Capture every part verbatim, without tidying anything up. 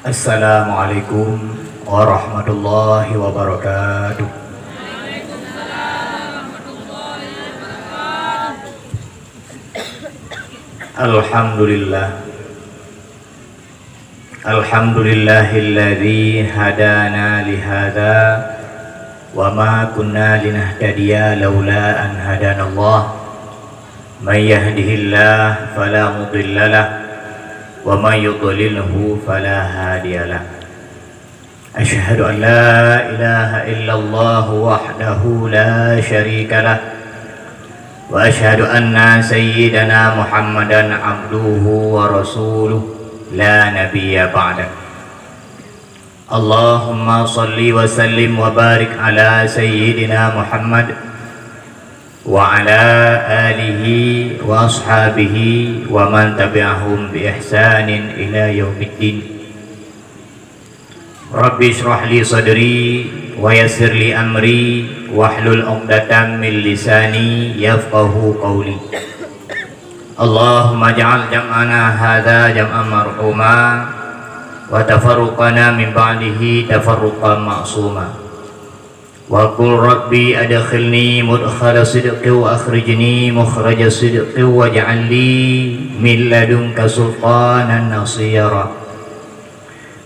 Assalamualaikum warahmatullahi wabarakatuh. Alhamdulillah. Alhamdulillahilladzi hadana lihadza wa ma kunna linahtadiya laula an hadanallah. Man yahdihillahu fala mudhillalah wa man yudhlilhu fala hadiyalah. Asyhadu an la ilaha illallah wahdahu la syarikalah. Wa asyhadu anna sayyidana Muhammadan abduhu wa rasuluh la nabiyya ba'dah. Allahumma salli wa sallim wa barik ala sayyidina Muhammad wa ala alihi wa ashabihi wa man tabi'ahum bi ihsanin ila yaumiddin. Rabbi shrah li sadri wa yassir li amri wahlul 'uqdatam min lisani yafqahu qawli. Allahumma ja'al jam'ana hadza jam'an marhuma wa tafarruqana min ba'dihi tafarruqan ma'suma. Wa qul rabbi adkhilni mudkhala sidqin wa akhrijni mukhraja sidqin waj'al li min ladunka sultanan nasira.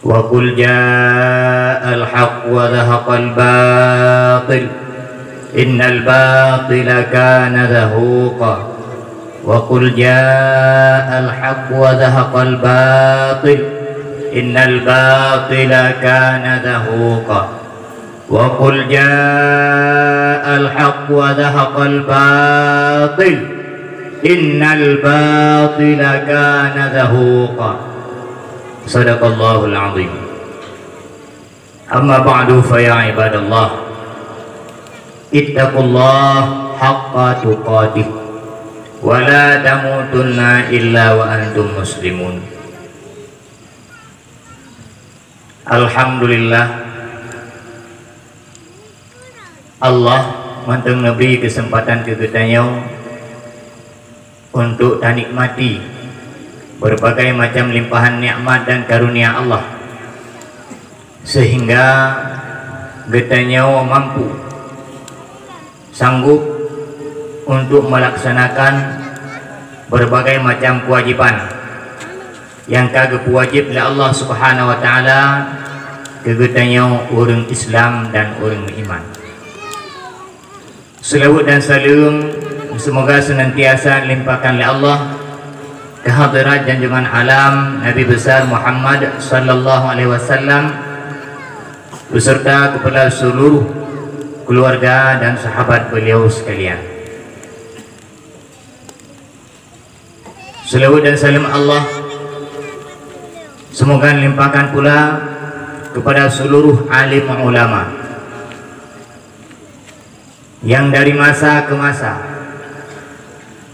Wa qul ja'al haqq wa zahaqal batil, innal batila kana zahuqa. Wa qul ja'al haqq wa zahaqal batil, innal batila kana zahuqa. Wa qul ja'al haqq wa zahaqal batil, innal batila kana zahuqa. Sadaqallahul azim. Amma ba'du, fa ya ibadallah, ittaqullaha haqqa tuqatih wa la tamutunna illa wa antum muslimun. Alhamdulillah, Allah mantong neubri keuseumpatan keu geutanyoe untuk tanikmati beureubagai macam limpahan nikmat dan karunia Allah, seuhingga geutanyoe mampu, sanggup untuk meulaksanakan beureubagai macam keuwajéban nyang ka geupeuwajéb lé Allah Subhanahu wa Taala keu geutanyoe ureuëng Islam dan ureuëng meuiman. Seulaweuet dan saleuem seumoga seunantiasa limpahkan lé Allah keu hadirat junjungan alam Nabi Besar Muhammad sallallahu alaihi wasallam, beserta kepada seluruh keluarga dan sahabat beliau sekalian. Seulaweuet dan saleuem Allah seumoga limpahkan pula kepada seluruh alim ulama nyang dari masa ke masa,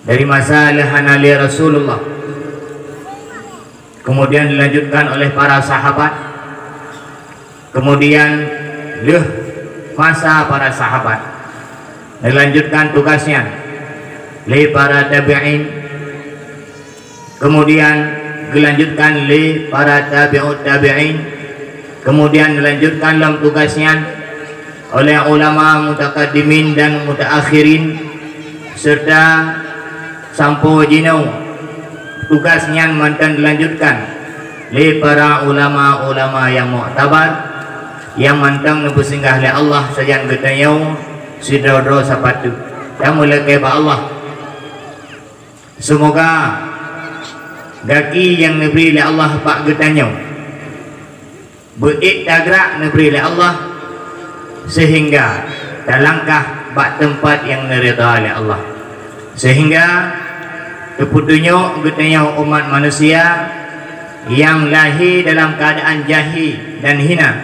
dari masa lé hana lé Rasulullah, kemudian dilanjutkan oleh para sahabat, kemudian lheueh masa para sahabat, dilanjutkan tugas nyan lé para tabi'in, kemudian geulanjutkan lé para tabi'ut tabi'in, kemudian dilanjutkan lom tugas nyan oleh ulama mutakaddimin dan mutaakhirin, serta sampoe jinoe tugas nyan mantong dilanjutkan lé para ulama-ulama nyang muktabar nyang mantong neupeusinggah lé Allah sajan geutanyoe sidroe-droe sapat teuk. Tameulakée bak Allah, seumoga gaki nyang neubri lé Allah bak geutanyoe beuék tagrak neubri lé Allah, seuhingga talangkah bak teumpat nyang neuridha lé Allah, seuhingga teupeutunyok geutanyoe umat manusia nyang lahé dalam keuadaan jahé dan hina,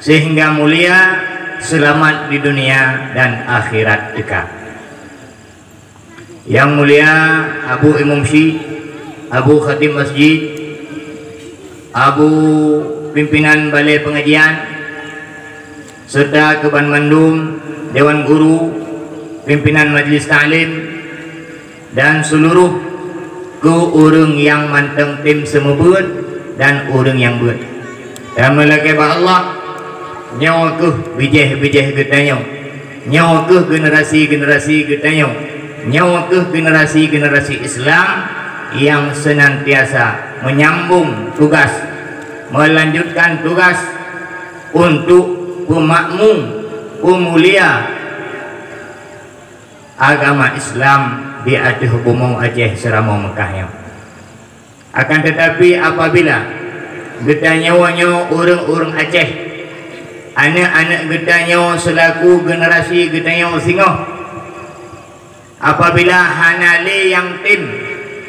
seuhingga mulia, seulamat di dunia dan akhirat teuka. Yang mulia Abu Imum Syik, Abu Khatib Masjid, Abu Pimpinan Balai Pengajian, serta keu banmandum Dewan Guru, Pimpinan Majlis Taklim, dan seuluruh keu ureuëng nyang mantong tem seumeubeuet dan ureuëng nyang beuet. Tameulakée bak Allah, nyoe kheueh bijéh-bijéh geutanyoe, nyoe kheueh generasi-generasi geutanyoe, nyoe kheueh generasi-generasi Islam nyang seunantiasa meunyambong tugas, meulanjutkan tugas untuk peumakmu, peumulia agama Islam di ateueh bumoe Aceh seuramoe Meukah nyoe. Akan teutapi, apabila geutanyoe nyoe ureuëng-ureuëng Aceh, aneuëk-aneuëk geutanyoe seulaku generasi geutanyoe singoh, apabila hana lé nyang tem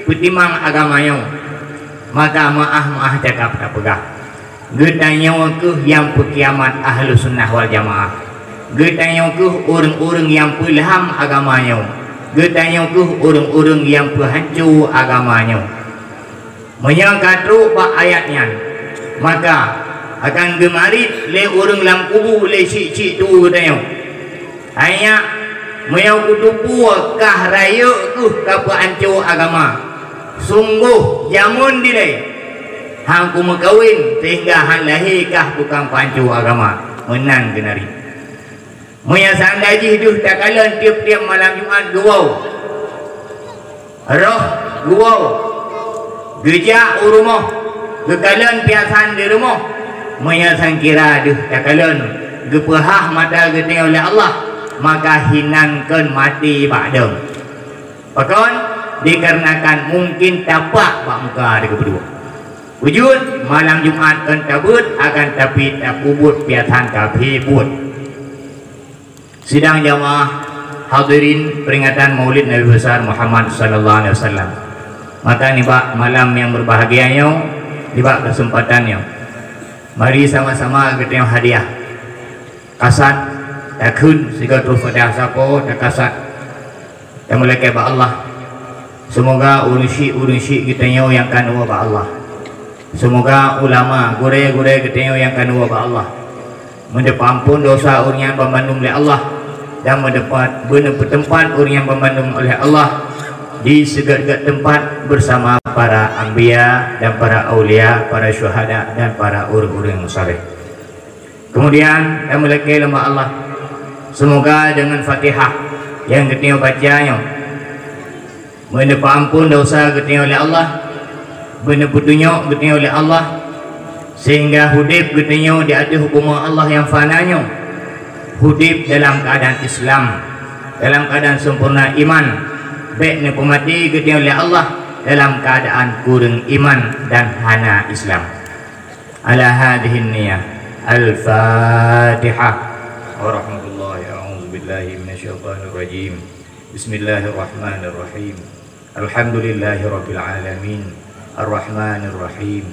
peutimang agama nyoe, maka meuáh-meuáh cakap tapeugah, geutanyoe kheueh nyang peukiamat Ahlussunnah wal Jamaah. Geutanyoe kheueh ureuëng-ureuëng nyang peulham agama nyoe. Geutanyoe kheueh ureuëng-ureuëng nyang peuhanco agama nyoe. Meunyoe ka trok bak ayat nyan, maka akan geumarit lé ureuëng lam kubu lé chik-chik tuwo geutanyoe. Hai nyak, meunyoe kuteupue kah rayeuk kheueh ka peuhanco agama, sunggoh jameun dilée han kumeukawen sehingga han lahé kah tukang peuhanco agama, meunan geunari. Meunyoe seundai jih deuh takalon tieb-tieb malam Jumat geuwoe, roh geuwoe, geujak u rumoh, geukalon piasan di rumoh, meunyoe sangkira deuh takalon geupeuhah mata geutanyoe lé Allah, maka hinan kon maté bak dong. Pakon? Dikarenakan mungkin tapak bak muka di keubeudoh. Wujud malam Jumat kon tabeuet, akan tapi tapeubuet piasan kafé buet. Sidang jamaah hadirin peringatan Maulid Nabi Besar Muhammad sallallahu alaihi wasallam. Maka nibak malam nyang berbahagia nyoe, nibak kesempatan nyoe, mari sama-sama geutanyoe hadiah. Kasat, takheun sigoe troh Fatihah sapo, takasat. Tameulakée bak Allah. Seumoga ureuëng syiek-ureuëng syiek geutanyoe nyang ka neuwoe bak Allah. Seumoga ulama, gurée-gurée geutanyoe nyang ka neuwoe bak Allah. Meudeupampon dosa ureuëng nyan banmandum lé Allah, dan meudeupat, beuneupeuteupat ureuëng nyan banmandum oleh Allah di sigeut-geut teumpat bersama para anbiya dan para aulia, para syuhada dan para ureuëng-ureuëng saleh. Keumudian, tameulakée lom bak Allah, seumoga deungon Fatihah nyang geutanyoe baca nyoe, meuneupampon dosa geutanyoe lé Allah, beuneupeutunyok geutanyoe lé Allah, sehingga udeb geutanyoe di ateueh bumoe Allah nyang fana nyoe, udeb dalam keuadaan Islam, dalam keuadaan sempurna iman, bék neupeumaté geutanyoe lé Allah dalam keuadaan kureueng iman dan hana Islam. Ala hadhihi niyah. Al-Fatihah. Warahmatullahi, a'udzubillahi minasyaitonirrajim. Bismillahirrahmanirrahim. Alhamdulillahirabbil alamin. Arrahmanirrahim.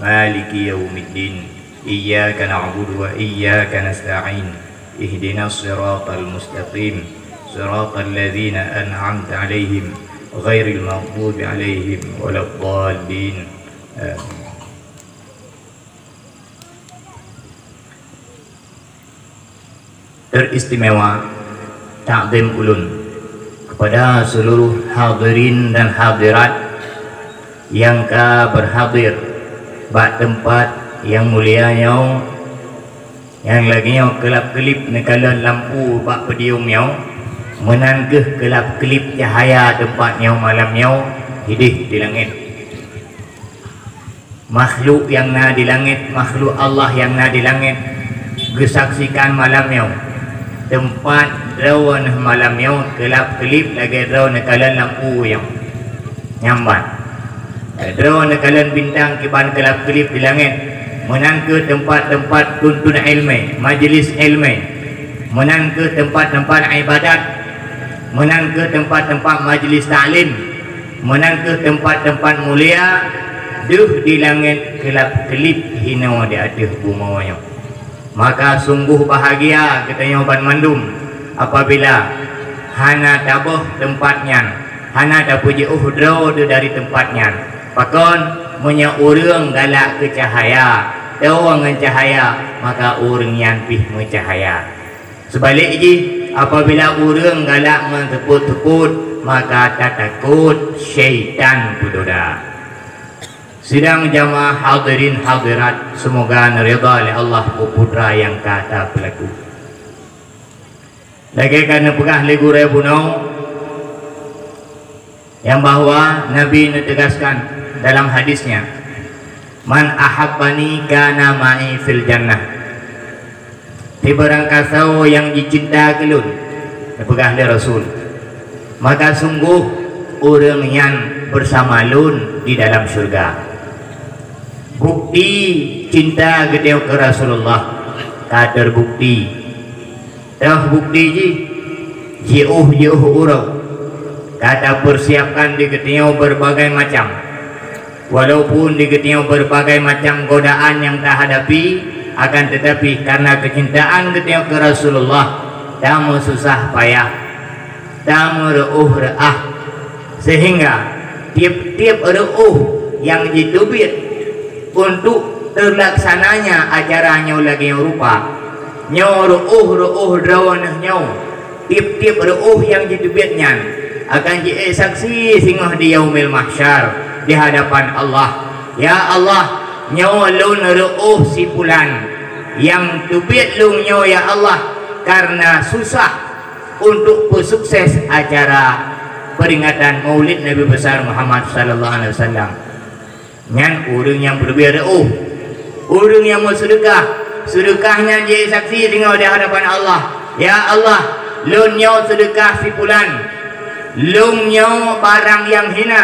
Maliki yaumiddin. Iyyaka na'budu wa iyyaka nasta'in. Ihdinas siratal mustaqim. Siratal ladzina an'amta 'alaihim, ghairil maghdubi 'alaihim waladdallin. Amin. Teristimewa takzim ulôn kepada seluruh hadirin dan hadirat nyang ka berhadir bak teumpat nyang mulia nyoe, nyang lagée nyoe keulab-keulib neukalon lampu bak podium nyoe, meunan kheueh keulab-keulib cahya teumpat nyoe malam nyoe hideh di langét. Makhluk nyang na di langét, makhluk Allah nyang na di langét, geusaksikan malam nyoe. Teumpat droeneuh malam nyoe keulab-keulib lagée droeneuh kalon lampu nyoe. Nyambat. Droeneuh kalon bintang kiban keulab-keulib di langét. Meunan kheueh teumpat-teumpat tuntun iéleumé, majeulis iéleumé. Meunan kheueh teumpat-teumpat iébadat. Meunan kheueh teumpat-teumpat majeulis taklim. Meunan kheueh teumpat-teumpat mulia deuh di langét keulab-keulib hinoe di ateueh bumoe nyoe. Maka sunggoh bahagia geutanyoe banmandum apabila hana taboh teumpat nyan, hana tapeujiôh droe teuh dari teumpat nyan. Pakon, meunyoe ureuëng galak keu cahya, tawoe ngon cahya, maka ureuëng nyan pih meucahya. Seubalek jih, apabila ureuëng galak ngon seupôt-seupôt, maka tatakot syaitan peudoda. Sidang jamaah hadirin hadirat, semoga neuridha lé Allah peue putra nyang ka tapeulaku. Lagée ka neupeugah lé gurée bunoe, nyang bahwa Nabi neutegaskan dalam hadisnya, "Man ahabbani kana ma'i fil jannah." Sibarang kasoe nyang jicinta keu lôn, neupeugah lé Rasul, maka sunggoh ureuëng nyan beusama lôn di dalam syeuruga. Bukti cinta geutanyoe keu Rasulullah ka teubukti. Toh bukti jih, jiôh-jiôh uroe ka tapeusiapkan di geutanyoe beureubagai macam. Walaupun di geutanyoe beureubagai macam godaan nyang tahadapi, akan teutapi kareuna keucintaan geutanyoe keu Rasulullah, tameususah payah, tameureuôh reuah, seuhingga tieb-tieb reuôh nyang jiteubiet untuk teulaksananya acara nyoe lagée nyoe rupa. Nyoe reuôh-reuôh droeneuh nyoe, tieb-tieb reuôh nyang jiteubiet nyan akan jiék saksi singoh di Yaumil Mahsyar di hadapan Allah. "Ya Allah, nyoe lôn reuôh si pulan nyang teubiet lôn nyoe, ya Allah, kareuna susah untuk peusukses acara peuringatan Maulid Nabi Besar Muhammad sallallahu alaihi wasallam." Nyan ureuëng nyang peuleubeh reuôh. Ureuëng nyang meuseudeukah, seudeukah nyan jeuet saksi singoh di hadapan Allah, "Ya Allah, lôn nyoe seudeukah si pulan. Lôn nyoe barang nyang hina.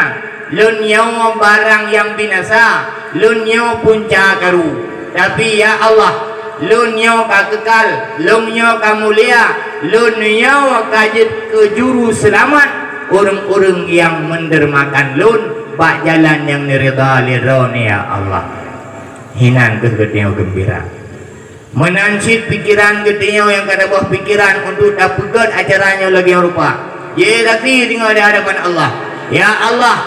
Lôn nyoe barang nyang binasa. Lôn nyoe punca karu. Tapi, ya Allah, lôn nyoe ka keukal, lôn nyoe ka mulia, lôn nyoe ka jeuet keu juru seulamat ureuëng-ureuëng nyang meudeurmakan lôn bak jalan nyang neuridha lé Droeneuh, ya Allah." Hinan kheueh geutanyoe geumbira. Meunan cit pikeran geutanyoe nyang ka taboh pikeran untuk tapeugét acara nyoe lagée nyoe rupa. Jeuet saksi singoh di hadapan Allah, "Ya Allah,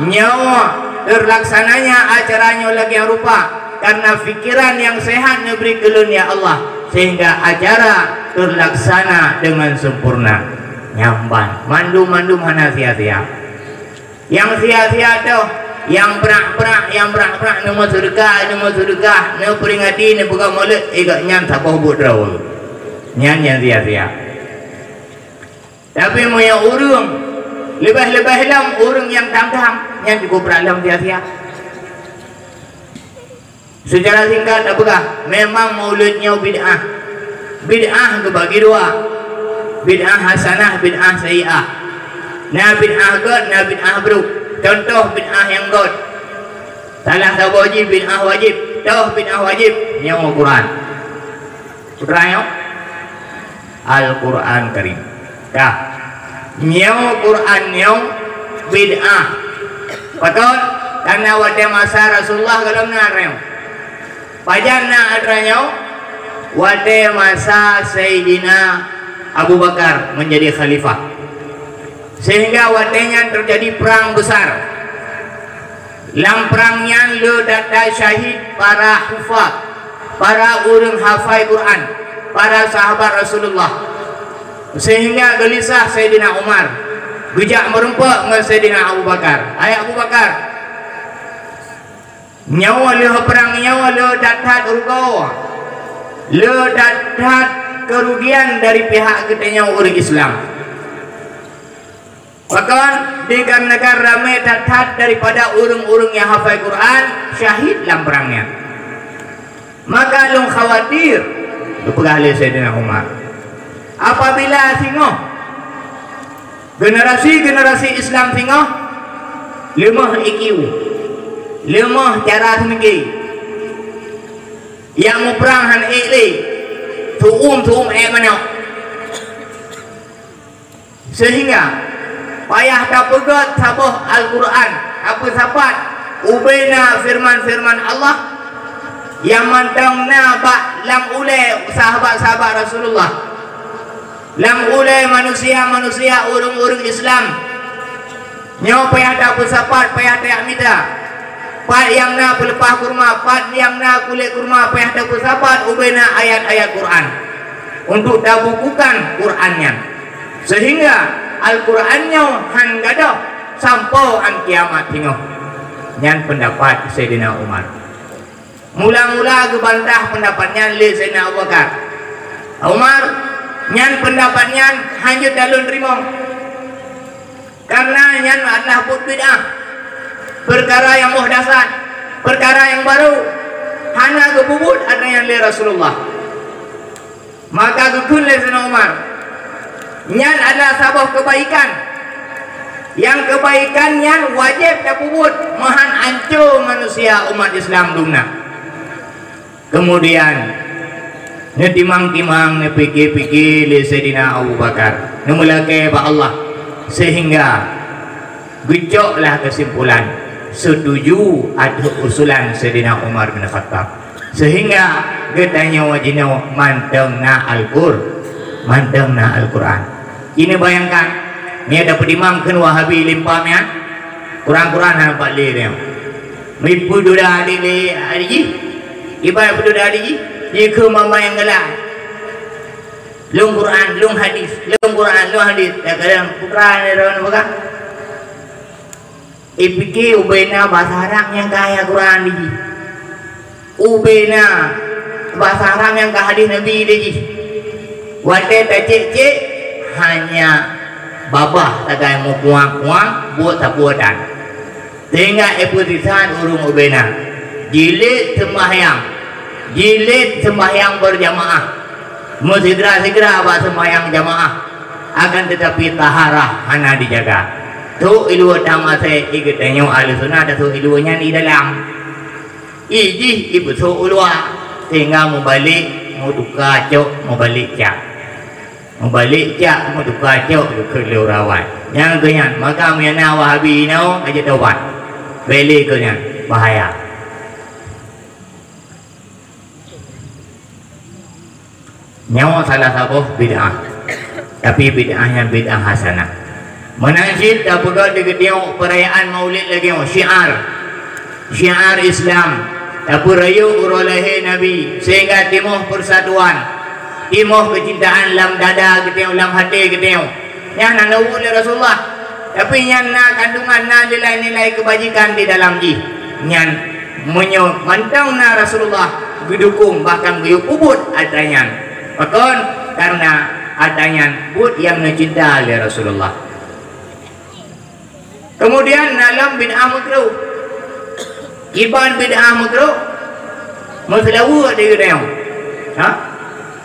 nyoe teulaksananya acara nyoe lagée nyoe rupa kareuna pikeran nyang seuhat neubri keu lôn, ya Allah, seuhingga acara teulaksana deungon sempurna." Nyan ban, mandum-mandum hana sia-sia. Nyang sia-sia toh, nyang brat-brat, nyang brat-brat, neumeuseudeukah, neumeuseudeukah, neupeuringati, neupeugah Maulid, eh, gobnyan saboh buet droe. Nyan nyang sia-sia. Tapi meunyoe ureuëng, leubeh-leubeh lom ureuëng nyang tham-tham, nyan cukôp brat lom sia-sia. Seucara singkat tapeugah, memang Maulid nyoe bid'ah. Bid'ah geubagi dua. Bid'ah hasanah, bid'ah sayyi'ah. Na bid'ah gét, na bid'ah brôk. Cuntoh bid'ah nyang gét. Salah saboh jih bid'ah wajéb. Toh bid'ah wajéb, nyoe Quran. Putra nyoe? Al-Quran Karim. Ka. Nyoe Quran nyoe bid'ah. Pakon? Karena watée masa Rasulullah gohlom na atra nyoe. Pajan na atra nyoe? Watée masa Saidina Abu Bakar menjadi khalifah. Sehingga watée nyan terjadi perang besar. Lam prang nyan le that-that syahid para hufaz, para ureuëng hafai Quran, para sahabat Rasulullah. Sehingga geulisah Saidina Umar, geujak meurumpok ngon Saidina Abu Bakar. "Hai Abu Bakar, nyoe lheueh prang nyoe le that-that rugoe, le that-that keurugian dari pihak geutanyoe ureuëng Islam." Pakon? Dikarenakan ramé that-that daripada ureuëng-ureuëng nyang hafai Quran syahid lam prang nyan. Maka lôn khawatir, geupeugah lé Saidina Umar, apabila singoh generasi-generasi Islam singoh leumoh I Q, leumoh cara seumike, nyang muprang hana ék lé, su'um-su'um ék manok. Sehingga payah tapeugét saboh Al-Quran, tapeusapat ubena firman-firman Allah nyang mantong na bak lam ulée sahabat-sahabat Rasulullah, lam ulée manusia-manusia ureuëng-ureuëng Islam. Nyoe payah tapeusapat, payah tajak mita. Pat nyang na peuleupah kurma, pat nyang na kulét kurma, payah tapeusapat ubena ayat-ayat Quran untuk tabukukan Quran nyan. Sehingga Al-Quran nyoe han gadôh sampoe án kiamat singoh. Nyan peundapat Saidina Umar. Mula-mula geubantah peundapat nyan lé Saidina Abu Bakar. Umar, nyan peundapat nyan hana jeuet lôn teurimong. Karena nyan adalah buet bid'ah, peukara nyang muhdasat, peukara nyang barô, hana geupeubuet atra nyan lé Rasulullah. Maka geukheun lé Saidina Umar, nyan adalah saboh keubaikan. Nyang keubaikan nyan wajéb tapeubuet, meuhan ancô manusia umat Islam dumna. Kemudian, neutimang-timang, neupike-pike lé Saidina Abu Bakar, neumeulakée bak Allah, sehingga geucoklah keusimpulan, setuju ateueh usulan Saidina Umar bin Khattab, sehingga geutanyoe jinoe mantong na Al-Qur-, mantong na Al-Quran. Cit neubayangkan, meunyoe tapeutimang kheun Wahabi limpa nyan, Quran-Quran hana pat lé nyoe. Meupeue duda adik lé adik jih, ibarat peududa adik jih, jikheun mama nyang galak. Lôn Quran, lôn hadis, lôn Quran, lôn hadis. Kadang-kadang putra ni orang peugah, ipike ubena bahasa Arab nyang kaya Quran di jih. Ubena bahasa Arab nyang ka hadis Nabi di jih. Watée tacek-cek, hanya babah sagai meukuang-kuang buet sapeue dan. Sehingga ipeusisat ureuëng ubena. Jilét sembahyang, jilét sembahyang berjamaah, meusigra-sigra bak sembahyang jamaah, akan tetapi taharah hana dijaga. Trok iluwa tamasée, i geutanyoe ahli sunnah tasok iluwa nyan i dalam. I jih ipeusok u luwa, sehingga meubalek meutuka cok, meubalek cak. Meubalek cak meutuka cok geukheun lé ureuëng awai. Nyang keu nyan, maka meunyo na Wahabi inoe ka jitaubat. Bèk lé keu nyan, bahaya. Nyoe salah saboh bid'ah. Tapi bid'ah nyan bid'ah hasanah. Meunan cit tapeugah di geutanyoe peurayaan Maulid lagèe nyoe, syiar. Syiar Islam, tapeurayeuk uroe lahé Nabi, sehingga timoh persatuan, timoh keucintaan lam dada geutanyoe, lam até geutanyoe. Nyan hana buet lé Rasulullah, tapi nyan na kandungan, na nilai-nilai keubajikan di dalam jih. Nyan meunyoe mantong na Rasulullah geudukong, bahkan geuyue peubuet atra nyan. Pakon? Karena atra nyan buet nyang neucinta lé Rasulullah. Kemudian na lom bid'ah makruh. Kiban bid'ah makruh, meuseulaweuet di geutanyoe. Ha?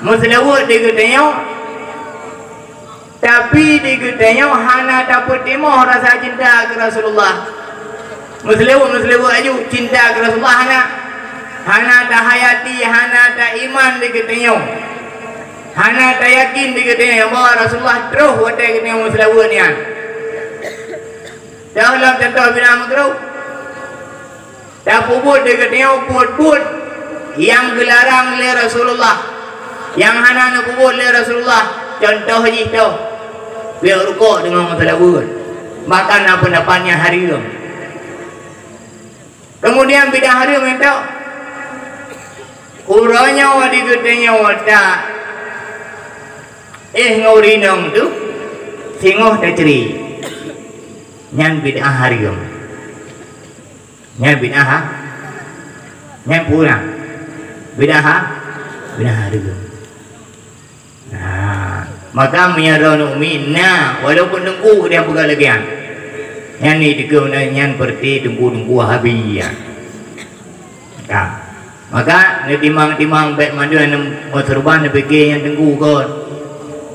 Meuseulaweuet di geutanyoe, tapi di geutanyoe hana tapeutimoh rasa cinta keu Rasulullah. Meuseulaweuet, meuseulaweuet aju, cinta keu Rasulullah hana. Hana tahayati, hana taiman di geutanyoe. Hana tayakin di geutanyoe bahwa Rasulullah troh watèe geutanyoe meuseulaweuet nyan. Dalam contoh bid'ah makruh, tapeubuet di geutanyoe buet-buet nyang geularang lé Rasulullah, nyang hana neupeubuet lé Rasulullah. Contoh jih toh, piep rukok deungon meuseulaweuet, bahkan na peundapat nyang hareuem. Kemudian bid'ah hareuem nyan toh, uroe nyoe di geutanyoe ta éh ngon rinong tu singoh tacri. Nyan bid'ah hareuem. Nyan bid'ah ha? Nyan peue na? Bid'ah ha? Bid'ah hareuem. Nah, maka meunyoe droeneuh umi na, walaupun teungku dia peugah lagèe nyan. Nyan ni dikeue nyan berarti teungku-teungku Wahabi nyan. Ka. Maka neutimang-timang bèk mandum nyang meusurban neupike nyan teungku kon.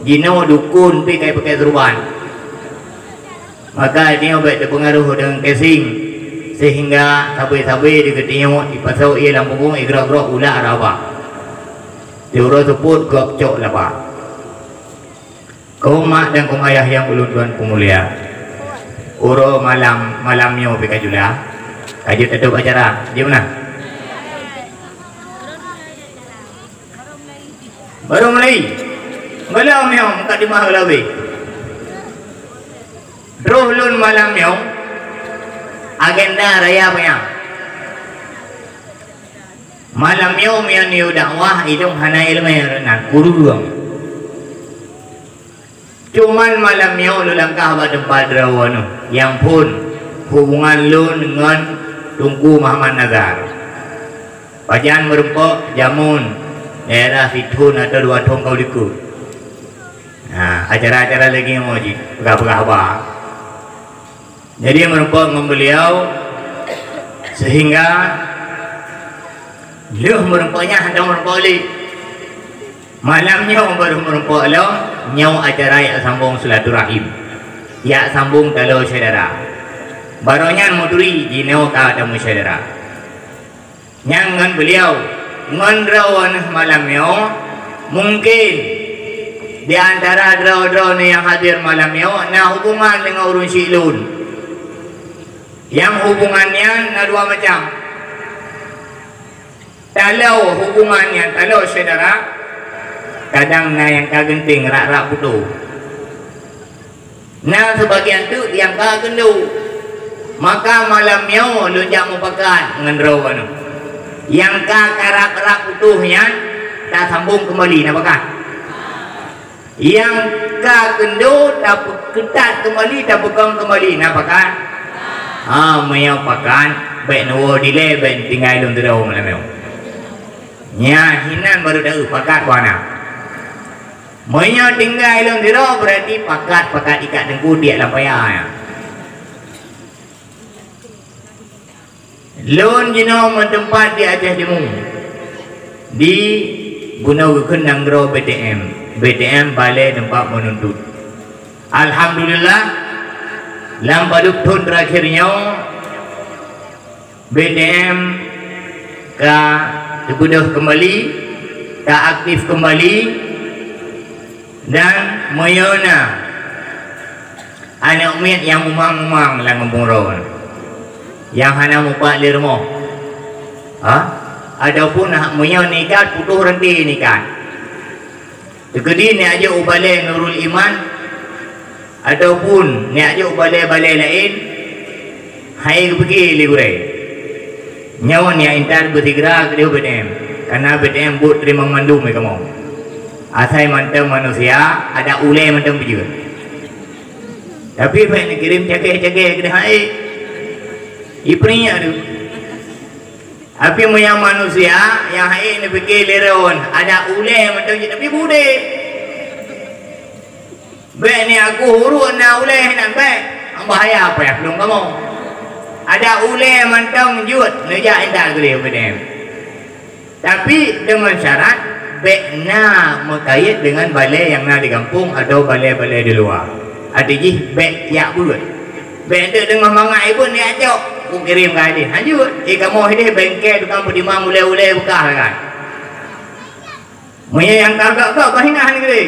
Jinoe dukon pih ka jipakai surban. Maka tanyoe bèk teupeungaruh deungon casing, sehingga sabe-sabe di geutanyoe jipasoe ie lam punggung, igrok-grok ulak raba. Siuroe seupôt gob cok laba. Kaum mak dan kaum ayah nyang ulôn tuan peumulia, uroe malam, malam nyoe pih ka jula, ka jeuet tatôb acara, jeuet meunan? Barô mulai. Malam nyoe mukadimah geulabeh. Droe lôn malam nyoe agenda raya panyang. Malam nyoe meunyoe neuyue dakwah, ilôn hana iéleumé rot nan, kureueng. Cuman malam nyoe lôn langkah bak teumpat droeneuh, nyang phôn hubungan lôn ngon Teungku Muhammad Nazar. Pajan meurumpok jameun daerah sithon atau dua thon ka likot. Nah, acara-acara lagèe nyoe cit, peugah-peugah haba. Jadi meurumpok ngon beliau sehingga lheueh meurumpok nyan hana meurumpok lé. Malam nyoe barô meurumpok lom, nyoe acara jak sambông silaturahim, jak sambông taloe syedara. Barô nyan meuturi jinoe ka tameusyedara. Nyang ngon beliau, ngon droeneuh malam nyoe, mungken di antara droe-droeneuh nyang hadir malam nyoe na hubungan deungon ureueng syiek lôn. Nyang hubungan nyan na dua macam. Taloe hubungan nyang taloe syedara, kadang na nyang ka geunteng rak-rak putôh. Na sibagian teuk nyang ka keundo. Maka malam nyoe lôn jak mupakat ngon droeneuh. Nyang ka karab-rab putôh nyan tasambông keumbali, na pakat? Nyang ka keundo tapeukeutat keumbali, tapeukong keumbali, na pakat? Ha, meunyoe pakat, bèk neuwoe dilèe, bèk neutinggai lôn sidroe malam nyoe. Nyan hinan barô taeu pakat bak na. Meunyoe tinggai lôn sidroe, berarti pakat-pakat ikat teungku tiek lam paya nyan. Lôn jinoe meuteumpat di Aceh Timu, di bunoe geukheun nanggroe B T M. B T M balè teumpat meununtut. Alhamdulillah, lam padub thon terakhir nyoe, B T M ka teubeudôh keumbali, ka aktif keumbali, dan meunyoe na aneuk miet nyang mumang-mumang lam gampông droe, nyang hana mupat lé rumoh, ha? Ataupun meunyoe nikat, putôh ranté nikat. Teukeudi neujak u balè Nurul Iman, ataupun neujak u balè-balè laén, han ék geupike lé gurèe. Nyoe nyang intat beusigra keudéh B T M, kareuna B T M buet teurimong mandum lé kamoe. Asai mantong manusia, adak ulèe mantong beujeuet. Tapi bèk neukirém cagèe-cagèe keudéh han ék. Ipeuingat tu. Tapi meunyoe manusia nyang han ék neupike lé droe, adak ulèe mantong jeuet, tapi beudé. Bèk ni aku urut na ulèe nan bèk. Bahaya payah lôn kamoe. Adak ulèe mantong jeuet neujak intat geuleh B T M. Tapi deungon syarat bèk na meukayèt deungon balè nyang na di gampông atawa balè-balè di luwa. Até jih bèk jak beuet. Bèk teuk deungon mangat ié beuet neujak cok, kukirém ka idéh. Hanjeuet, éh kamoe idéh bengke tukang peutimang ulèe-ulèe beukah kan. Meunyoe nyang ka gak-gak bah ingat han geuleh.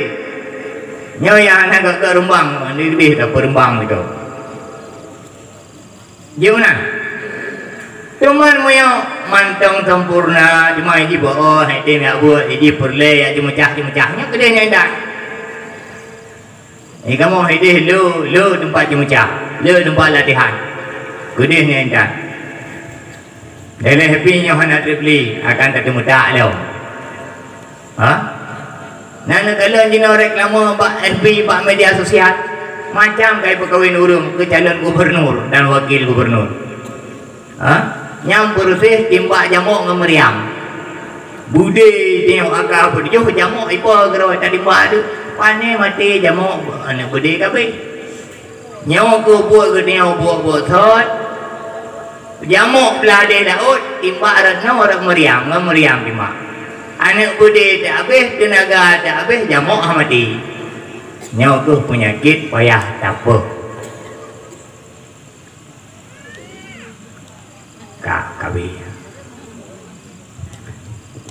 Nyoe nyang hana gak-gak rumbang, geudeh tapeureumbang gitu. Jeuet meunan. Cuman meunyoe mantong sempurna, cuma iji boh, hai tem jak buet, iji peureulèe, jak jeumeucah-jeumeucah, nyoe keudeh nyan intat. Di kamoe idéh le, le teumpat jeumeucah, le teumpat latihan. Keudeh nyan intat. Dilèe pih nyoe hana trép lé, akan tateumeutak lom. Ha? Na neukalon jinoe reklame bak F B, bak media sosial. Macam kai peukawen ureueng keu calon gubernur dan wakil gubernur. Ha? Nyang peureuseh timbak jamok ngon meuriam. Beudé teungoh aka peutujoh jamok ipo keudroe tatimbak tu. Pané maté jamok aneuk beudé kabeh. Nyoe keuh buet geutanyoe buet-buet thot. Jamok blah deh laôt, timbak rot nyoe rot meuriam, ngon meuriam timbak. Aneuk beudé teuhabéh, teunaga teuhabéh, jamok hana maté. Nyoe keuh peunyakét payah tapeuh. Ka, kabi.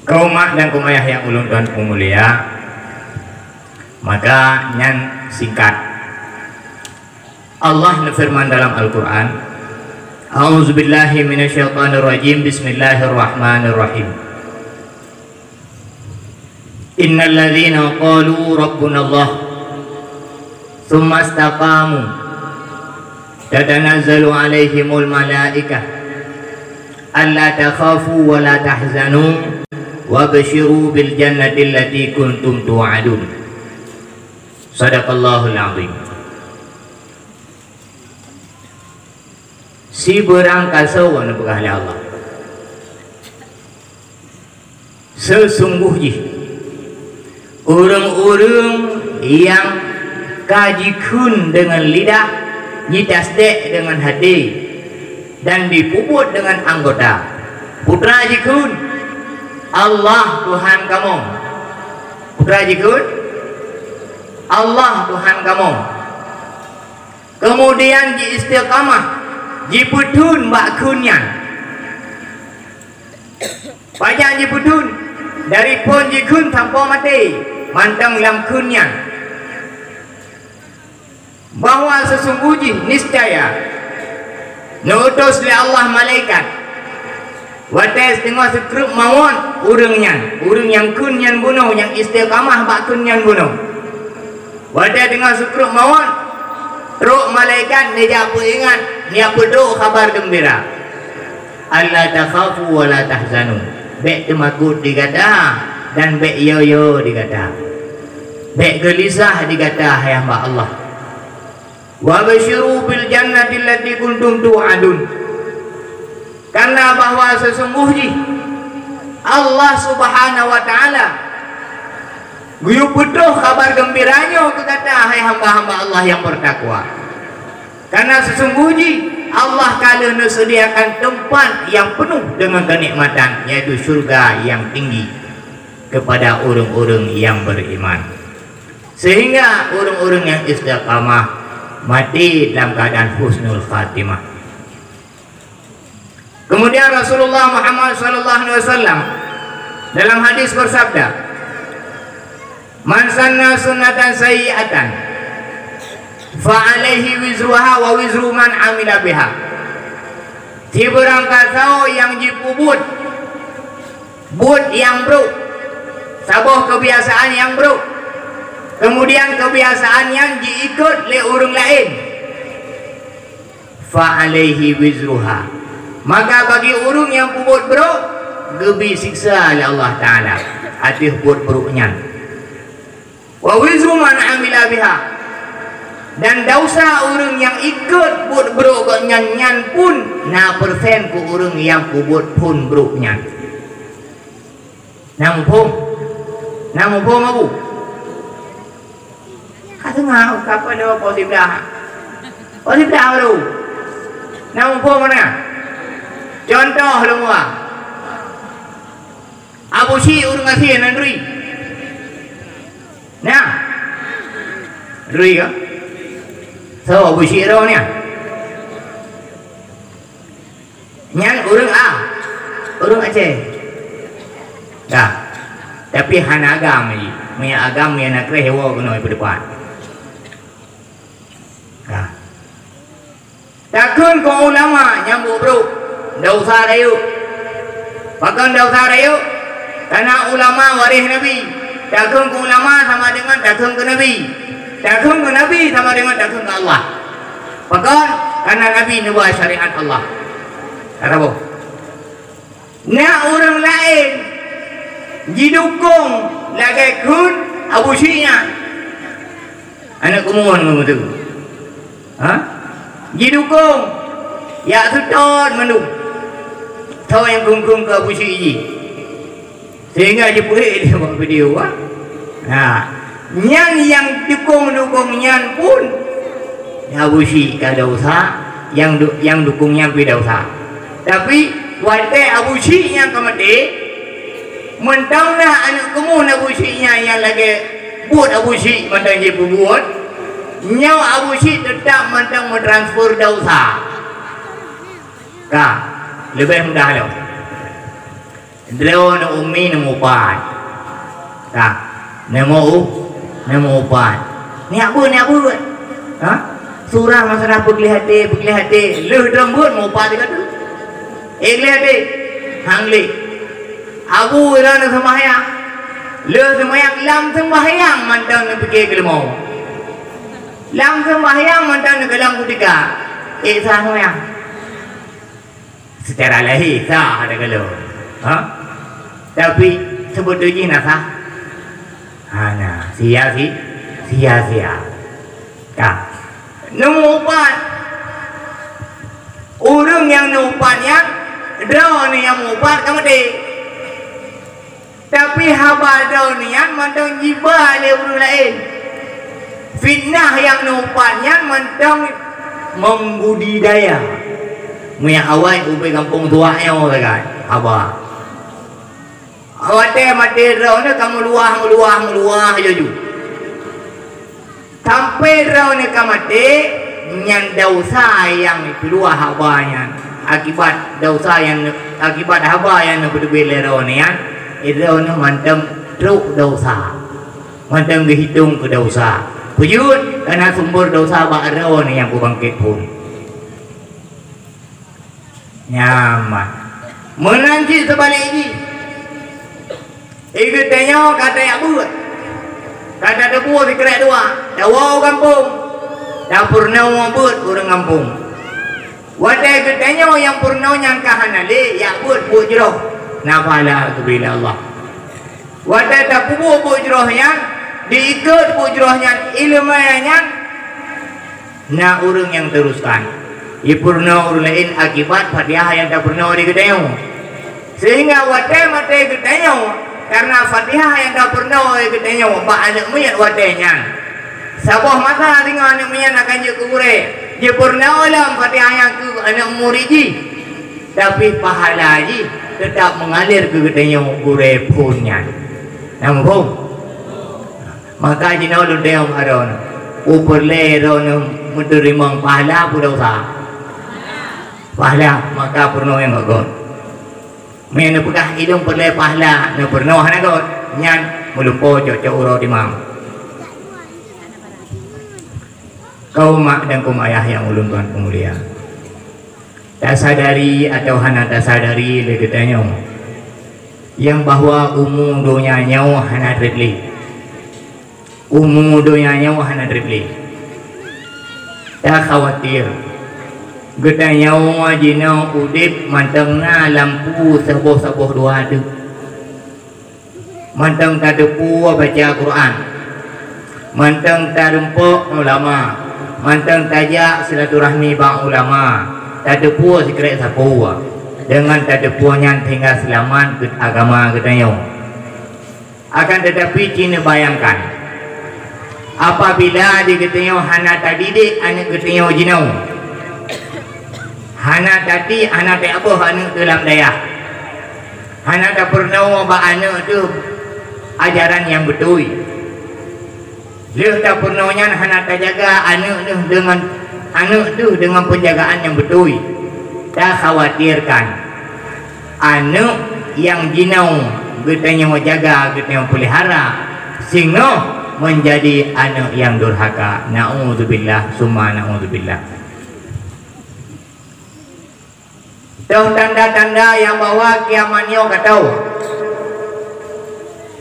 Keu mak dan keu ayah nyang ulôn tuan peumulia, maka nyan singkat. Allah neufeureuman dalam Al-Qur'an, "A'udzubillahi minasyaitonirrajim. Bismillahirrahmanirrahim. Innalladzina qalu rabbunallah, tsumma istaqamu, tatanazzalu 'alaihimul malaikah alla takhafu wa la tahzanu, wabsyiru bil jannati allati kuntum tu'adun." Sadaqallahul azim. Sibeurangkasoe neupeugah lé Allah. Seusungguh jih ureuëng-ureuëng nyang ka jikheun deungon lidah, jitasdek deungon hati, dan jipeubuet deungon anggota, peue jikheun, "Allah Tuhan kamoe." Peue jikheun, "Allah Tuhan kamoe." Keumudian ji-istiqamah, jipeutheun bak kheun nyan. Pajan jipeutheun? Dari phon jikheun sampoe maté, mantong lam kheun nyan, bahwa seusungguh jih niscaya neuutus lé Allah malaikat. Watée teungoh seukreueb mawöt ureuëng nyan, ureuëng nyang kheun nyan bunoe, nyang istiqamah bak kheun nyan bunoe. Watée teungoh seukreueb mawöt, trok malaikat neujak peuingat, neujak peutrok haba geumbira. "Alla takhafu wa la tahzanu." Bék teumakot di gata dan bék yo-yo di gata. Bék geulisah di gata, hai hamba Allah. "Wa basyiru bil jannati allati kuntum tu'adun." Karena bahwa seusungguh jih Allah Subhanahu wa Ta'ala geuyue peutrok haba geumbira nyoe keu gata, hai hamba-hamba Allah nyang beutakwa. Karena seusungguh jih Allah ka lheueh neuseudiakan teumpat nyang peunoh deungon keunikmatan, yaitu syeuruga nyang tinggi, kepada ureuëng-ureuëng nyang beriman. Sehingga ureuëng-ureuëng nyang istiqamah maté dalam keadaan husnul khatimah. Kemudian Rasulullah Muhammad sallallahu alaihi wasallam dalam hadis bersabda, "Man sanna sunnatan sayyi'atan, fa alaihi wizruha wa wizru man amila biha." Sibeurangkasoe nyang jipeubuet buet nyang brok, saboh keubiasaan nyang brok, keumudian keubiasaan nyan jiikot lé ureuëng laén, fa alaihi wizruha, maka bagi ureuëng nyang peubuet brok, geubri siksa lé Allah Ta'ala ateueh buet brok nyan. "Wa wizru man amila biha," dan desya ureuëng nyang ikot buet brok gobnyan nyan pun na peureusén keu ureuëng nyang peubuet phon brok nyan. Na muphom? Na muphom, Abu? Ka teungoh, ka pada po siblah. Po siblah baru. Na muphom na? Contoh lom, Abu. Abu Syik ureuëng gasien na neuturi? Na? Neuturi ka? Soe Abu Syik droe nyan? Nyan ureuëng a, ureuëng Aceh. Dah. Tapi hana agam lagi. Meunyo agam, meunyo na kreh, woe keunoe peudeupat. Dah. Takheun keu ulama nyang buet brok, desya rayeuk. Pakon desya rayeuk? Karena ulama waréh Nabi. Takheun keu ulama sama dengan takheun keu Nabi. Takheun keu Nabi sama dengan takheun keu Allah. Pakon? Karena Nabi neuba syariat Allah. Ka saboh. Na ureuëng laén jidukong lagée kheun Abu Syik nyan. Aneuëk keumuen ngon beutôi. Ha? Jidukong. Jak seutôt mandum. Soe nyang kheun-kheun keu Abu Syik jih. Sehingga jipeuhek lé bak video, ha? Ha. Nyan nyang dukong-dukong nyan pun Abu Syik ka desya, nyang du-, nyang dukong nyan pih desya. Tapi, watée Abu Syik nyan ka maté, mantong na aneuëk keumuen Abu Syik nyan nyang lagée buet Abu Syik mantong jipeubuet, nyoe Abu Syik teutap mantong meutransfer desya. Ka, leubeh mudah lom. Droe neuumi neumupat. Ka, neumeu-, neumupat. Nyak beuet, nyak beuet. Ha? Surah masalah peugleh até, peugleh até. Lheueh droe beuet, meupat teuka tu. Eh, gleh até. Hang gleh. Abu droe neuseumbahyang. Lheueh seumbahyang, lam seumbahyang mantong neupike keu leumo. Lam seumbahyang mantong neukalon kutika. Eh, sah seumbahyang. Secara lahé sah ada galo. Ha? Tapi, seubeutoi jih na sah? Hana, sia-si-, sia-sia. Ka. Neumupat. Ureuëng nyang neuupat nyan, droeneuh nyang meu-upat ka maté. Tapi haba droeneuh nyan mantong jiba lé ureuëng laén. Fitnah nyang neuupat nyan mantong membudidaya. Meunyoe awai ubé gampông tuak nyoe sagai haba. Watée maté droeneuh ka meuluwah, meuluwah, meuluwah laju. Sampai droeneuh ka maté, nyan desya nyang keuluwa haba nyan. Akibat desya nyang, akibat haba nyang neupeuteubiet lé droeneuh nyan, droeneuh mantong trok desya. Mantong geuhitong keu desya. Peue jeuet? Kareuna sumber desya bak droeneuh nyang peubangkét phon. Nyaman. Meunan cit seubalek jih. Geutanyoe ka tajak beuet. Ka tateupeue sikrek dua, tawoe u gampông. Tapeurunoe beuet ureuëng gampông. Watée geutanyoe nyang peurunoe nyan ka hana lé, jak beuet buet jroh. Na pahala geubri lé Allah. Watée tapeubuet buet jroh nyan, diikot buet jroh nyan ileumé nyan, na ureuëng nyang teruskan. Jipeurunoe ureuëng laén akibat Fatihah nyang tapeurunoe di geutanyoe. Sehingga watée maté geutanyoe, kareuna Fatihah nyang tapeurunoe di geutanyoe bak aneuëk miet watée nyan. Saboh masa singoh aneuëk miet nyan akan jeuet keu gurée, jipeurunoe lom Fatihah nyan keu aneuëk murit jih. Tapi pahala jih teutap meungalir keu geutanyoe gurée phon nyan. Na muphom? Maka jinoe lôn tanyong bak droeneuh, peue peureulée droeneuh meuteurimong pahala peue desya? Pahala, maka peurunoe nyang göt-göt. Meunyoe neupeugah ilôn peureulée pahala, neupeurunoe hana göt, nyan meulumpoe cok-cok uroe timang. Kaum mak dan kaum ayah nyang ulôn tuan peumulia. Tasadari atawa hana tasadari lé geutanyoe, nyang bahwa umu donya nyoe hana treb lé. Umu donya nyoe hana treb lé. Takhawatir, geutanyoe jinoe udeb mantong na lam peue saboh-saboh dua teuk. Mantong tateupeue baca Quran, mantong tareumpok ulama, mantong tajak silaturahmi bak ulama, tateupeue sikrek sapeue, deungon tateupeue nyan sehingga seulamat agama geutanyoe. Akan teutapi, ci neubayangkan, apabila di geutanyoe hana tadidik aneuëk geutanyoe jinoe, hana tati, hana taboh aneuëk teuh lam dayah, hana tapeurunoe bak aneuëk teuh ajaran nyang beutôi. Lheueh tapeurunoe nyan hana tajaga aneuëk teuh deungon, aneuëk teuh deungon peunjagaan nyang beutôi. Takhawatirkan aneuëk nyang jinoe geutanyoe jaga, geutanyoe peulihara, singoh meunjadi aneuëk nyang durhaka. Naudzubillah, summa naudzubillah. Toh tanda-tanda nyang bahwa kiamat nyoe ka toe.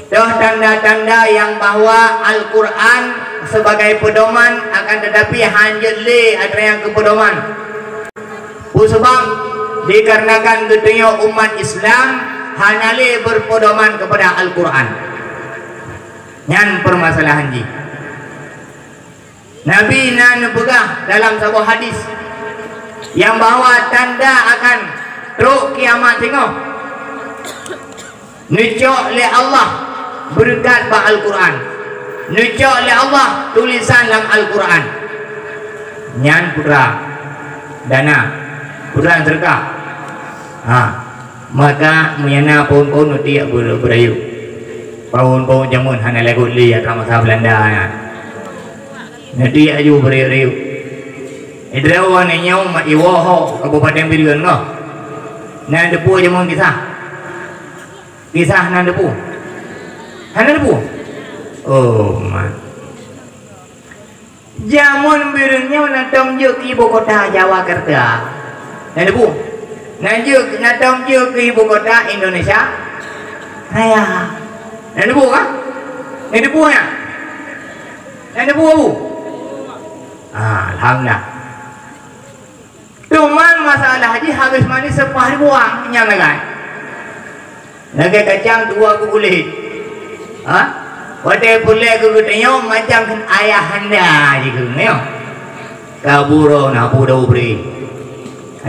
Toh tanda-tanda nyang bahwa Al-Quran sebagai pedoman, akan teutapi hanjeuet lé atra nyang keu pedoman. Peue sabab? Dikarenakan geutanyoe umat Islam hana lé berpedoman kepada Al-Quran. Nyan permasalahan jih. Nabi na neupeugah dalam saboh hadis nyang bahwa tanda akan trok kiamat singoh, neucok lé Allah beureukat bak Al-Quran, neucok lé Allah tulisan lam Al-Quran. Nyan peue atra? Dana. Peue atra? Seudeukah. Ha. Maka meunyo na phon-phon, neutiek beu-, beurayeuk. Phon-phon jameun hana lagot lé atra masa Beulanda nyan. Neutiek laju beurayeuk-rayeuk. Di droeneuh nyoe mat iwoe ho Kabupaten Bireuen nyoe. Na teupeue jameun kisah? Kisah na teupeue? Hana teupeue? Oh, mak. Jameun Bireuen nyoe na tom jeuet keu ibu kota Jawa Kerta. Na teupeue? Na jeuet, na tom jeuet keu ibu kota Indonesia Raya. Na teupeue ka? Na teupeue nyan? Na teupeue, Bu? Ah, alhamdulillah. Teuma masalah jih habéh manis seupah dibuang, nyan lagée. Lagée kacang dua kukulét. Ha? Watée peureulée keu geutanyoe macam ayahanda jih keu nyoe. Ka buroe na peue ubri.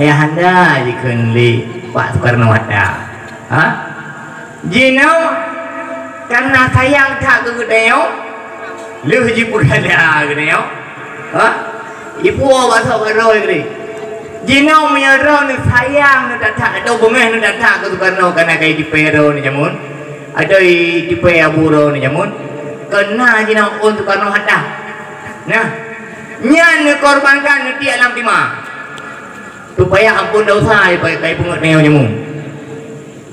Ayahanda jikheun lé Pak Sukarno Hatta. Ha? Jinoe kareuna sayang that keu geutanyoe, lheueh jipeugada geutanyoe. Ha? Ipuwoe bak soe bak droe geutanyoe. Jinoe meunyoe droeneuh sayang neuh that-that, atau beungéh neuh that-that keu Sukarno, kareuna ka jitipée droeneuh jameun, atau jitipée abu droeneuh jameun, keunan jinoe ôn Sukarno Hatta. Nah, nyan neukorbankan, neutiek lam tima. Supaya amphon desya, supaya ka jipeungeut tanyoe jameun.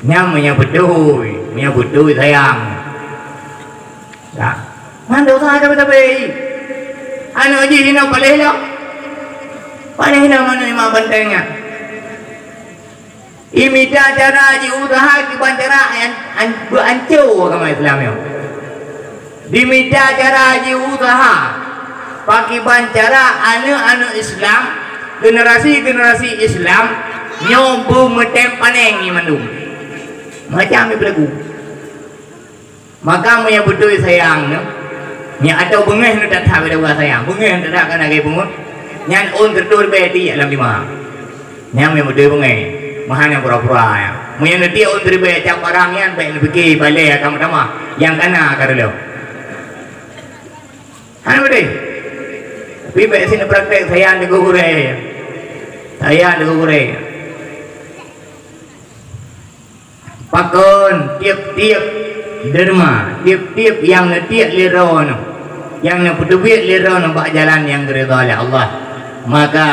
Nyan meunyoe beutôi, meunyoe beutôi sayang. Dak. Man desya sabe-sabe. Aneuk jih inoe paléh lom. Paléh lom aneuk Imam Banteng nyan. Imita cara jiuseuha kiban cara an-, an-, beuancô agama Islam nyoe. Dimita cara jiuseuha pakiban cara aneuk-aneuk Islam, generasi-generasi Islam nyoe beumeutem paneng nyan mandum. Macam ni beulaku. Maka meunyoe beutôi sayang nyoe, nyan atau beungéh neuh that-that beda sayang, beungéh neuh that-that ka lagée pungut, nyan ôn sireutoh ribée tiek lam tima. Nyan meunyoe beutôi beungéh, meuhan nyang pura-pura nyan. Meunyoe neutiek ôn siribée cap barang nyan, bék neupike balée akan meutamah, nyang kana ka reuloh. Hana beudeh. Tapi bék sit neupraktek sayang teugurée. Sayang teugurée. Pakon tieb-tieb deurma, tieb-tieb nyang neutiek lé droeneuh, nyang neupeuteubiet lé droeneuh bak jalan nyang geuridha lé Allah, maka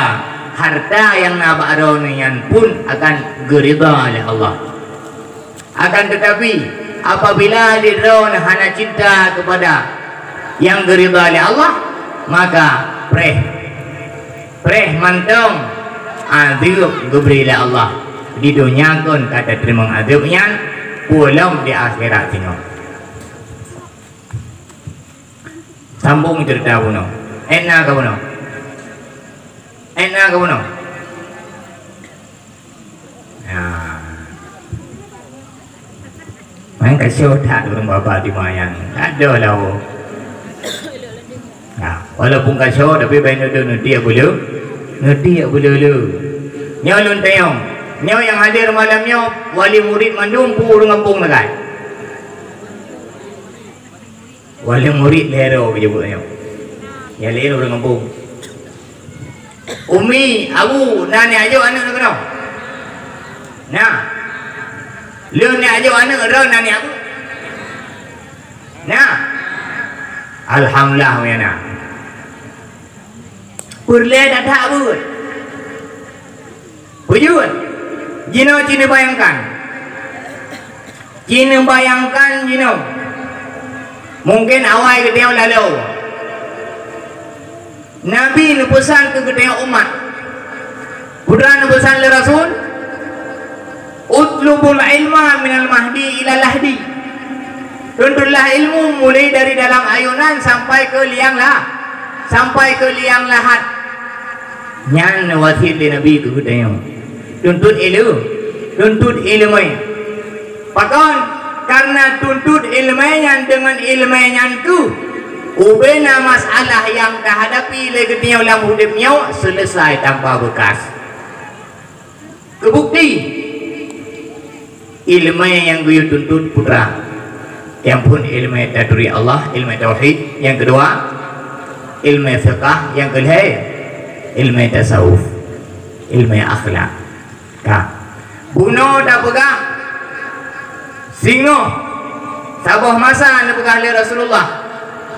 harta nyang na bak droeneuh nyan pun akan geuridha lé Allah. Akan teutapi, apabila di droeneuh hana cinta keupada nyang geuridha lé Allah, maka preh. Preh mantong azeub geubri lé Allah. Di donya kon ka tateurimong azeub nyan, peue lom di akhirat singoh. Sambong ceurita bunoe. Ena ka bunoe. Ena ka bunoe. Nah. Main kasih otak ureuëng baba di mayang. Ada lah. Nah, walaupun kasih, tapi baik nuduh nuti ya bulu. Nuti ya bulu lu. Nyoe lôn tanyong. Nyoe nyang hadir malam nyoe, wali murid mandum pu ureuëng kampung Nagai. Wali murid lero beujeuet nyoe. Ya lero ureuëng kampung. Umi, abu, na ni ajo aneuk keunoe? Na. Lôn ni ajo aneuk droe na ni abu? Na. Alhamdulillah, ya na. Peureulée that-that beuet. Beujeuet. Jinoe ci neubayangkan. Ci neubayangkan jinoe. Mungken awai geutanyoe laloe. Nabi neupeusan keu geutanyoe umat. Peue neupesan lé Rasul, "Utlubul ilma minal mahdi ilal lahdi." Tuntutlah ilmu mulai dari dalam ayunan sampai ke liang lah, sampai ke liang lahat. Nyan wasiet lé Nabi keu geutanyoe. Tuntut ileu-, tuntut ileumé. Pakon? Karena tuntut ileumé nyan deungon ileumé nyan keuh ubena masalah nyang tahadapi lé geutanyoe lam udeb nyoe seuleusai tanpa beukas. Keubukti, ileumé nyang geuyue tuntut putra. Nyang phon ileumé taturi Allah, ileumé tauhid. Nyang keudua, ileumé fiqah. Nyang keulhée, ileumé tasawuf, ileumé akhlak. Ka. Bunoe tapeugah, singoh saboh masa neupeugah lé Rasulullah,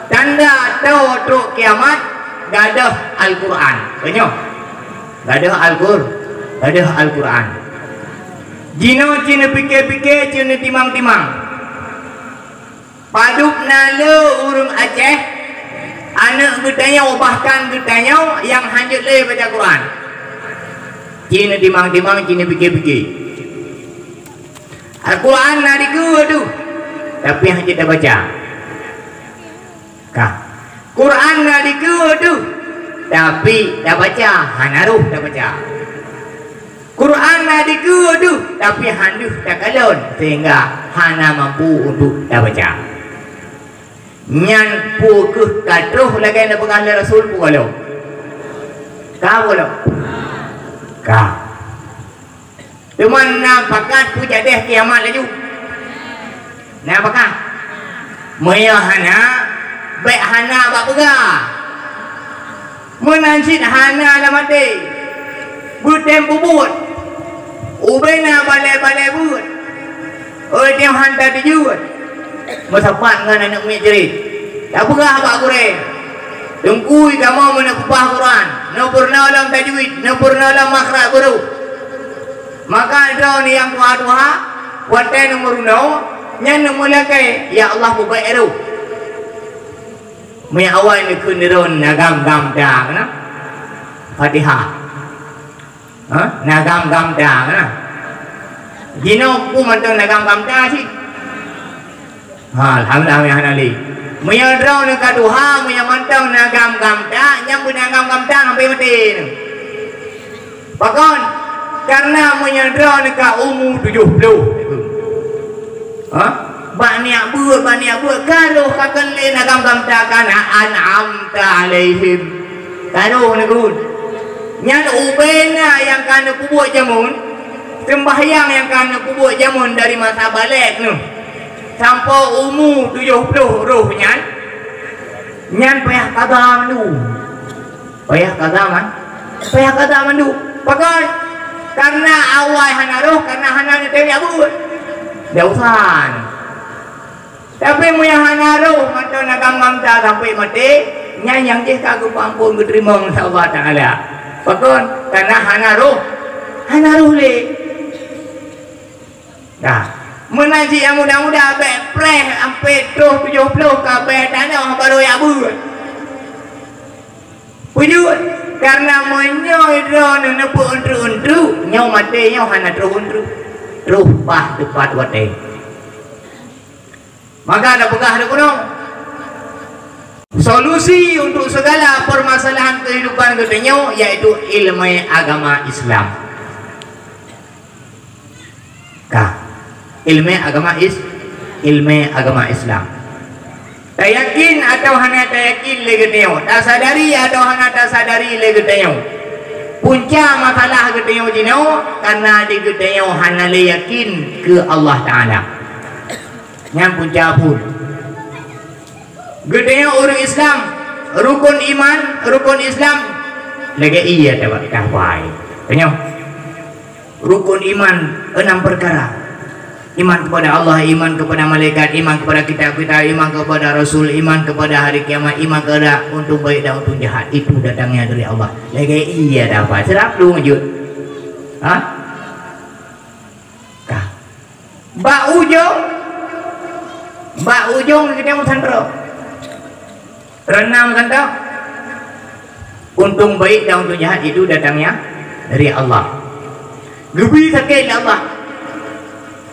tanda toe trok kiamat gadôh Al-Qur'an. Beunyoe? Gadôh Al-Qur-, gadôh Al-Qur'an. Jinoe ci neupike-pike, ci neutimang-timang. Padub na le ureuëng Aceh, aneuk geutanyoe bahkan geutanyoe nyang hanjeuet lé baca Quran. Ci neutimang-timang, ci neupike-pike. Al-Quran na dikeue teuh, tapi hana tabaca. Ka. Quran na dikeue teuh, tapi tabaca hana roh tabaca. Quran na dikeue teuh, tapi hana deuh takalon, sehingga hana mampu untuk tabaca. Nyan peu kheueh ka troh lagée neupeugah lé Rasul peue gohlom? Ka gohlom? Ka. Teuma na pakat peujadeh kiamat laju. Na pakat. Meunyoe hana, bék hana bak peugah. Meunan cit hana lam até. Beutem peubuet. Ubena balée-balée buet. Oi tiang hanta tijeuet. Meusapat ngon aneuk miet jri. Tapeugah bak gurée. Teungku, kamoe meuneuk peupah Quran, neupeurunoe lom tajwid, neupeurunoe lom makhraj huruf. Maka droeneuh nyang tuha-tuha, watée neumeurunoe, nyan neumeulakée, "Ya Allah, peubeuet roh." Meunyoe awai neukheun droeneuh na gam-gam da keunan. Fatihah. Ha? Na gam-gam da keunan. Jinoe peue mantong na gam-gam da cit? Ha, alhamdulillah, hana lé. Meunyoe droeneuh ka tuha, meunyoe mantong na gam-gam da, nyang beuna gam-gam da sampai maté nyoe. Pakon? Karena meunyoe droeneuh ka umu tujoh ploh, ha? Bak niat beuet, bak niat beuet, ka roh ka keuneuk lé na gam-gam da, ka na an'amta alaihim. Ka roh neukheun. Nyan ubena nyang ka neupeubuet jameun, seumbahyang nyang ka neupeubuet jameun dari masa balek neuh sampoe umu tujoh ploh roh nyan, nyan payah kada mandum. Payah kada man-, payah kada mandum. Pakon? Karena awai hana roh, karena hana neuteubiet buet. Dosa nyan. Tapi meunyoe hana roh, mantong na gam-gam da sampai maté, nyan nyang jih ka geupeuampon geuteurimong lé Allah Taala. Pakon? Karena hana roh. Hana roh lé. Nah, meunan cit nyang muda-muda bék preh sampai troh tujoh ploh ka bée tanoh baru jak beuet. Peujeuet, karena meunyoe droeneuh neupeu untreuk-untreuk, nyoe maté nyoe hana troh untreuk, troh paih teupat watée. Maka na peugah lé bunoe, solusi untuk segala permasalahan kehidupan geutanyoe yaitu ilmu agama Islam. Ka. Ilmu agama Is-, ilmu agama Islam. Tayakin atawa hana tayakin lé geutanyoe, tasadari atawa hana tasadari lé geutanyoe. Punca masalah geutanyoe jinoe karena di geutanyoe hana lé yakin keu Allah Taala. Nyan punca phon. Geutanyoe ureuëng Islam, rukun iman, rukun Islam lagée ié tabak tahpai. Tanyoe. Rukun iman enam perkara. Iman kepada Allah, iman kepada malaikat, iman kepada kitab-kitab, iman kepada rasul, iman kepada hari kiamat, iman kepada untung baik dan untung jahat. Itu datangnya dari Allah. Lagée ié tabak. Seurap tu ngejut. Ha? Ka. Bak ujong, bak ujong kita meusantroe. Reunang meusantroe. Untung baik dan untung jahat itu datangnya dari Allah. Geubi sakét lé Allah.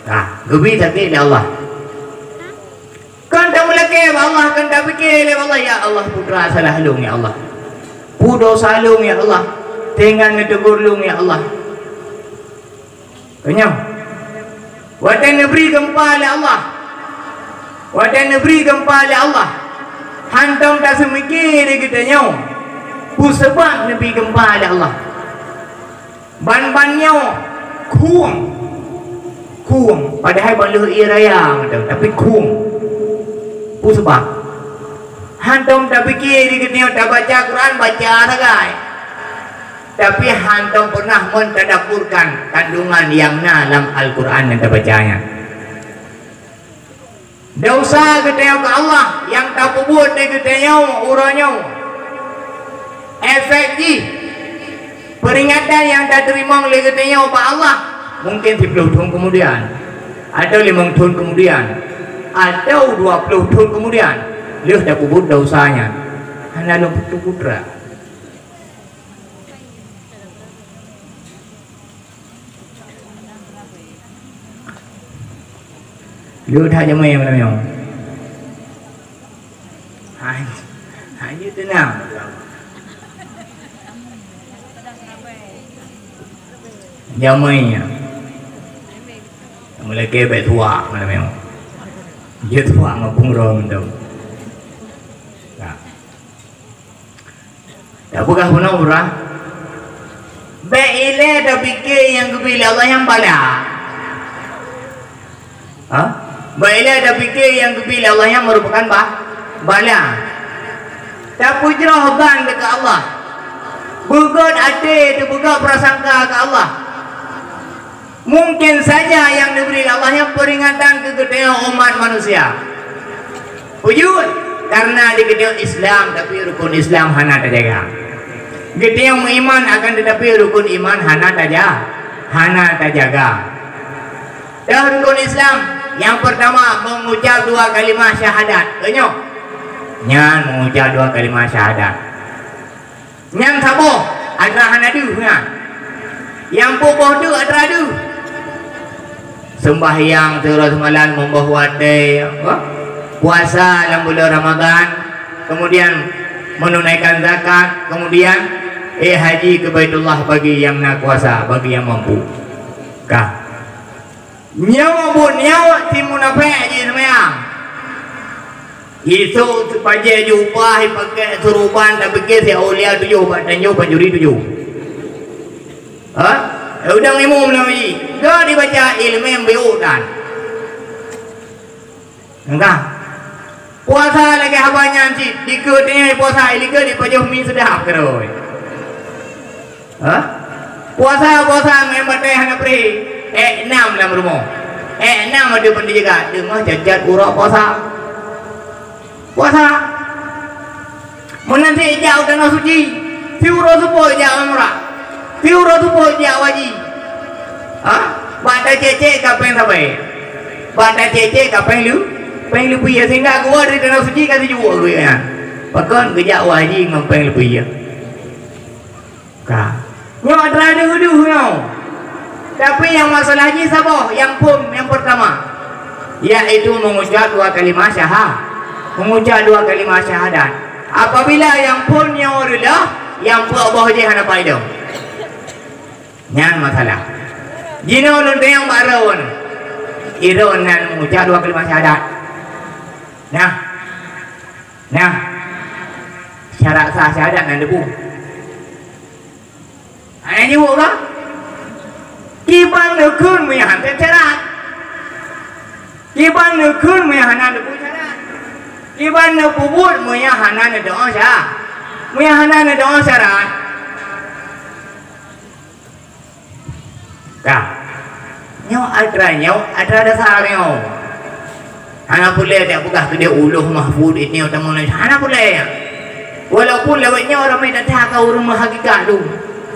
Nah, geubi sakét lé Allah. Kan tameulakée bak Allah, kan tapike lé Allah, "Ya Allah, peue teuma salah lôn, ya Allah. Peue desya lôn, ya Allah. Teuingat neutegur lôn, ya Allah." Keunyoe, watée neubri geumpa lé Allah, watée neubri geumpa lé Allah, hántom taseumike lé geutanyoe peue sabab neubri geumpa lé Allah. Ban-ban nyoe khueng, khueng, padahai ban lheueh ie raya mantong, tapi khueng. Peue sabab? Hántom tapike lé geutanyoe, tabaca Quran, baca sagai. Tapi hántom pernah meutadabburkan kandungan nyang na lam Al-Quran nyang tabaca nyan. Desya geutanyoe keu Allah nyang tapeubuet lé geutanyoe uroe nyoe. Efek jih, peuringatan nyang tateurimong lé geutanyoe bak Allah mungken siploh thon keumudian, atau limong thon keumudian, atau dua ploh thon keumudian, lheueh tapeubuet desya nyan. Hana lôn putôh putra. Lheueh that jamé malam nyoe. Hai, hai teunang. Jamé nyan. Meulakée bék tuha malam nyoe. Jeuet tuha ngon peungurong tu. Nah. Tapeugah bunoe ureuëng, Bék ilée tapike nyang geubri lé Allah nyan bala. Ha? Bék ilée tapike nyang geubri lé Allah nyan meurupakan ba-, bala. Tapeujroh ban keu Allah. Beugét até, teupeugét prasangka keu Allah. Mungken saja nyang neubri lé Allah nyan peuringatan keu geutanyoe umat manusia. Peue jeuet? Karena di geutanyoe Islam, tapi rukun Islam hana tajaga. Geutanyoe meuiman, akan tetapi rukun iman hana taja-, hana tajaga. Dan rukun Islam, nyang pertama, mengucap dua kalimah syahadat. Tanyoe. Nyan mengucap dua kalimah syahadat. Nyang saboh atra hana deuh nyan. Nyang peuboh deuh atra deuh. Sembahyang siuroe simalam, meuboh watée, apa? Puasa lam bulan Ramadan, kemudian menunaikan zakat, kemudian, eh, haji ke Baitullah bagi nyang na kuasa, bagi nyang mampu. Ka. Nyoe buet nyoe si munafék jih seumayang. Isok pajée jubah, ipakée suruban, tapike si aulia tujoh bak tanjoh, pancuri tujoh. Ha? Udang ilmu meunyoe jih. Ka dibaca ilmu yang beuk dan. Enggak. Puasa lagée haba nyan cit, dikeue teuh puasa, ilikeue dipajoh mi seudap keurôi. Ha? Puasa, puasa, ngon batée hana pri. Ék nam lam rumoh. Ék nam ada peundi jaga, teungoh cacat uroe puasa. Puasa. Meunan cit jak u Tanah Suci, siuroe seupôt jak umrah, siuroe seupôt jak haji. Ha? Bak tacék-cék ka péng sabai. Bak tacék-cék ka péng leu-, péng leupie, sehingga geuwoe dari Tanah Suci ka sijuek geuh nyan. Pakon geujak u haji ngon péng leupie. Ka. Nyoe atra deuh-deuh nyoe. Tapi nyang masalah jih saboh, nyang phon nyang pertama, yaitu mengucap dua kalimah syaha-, mengucap dua kalimah syahadat. Apabila nyang phon nyoe reuloh, nyang peuet boh jih hana paidong. Nyan masalah. Jinoe lôn tanyong bak droeneuh. Droeneuh nan mengucap dua kalimah syahadat. Nah. Nah. Syarat sah syahadat nan debu. Hana jaweueb ka? Kiban neukheun meunyo hana syarat. Kiban neukheun meunyo hana neupeu syarat. Kiban neupeubuet meunyo hana neudoa sya-, meunyo hana neudoa syarat. Ka. Nyoe atra nyoe, atra dasar nyoe. Hana peureulée tapeugah keudeh uloh mahfud ini utawa lain. Hana peureulée. Walaupun lawét nyoe ramé that-that ka ureuëng meuhakikat tu.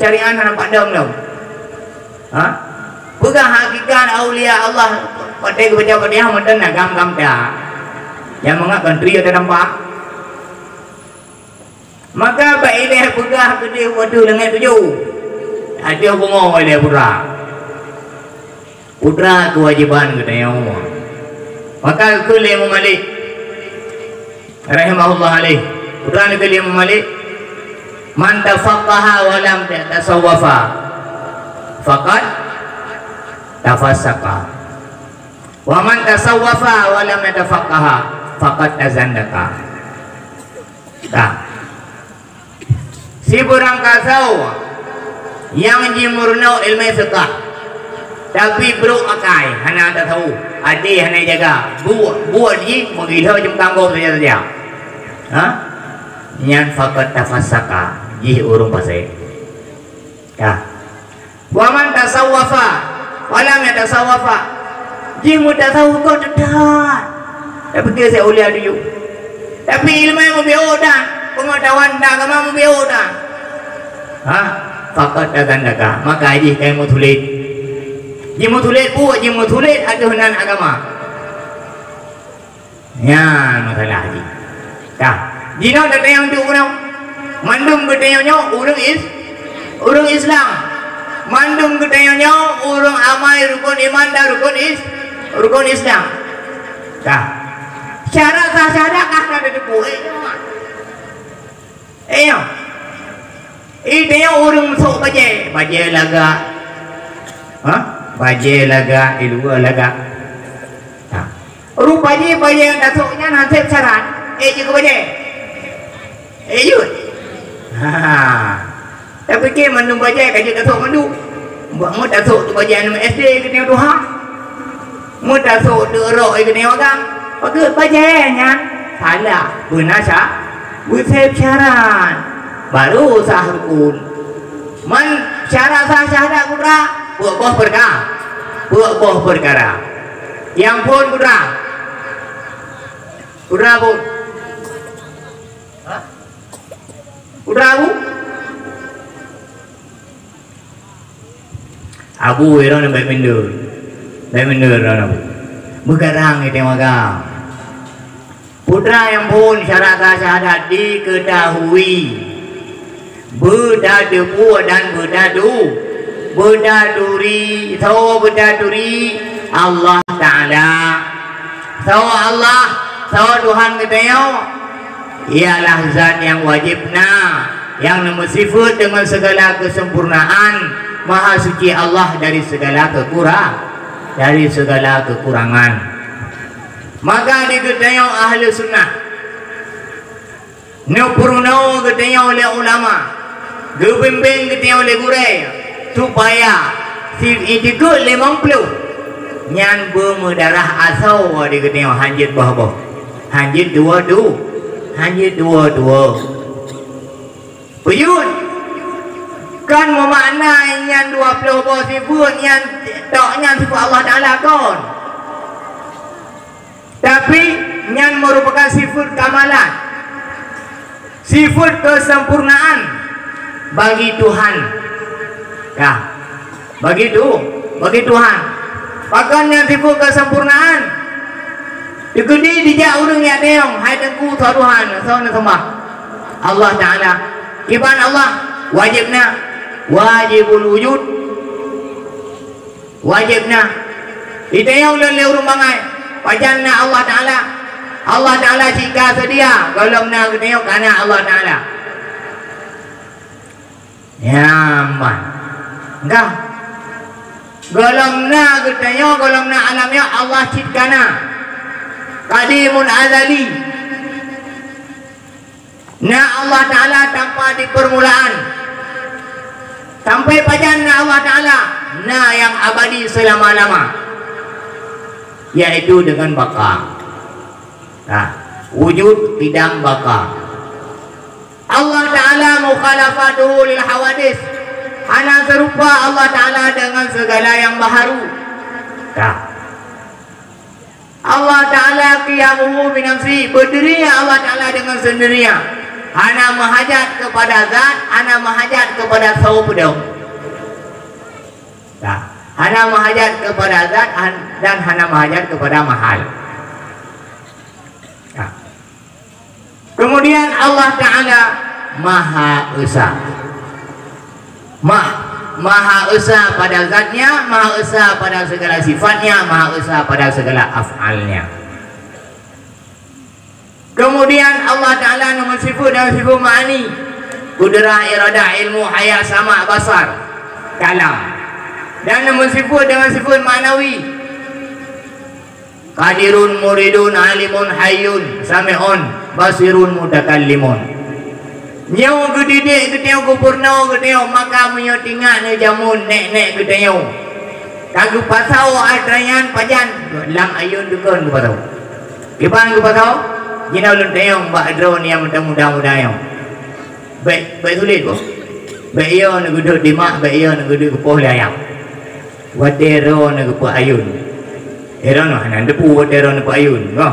Syariat hana padam lom. Ha? Peugah hakikat aulia Allah, patéh geubaca Fatihah mantong na gam-gam dah. Nyang mangat kan trio tadampak. Maka bak ilée peugah keudeh u ateueh langét tujoh. Ateueh bumoe ilée putra. Putra keuwajéban geutanyoe. Maka geukheun lé Imam Malik rahimahullah alaih. Putra geukheun lé Imam Malik, "Man tafaqqaha wa lam yatasawwafa faqad tafassaqa. Wa man tasawwafa wa lam yatafaqqaha faqad tazandaqa." Ka. Sibeurang kasoe nyang jimeurunoe iéleumé seukah, tapi brok akai, hana tasawuf, até hana jaga, buet, buet jih meugiloe jimeutanggong saja-saja. Ha? Nyan faqad tafassaqa, jih ureuëng pasék. Ka. Wa man tasawwafa wa lam yatasawwafa. Jih meutasawuf kok teutap. Tapi keu si aulia tujoh. Tapi iéleumé meubiôh dan, peungeutahuan teuntang agama meubiôh dan. Ha? Faqad tazandaqa. Maka jih ka meutuléh. Jih meutuléh buet, jih meutuléh ateueh nan agama. Nyan masalah jih. Ka. Jinoe geutanyoe duek uroe. Mandum geutanyoe nyoe ureuëng is-, ureuëng Islam. Mandum geutanyoe nyoe ureuëng amai rukun iman dan rukun is-, rukun Islam. Ka. Syarat sah syahadat ka na teupeu. Eh, nyoe. Eh, nyoe. Eh, tanyoe ureuëng meusok bajée, bajée lagak. Ha? Bajée lagak, di luwa lagak. Ha. Rupa jih bajée nyang tasok nyan hana sép syarat. Eh, jeuet keu bajée. Eh, jeuet. Ha. Tapike mandum bajée ka jeuet tasok mandum. Buet meutasok tu bajée aneuk S D keuneuk tuha. Meutasok tu rok keuneuk agam. Pakon bajée nyan? Salah. Beuna sya-, beuseb syarat. Baru sah rukun. Man syarat sah syahadat putra, peuet boh perka-, peuet boh peukara. Nyang phon putra. Putra phon. Hah? Putra Abu? Abu, droeneuh bèk minder. Bèk minder droeneuh Abu. Meugarang i teumaga. Putra nyang phon syarat sah syahadat diketahui. Beutateupeue dan beutatu-, beutaturi, soe beutaturi? Allah Ta'ala. Soe Allah? Soe Tuhan geutanyoe? Ialah zat nyang wajéb na, nyang neumeuseufeuet deungon sigala keusempurnaan, maha suci Allah dari sigala keukura-, dari sigala keukurangan. Maka di geutanyoe ahli sunnah, neupeurunoe geutanyoe lé ulama, geubimbéng geutanyoe lé gurée, supaya si itikeuet limong ploh nyan beumeudarah asoe di geutanyoe, hanjeuet boh-boh, hanjeuet dua-du-, hanjeuet dua-dua. Peue jeuet? Kon meumakna nyan dua ploh boh sifeuet nyan, tok nyan sifeuet Allah Ta'ala kon. Tapi, nyan meurupakan sifeuet kamalan, sifeuet keusempurnaan bagi Tuhan. Ka, bagi Tu-, bagi Tuhan. Pakon nyan sifeuet keusempurnaan? Teukeudi dijak ureuëng nyang tanyong, "Hai Teungku, soe Tuhan?" Soe neuseumah? Allah Ta'ala. Kiban Allah, wajéb na, wajibul wujud. Wajéb na. Itanyong lôn lé ureuëng bangai, pajan na Allah Ta'ala? Allah Ta'ala cit ka seudia, gohlom na geutanyoe ka na Allah Ta'ala. Nyaman. Enggak. Gohlom na geutanyoe, gohlom na alam nyoe, Allah cit ka na. Qadimun azali. Na Allah Ta'ala tanpa di permulaan. Sampai pajan na Allah Ta'ala? Na nyang abadi seulama-lama, yaitu deungon baqa. Nah, wujud, qidam, baqa. Allah Ta'ala mukhalafatuhu lil hawadis. Hana seurupa Allah Ta'ala deungon sigala nyang baharu. Nah. Allah Ta'ala qiyamuhu binafsi, beudiri Allah Ta'ala deungon seundiri. Hana meuhajat keupada zat, hana meuhajat keupada soe peudong. Nah, hana meuhajat keupada zat han-, dan hana meuhajat keupada mahal. Nah. Kemudian Allah Ta'ala Maha Esa. Ma-, Maha Esa pada zatnya, Maha Esa pada segala sifatnya, Maha Esa pada segala af'alnya. Kemudian Allah Ta'ala neumeuseufeuet dengan sifat ma'ani, kudrah, iradah, ilmu, hayat, sama', basar, kalam. Dan neumeuseufeuet dengan sifat ma'nawi, qadirun, muridun, alimun, hayyun, sami'un, basirun, mutakallimun. Nyoe geudidik geutanyoe, geupeurunoe geutanyoe, maka meunyoe tingat neujameun nék-nék geutanyoe ka geupasoe atra nyan pajan, lam ayun dukon geupasoe. Kiban geupasoe? Jinoe lôn tanyong bak droe nyang muda-muda nyoe. Bék, bék sulet boh. Bék yo neugeudot dimak, bék yo neugeudot geupoh lé ayam. Watée droeneuh geupeuayun. Eh, droeneuh hana teupeu watée droeneuh peuayun, boh.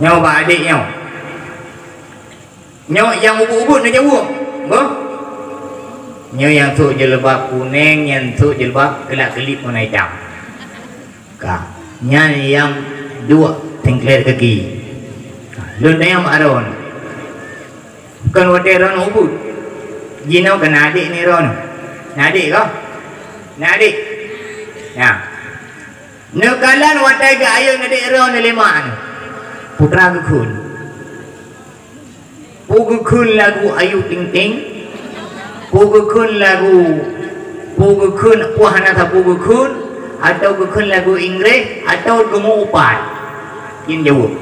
Nyoe bak adék nyoe. Nyoe nyang ubit-ubit neujaweueb, boh. Nyoe nyang sôk jilbab kunéng, nyang sôk jilbab keulak-keulip warna itam. Ka, nyan nyang duek singlet kaki. Lôn tanyong bak droeneuh. Kon watée droeneuh ubit. Jinoe keunan adék ni droeneuh. Na adék kah? Na adék? Nyan. Neukalon watée geuayun adék droeneuh lé mak nyoe. Peue geukheun? Peue geukheun lagu Ayu Ting Ting? Peue geukheun lagu, peue geukheun, peue hana sapeue geukheun? Atawa geukheun lagu Inggréh? Atawa geumeuupat? Jin jaweueb.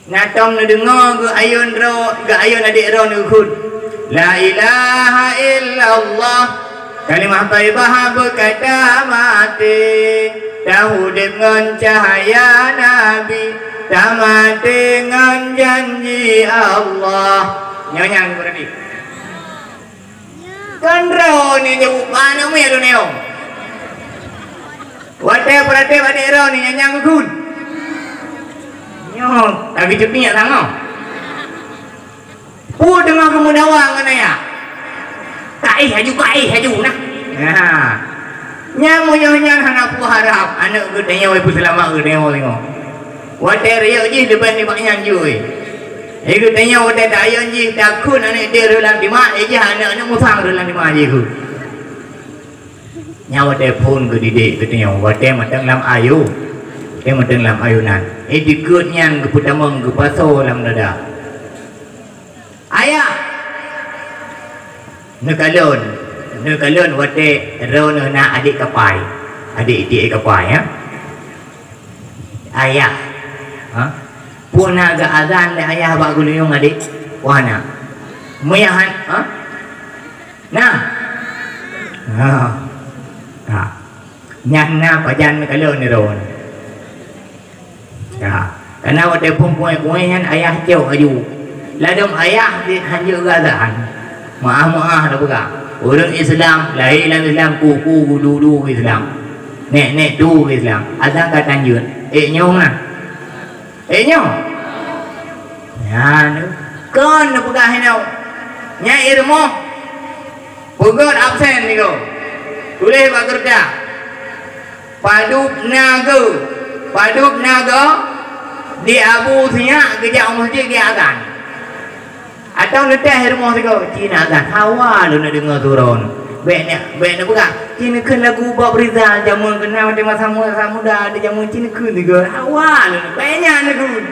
Na tom neudeungoe geuayun droe, geuayun adék droeneuh geukheun. La ilaha illallah, kalimah thaibah beukata maté, taudeb ngon cahya Nabi, tamaté ngon janji Allah. Nyoe nyan beurati. Kan droeneuh nyang buka aneuk miet droeneuh. Watée peuraté bak droeneuh nyang nyang geukheun. Nyoe, tapi cuti nyang sama. Peue teuma keumeudawa ngon ayah? Kaéh aju, kaéh aju nah. Nah. Nyan meunyoe nyan hana peue harab, aneuk geutanyoe peuseulamat geutanyoe singoh. Watée rayeuk jih leubeh nibak nyan jui. Geutanyoe watée tayôn jih takheun aneuk deuh reulam tima, eh jih aneuk-aneuk musang reulam tima jih. Nyan watée phon geudidik geutanyoe, watée mantong lam ayu, watée mantong lam ayunan. Eh dikeue nyan geupeutamong geupasoe lam dada. Ayah! Neukalon, neukalon watée droeneuh na adék kapai, adék tiek kapai, ya. Ayah, ha? Peue na geuazan lé ayah bak geulinyueng adék? Wah na. Meuyahan, ha? Na. Ha. Ha. Nyan na pajan neukalon droeneuh. Ya, karena watée phon kuéh-kuéh nyan ayah cok aju. Ladom ayah di hanjeuet geuazan. Meuah-meuah tapeugah. Ureuëng Islam, lahé lam Islam, kuku dudu Islam. Nek-nek tu Islam. Azan ka tanjeuet. Eh nyoe na. Eh nyoe. Nyan kon neupeugah inoe. Nyan i rumoh. Peugét absen niko. Tuléh bak keureuja. Padub na geu, padub na geu, di Abu Sinyak geujak u meuseujid geuazan. Atawa neutéh rumoh sigoe, ci na azan. Hawa lôn neudeungoe surah nyoe. Bék na, bék neupeugah, ci neukheun lagu Bob Rizal jameun keunan watée masa mu-, masa muda di jameun ci neukheun sigoe. Hawa lôn, bék nyan neukheun.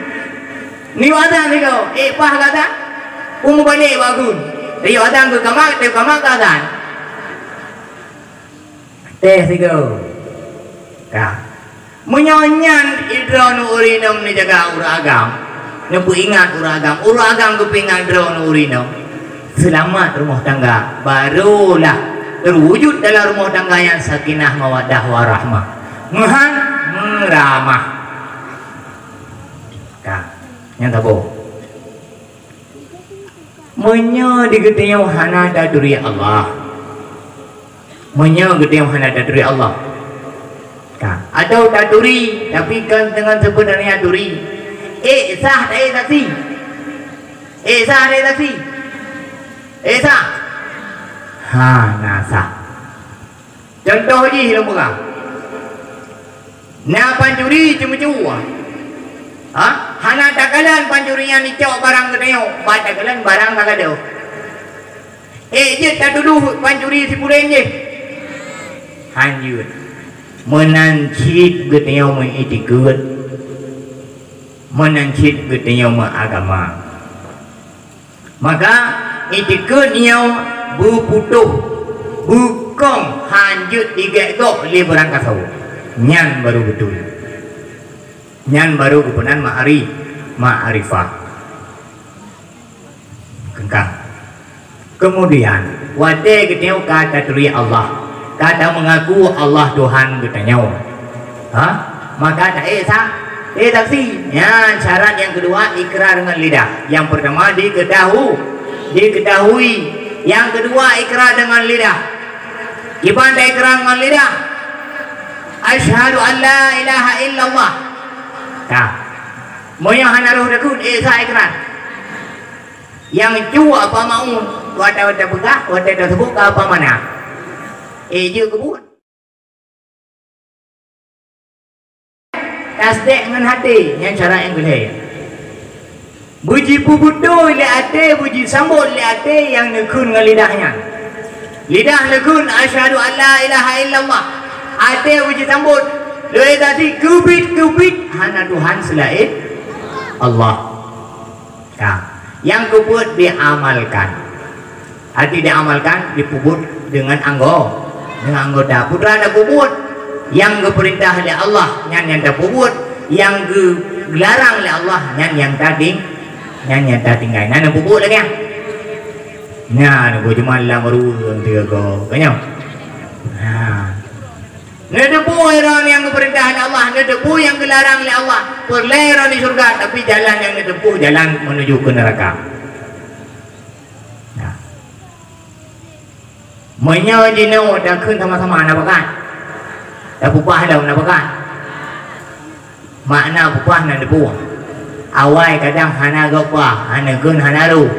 Nyoe azan sigoe, ék paih gata? Peue mubalek bak gun. Nyoe azan keu kamak, teuh kamak gata. Teuh sigoe. Ka. Meunyoe nyan droeneuh ureuëng inong neujaga ureuëng agam, neupeuingat ureuëng agam, ureuëng agam geupeuingat droeneuh ureuëng inong, seulamat rumoh tangga, barulah teuwujud dalam rumoh tangga nyan sakinah, mawaddah, warahmah. Meuhan, meuramah. Ka. Nyan saboh. Meunyoe di geutanyoe hana taturi Allah, meunyoe geutanyoe hana taturi Allah, ka, atawa taturi, tapi kon deungon seubeunarnya turi, ék sah taék saksi? Ék sah taék saksi? Ék sah? Hana sah. Cuntoh jih lôn peugah. Na pancuri ceumeucue. Ha? Hana takalon pancuri nyan icok barang geutanyoe, bah takalon barang ka gadôh. Ék jeuet tatudoh pancuri si puléng jih? Han jeuet. Meunan cit geutanyoe meuitikeuet, meunan cit geutanyoe meuagama. Maka, itikeuet nyoe beuputôh, beukong, hanjeuet digét gob lé beurangkasoe. Nyan baru beutôi. Nyan baru geupeunan ma'ari-, ma'rifah. Keungkang. Keumudian, watée geutanyoe ka taturi Allah, ka tameungaku Allah Tuhan geutanyoe. Ha? Maka taék sa-, ék saksi. Nyan syarat nyang keudua, ikrar ngon lidah. Nyang peurtama dikeutahu-, dikeutahui. Nyang keudua ikrar deungon lidah. Kiban taikrar ngon lidah? Asyhadu an la ilaha illallah. Ka. Meunyoe hana roh takheun, ék sa ikrar. Nyang cuba apa mau, watée-watée peugah, watée teusebut ka apa mana. Ék jeuet keubuet. Tasdék ngon até, nyan cara nyang keulhée. Beujipeubeutôi lé até, beujisambot lé até nyang neukheun ngon lidah nyan. Lidah neukheun, "Asyhadu an la ilaha illallah." Até beujisambot, lé tadi keubiet-keubiet hana Tuhan seulaén Allah. Ka. Nyang keubuet diamalkan. Arti diamalkan, dipeubuet deungon anggo-, deungon anggota. Peue teuma tapeubuet? Nyang geupeurintah lé Allah, nyan nyang tapeubuet. Nyang geularang lé Allah, nyan nyang tating-, nyan nyang tatinggai. Nyan nyang peubuet lagée nyan. Nyan, geujeumah lam ruweueng tiga go. Ka nyoe? Ha. Neuteupeue droe nyang geupeurintah lé Allah, neuteupeue nyang geularang lé Allah. Peureulée droe di syurga, tapi jalan nyang neuteupeue, jalan menuju ke neraka. Nah. Meunyoe jinoe takheun sama-sama na pakat. Tapeupah lom na pakat. Makna peupah na teupeue. Awai kadang hana geupeupah, hana geun hana rôh.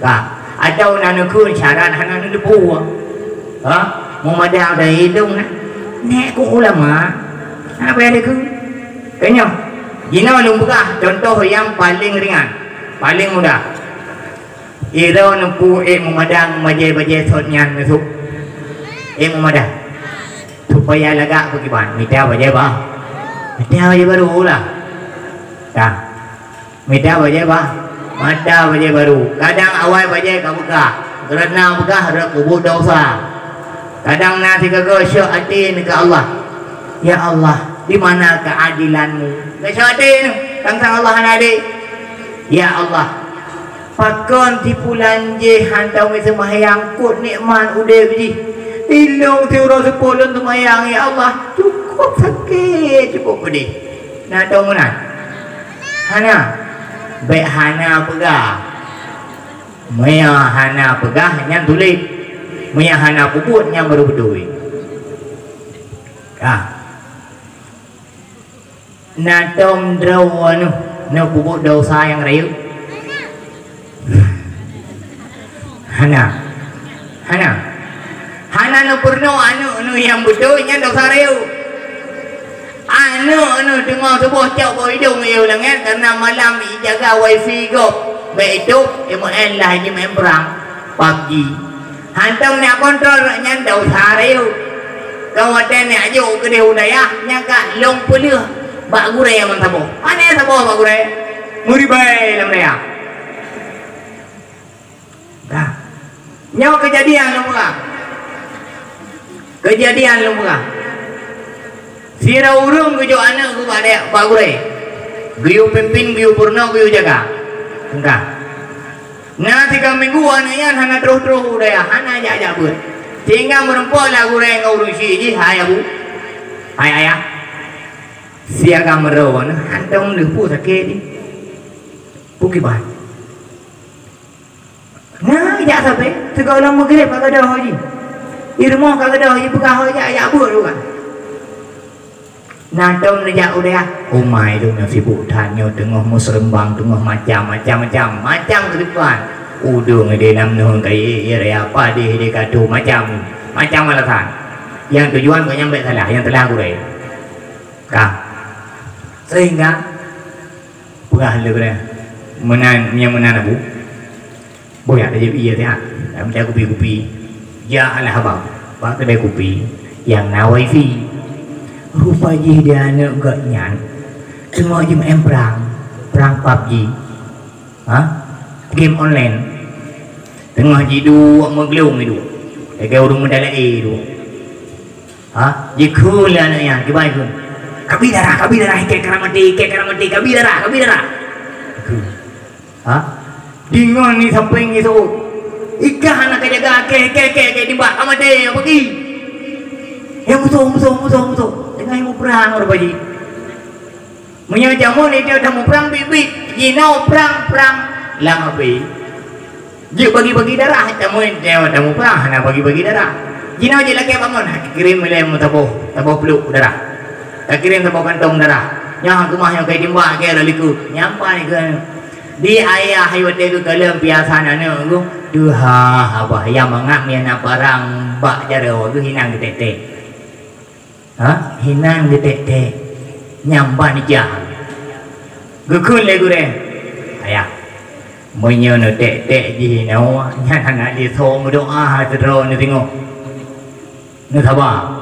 Ka. Atawa na neukheun syarat hana neuteupeue. Ha? Meumadang dan idong na. Nek keu ulama. Hana payah neukheun. Keunyoe. Jinoe lôn peugah contoh nyang paleng ringan. Paleng mudah. Iroe neupeu ék meumadang bajée-bajée sot nyan neusok. Ék meumadang. Supaya lagak beugiban, mita bajée bah. Mita bajée barô lah. Dah. Mita bajée bah. Mita bajée barô. Kadang awai bajée ka beukah. Karena beukah rot peubuet desya. Kadang na sigoe syok até neu keu Allah. Ya Allah, di mana keadilan-Mu? Ka syok até neu, tang-tang Allah hana adé. Ya Allah, pakon si pulan jih hantom seumayang, kut nikmat udeb jih. Ilôn siuroe seupôt lôn seumayang, ya Allah, cukup sakét, cukup peudeh. Na tông meunan? Hana. Bék hana peugah. Meunyo hana peugah, nyan tuléh. Meunyo hana peubuet, nyan baru beutôi. Ah. Na tom droe neuh, neuh peubuet desya nyang rayeuk? Hana. Hana. Hana neupeurunoe aneuk neuh nyang beutôi, nyan desya rayeuk. Aneuk neuh teungoh suboh cok bak idong yôh langét, karena malam ijaga wifi gob. Bak itôb, imeu'en lah jimeu'en prang, pabji. Hantom neujak kontrol nyan desya rayeuk. Ka watée neujak jok keudeh u dayah, nyan ka lôn peuleueh bak gurée nyang saboh. Pane saboh bak gurée? Meuribée lam dayah. Dah. Nyoe keujadian lôn peugah. Keujadian lôn peugah. Sidroe ureuëng geujok aneuk geuh bak dayah, bak gurée. Geuyue pimpén, geuyue peurunoe, geuyue jaga. Peugah. Na tiga minggu aneuk nyan hana troh-troh u dayah, hana jak-jak beuet. Sehingga meurumpok lé gurée ngon ureuëng syik jih, "Hai abu, hai ayah, siaga meurôh nyoe hantom lheueh peue sakét jih." Peue kiban? Na jak sabe, sigoe lom meugreb ka gadôh jih. Di rumoh ka gadôh jih, peugah jak-jak beuet bukan. Na tom neujak u dayah, "Umai lôn nyang sibuk that nyoe teungoh meuseureumbang, teungoh macam-macam, macam-macam keureubeuen. Udeueng ideh nam neuheun kayée, ie raya padeh ideh katu, macam, macam alasan." Nyang tujuan gobnyan bék salah, nyang salah gurée. Ka. Sehingga peugah lé gurée, "Meunan, nyang meunan abu." Boh jak tajép ie siat, lam kupi-kupi. Jak alah abang, bak keudè kupi nyang na wifi. Rupa jih di aneuk gobnyan teungoh jimeu'en prang, prang pabji. Ha? Game online. Teungoh jiduek meuglong jiduek. Lagèe ureueng meudalai jiduek. Ha? Jikheun lé aneuk nyan, kiban jikheun. "Kabi darah, kabi darah, ikèt karamati, ikèt karamati, kabi darah, kabi darah." Jikheun. Ha? Deungon di sampéng jiseuôt. Ikah hana kajaga, kèh, kèh, kèh, kèh, timbak ka maté, nyang peugi. Nyang musoh, musoh, musoh, musoh. Teungoh muprang rupa jih. Meunyoe jameun itu dah muprang biet-biet, jinoe prang-prang lam api. Jeuet bagi-bagi darah, jameun itu dah muprang hana bagi-bagi darah. Jinoe jeuet lakèe bangon, ha, kirém ilèe meusaboh, saboh pluek darah. Ka kirém saboh kantong darah. Nyoe keumah nyoe ka timbak kèe lom likôt. Nyan pat keuh. Di ayah watèe geukalon piasan aneuk geuh, tuha abah nyang mangat meunan barang bak jaroe geuh hinan geutek-tek. Ha? Hinan geutek-tek. Nyan ban ijak. Geukheun lé gurèe, "Ayah, meunyoe neutek-tek jih inoe, nyan hana jisoe meudoa sidroe neuteungoh. Neusaba."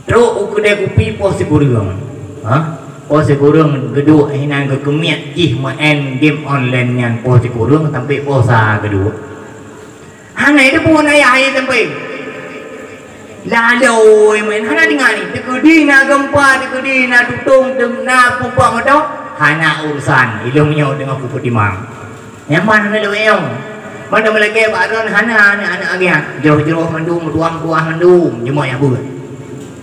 Trok u keudè kupi poh sikureueng. Ha? Poh sikureueng geuduek hinan geukeumiet jih meu'en game online nyan poh sikureueng sampai poh sa geuduek. Hana jiteupeue ayah jih sampai. Laloi meu'en hana deungon. Teukeudi na gempa, teukeudi na tutong, teu-, na pumpok moto, hana urusan. Ilôn nyoe teungoh kupeutimang. Nyaman hana lewat nyoe. Mantong meulakée bak droe hana aneuk-aneuk agihan. Jroh-jroh mandum, meutuah-meutuah mandum, cuma jak beuet.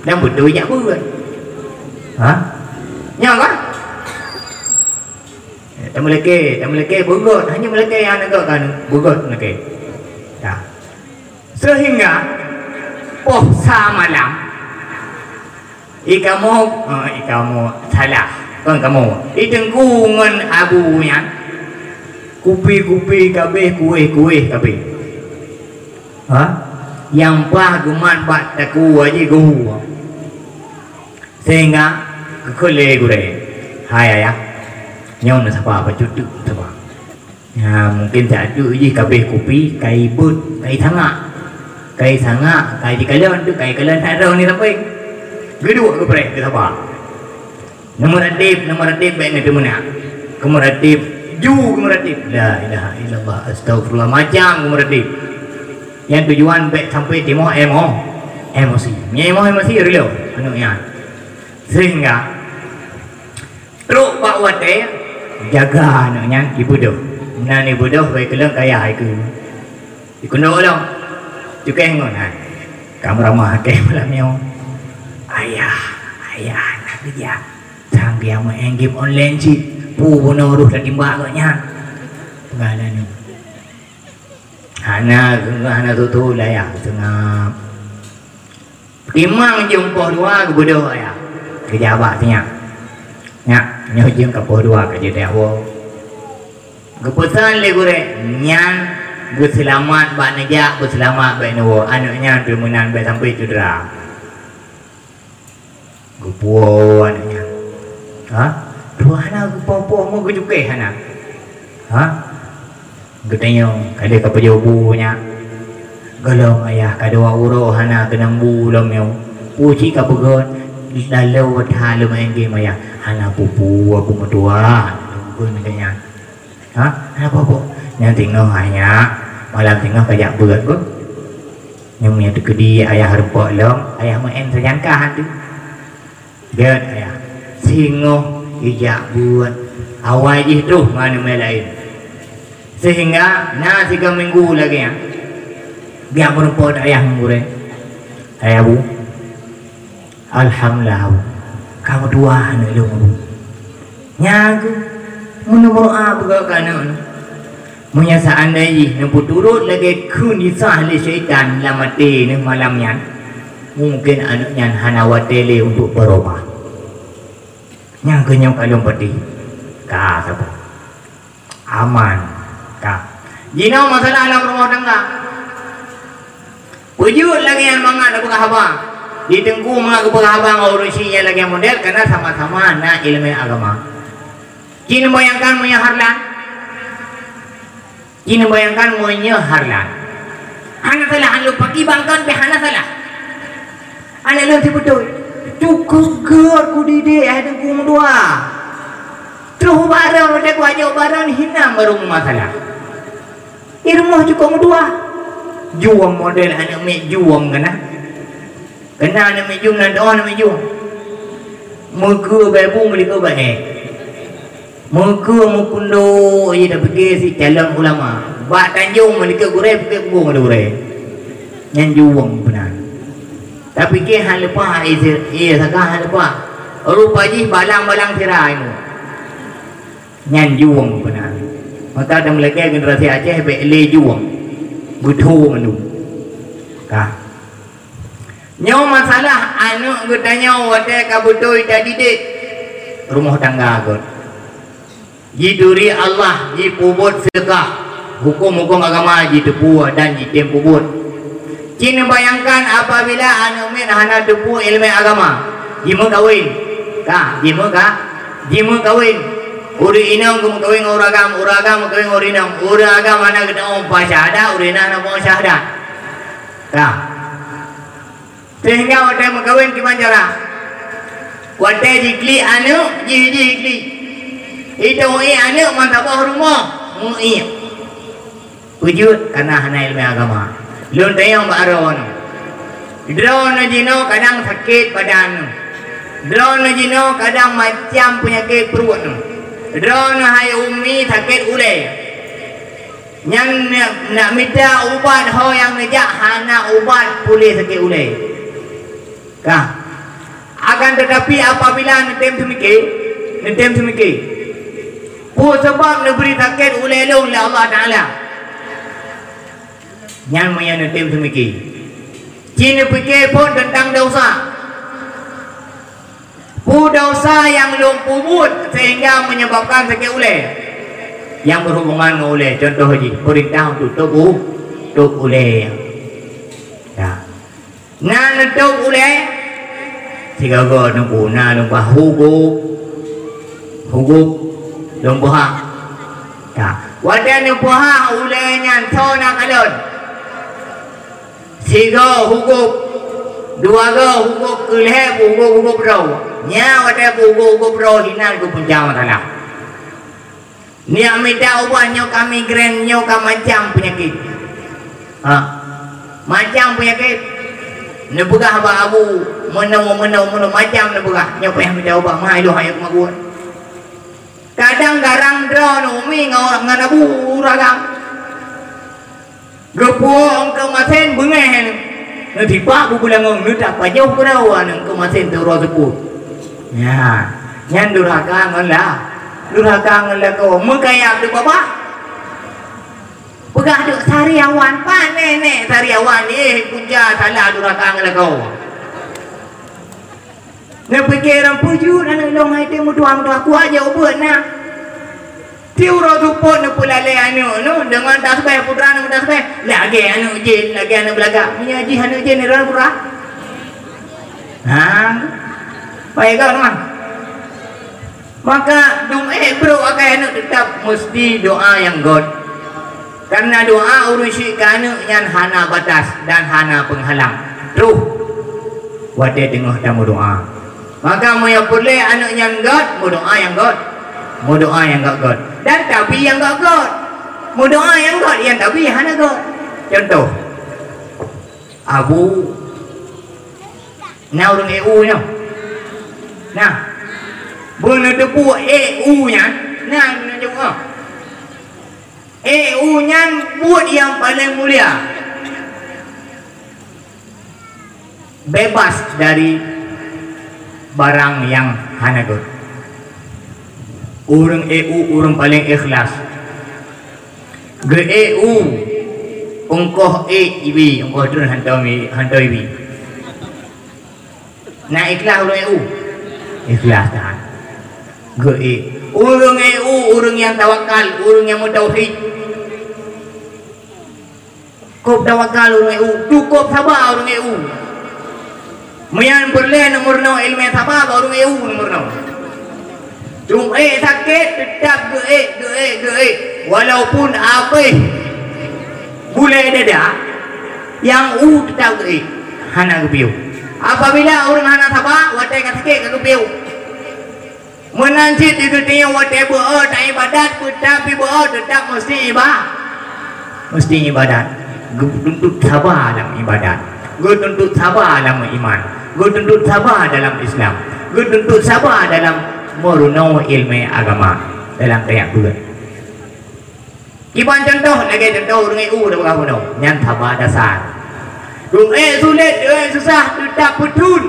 Dan beutôi jak beuet. Ha? Nyoe kan? Eh, tameulakée, tameulakée beugöt, hanya meulakée nyang neugöt kan beugöt meulakée. Dah. Sehingga poh sa malam, i kamoe, eh, i kamoe salah, kon kamoe. I teungku ngon abu nyan, kupi-kupi kabeh, kuéh-kuéh kabeh. Ha? Nyang paih geumat bak takue jih geuhu. Sehingga geukheun lé gurée, "Hai ayah, nyoe neusaba bacut teuk neusaba." Ya, mungkin saát teuk jih kabeh kupi kai beuet, kai sangak. Kai sangak, kai jikalon teuk, kai kalon that droe ni sampai. Geuduek geupreh, geusaba. Neumeuratéb, neumeuratéb bék neuteumeunak. Geumeuratéb, ju geumeuratéb. La ilaha illallah, astagfirullah, macam geumeuratéb. Nyang tujuan bék sampai timoh emo-, emosi. Nyang emoh emosi reulôh aneuk nyan. Sehingga trok bak watée jaga aneuk nyan ibeudôh. Meunan ibeudôh, wai keulong kayah hai keu. Ikeunoe lom. Cukéh ngon hai. Ka meuramah keu malam nyoe. Ayah, ayah, na keujak. Sang dia main game online cit. Pu bunoe roh tatimbak gobnyan. Peugah lagée nyoe. Hana, hana tutoe lah ya, seungab. Timang jeuem poh dua geubeudôh ya. Keujak bak sinyak. Nyak, nyoe jeuem ka poh dua ka jeuet ya woe. Geupeusan lé gurée, nyan beuseulamat bak neujak, beuseulamat bak neuwoe. Aneuk nyan pih meunan bék sampai cedera. Geupuwoe aneuk nyan. Ha? Tuha hana geupoh-poh, meu geucukéh hana. Ha? Geutanyong, ka lheueh ka pajoh bu nyak. Gohlom ayah ka dua uroe hana keunong bu lom nyoe. Pu cit ka peugöt, lalu that lom main game ayah. Hana peue-peue, aku meutuah. Peue nyan. Ha? Hana peue-peue. Nyan singoh hai nyak. Malam singoh ka jak beuet beuh. Nyang meunyo teukeudi ayah reupok lom, ayah meu'en sajan kah tu. Gét ayah. Singoh ijak beuet. Awai jih troh ngon aneuk laén. Sehingga na sigoe minggu lagée nyan. Geujak meurumpok ayah ngon gurée. Hai abu. Alhamdulillah, ka meutuah aneuk lôn. Nyan keuh, meunyoe meudoa beugöt keu aneuk nyoe. Meunyoe seandai jih neupeuturot lagée kheun jisah lé syaitan lam até neuh malam nyan, mungken aneuk nyan hana watée lé untuk beurubah. Nyan keuh nyoe ka lôn peudeh. Ka saboh. Aman. Ka. Jinoe masalah lam rumoh tangga. Peujeuet lagée nyan mangat neupeugah haba. Di teungku mangat geupeugah haba ngon ureuëng syiek nyang lagée model, karena sama-sama na iéleumé agama. Ci neubayangkan meunyoe Harlan. Ci neubayangkan meunyoe Harlan. Hana salah, aneuk lôn paki bangkon pih hana salah. Aneuk lôn sibeutôi. Cukôp gét kudidik hai teungku meutuah. Troh barang, watée kuajak barang, hinan barô meumasalah. Di rumoh cukôp meutuah. Jueng model aneuk miet jueng keunan. Keunan aneuk miet jueng, nan doh aneuk miet jueng. Meukeue bak bu, meulikot bak ék. Meukeue meukundok, iya tapiké si calon ulama. Bak tanjong meulikot gurée, piké peugong lé gurée. Nyan jueng peunan. Tapiké hana leupah, iya, iya saka hana leupah. Rupa jih balang-balang sira ilmu. Nyan jueng peunan. Maka tameulakée generasi Aceh bék lé jueng. Beutho mandum. Ka. Nyoe masalah aneuk geutanyoe watée ka beutôi tadidik rumoh tangga gét. Jituri Allah, jipeubuet seudeukah, huköm-huköm agama jiteupeu dan jitem peubuet. Ci neubayangkan apabila aneuk miet hana teupeu iéleumé agama, jimeukawen. Ka, jimeuka-, jimeukawen. Ureuëng inong geumeukawen ngon ureuëng agam, ureuëng agam meukawen ngon ureuëng inong, ureuëng agam hana geuteu'oh syahadat, ureuëng inong hana geuteu'oh syahadat. Ka. Sehingga watée meukawen kiban cara. Watée jiklik aneuk, jih-jih jiklik. Itong ié aneuk meusaboh rumoh, meuiek. Peujeuet karena hana iéleumé agama. Lôn tanyong bak droeneuh. Droeneuh jinoe kadang sakét badan neuh. Droeneuh jinoe kadang macam peunyakét pruet neuh. Droeneuh hai umi sakét ulée. Nyan nak, nak mita ubat ho nyang neujak hana ubat puléh sakét ulée. Ka. Akan tetapi apabila neutem seumike, neutem seumike, peue sabab neubri sakét ulée lôn lé Allah Taala? Nyan meunyoe neutem seumike. Ci neupike phon teuntang desya. Peue desya nyang lôn peubuet sehingga menyebabkan sakét ulée? Nyang berhubungan ngon ulée, contoh jih, peurintah untuk tôb u-, tôb ulée. Ya. Na neutôb ulée, sigoe-goe neupeuhah, na neupeuhah hugôb, hugôb, neupeuhah. Ya. Watée neupeuhah ulée nyan, soe na kalon? Sigoe hugôb, dua goe hugôb keu lhée, hugôb-hugôb droe. Nyan watée hugôb-hugôb droe hinan geupeunca masalah. Neujak mita ubat nyoe ka migrain, nyoe ka macam peunyakét. Ha. Macam peunyakét. Neupeugah bak abu, meunoe, meunoe, meunoe, macam neupeugah. Nyoe payah mita ubat, meuhai lôn hayeu keumagun. Kadang garang droeneuh umi ngon, ngon abu ragam. Geupuwoe eungkôt masen beungéh nyan. Neutipa bubu langong, neutapajoh keudroe aneuk eungkôt masen teuroe seupôt. Nyan, nyan durhaka ngon la-, durhaka ngon lakoe. Meukayap di babah. Peugah duk sariawan, pane nèk sariawan, eh, punca salah durhaka ngon lakoe. Neupike ram peujeuet aneuk lôn hai teuh meutuah-meutuah, kuat jak ubeuet na. Tiep uroe seupôt neupeulalée aneuk nyoe deungon tasbeh, putra neumeutasbeh. Lagée aneuk jén, lagée aneuk beulagak. Meunyoe jih aneuk jén, droe putra. Ha. Baik, kau teman. Maka dum ék brok akai aneuk teutab meusti doa nyang gét. Kareuna doa ureuëng syik keu aneuk nyan hana batas dan hana peunghalang. Troh watée teungoh tameudoa. Maka meunyoe peureulée aneuk nyan gét, meudoa nyang gét. Meudoa nyang gét-gét. Dan tabi nyang gét-gét. Meudoa nyang gét, nyang tabi hana gét. Contoh, abu na ureuëng ék u nyoe. Nah, beuneuteupeu ék u nyan, na ureuëng ék u nyoe. Ék u nyan buet nyang paleng mulia. Bebas dari barang nyang hana gét. Ureuëng ék u ureuëng paleng ikhlas. Geuék u, ungkoh ék ibi, ungkoh treun hantom i-, hantom ibi. Na ikhlas ureuëng ék u? Ikhlas that. Geuék. Ureuëng ék u, ureuëng nyang tawakal, ureuëng nyang meutauhid. Kôb tawakal ureuëng ék u, cukôb saba ureuëng ék u. Meunyan peureulée neumeurunoe iéleumé saba bak ureuëng ék u neumeurunoe. Dum ék sakét teutab geuék, geuék, geuék. Walaupun abéh gulée dada, nyang u teutab geuék, hana geupiôh. Apabila ureuëng hana saba, watée ka sakét ka geupiôh. Meunan cit di geutanyoe watée beu-o taibadat, teutab pih beu-o teutab meusti iba-, meusti ibadat. Geutuntut saba lam ibadat, geutuntut saba lam iman, geutuntut saba dalam Islam, geutuntut saba dalam meurunoe iéleumé agama dalam kayée beuet. Kiban contoh, lagée contoh ureuëng ék u dak peugah bunoe, nyan saba dasar. Ureuëng ék sulet, ureuëng ék susah teutab peutrun,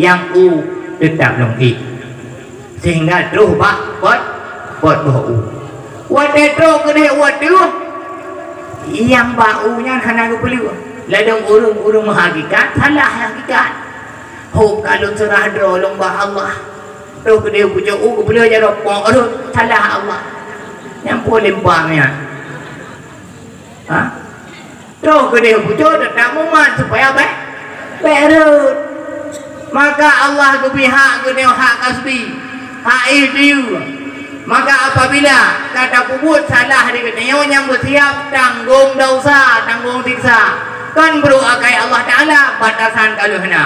nyang u teutab lom ék. Sehingga troh bak pot, pot boh u. Watée troh keudeh u ateueh, nyang bak u nyan hana geupeuleueh. Ladôm ureuëng-ureuëng meuhakikat, salah hakikat. Hok ka lôn seurah droe lôn bak Allah. Troh keudeh pucok u geupeuleueh jaroe pok rhot, salah Allah. Nyang po lempang nyan. Ha? Troh keudeh pucok teutab mumat supaya bék, bék rhot. Maka Allah geubri hak geutanyoe hak kasbi, hak ikhtiar. Maka apabila ka tapeubuet salah di geutanyoe nyang beusiab tanggong desya, tanggong siksa, kon brok akai Allah Taala batasan ka lheueh na.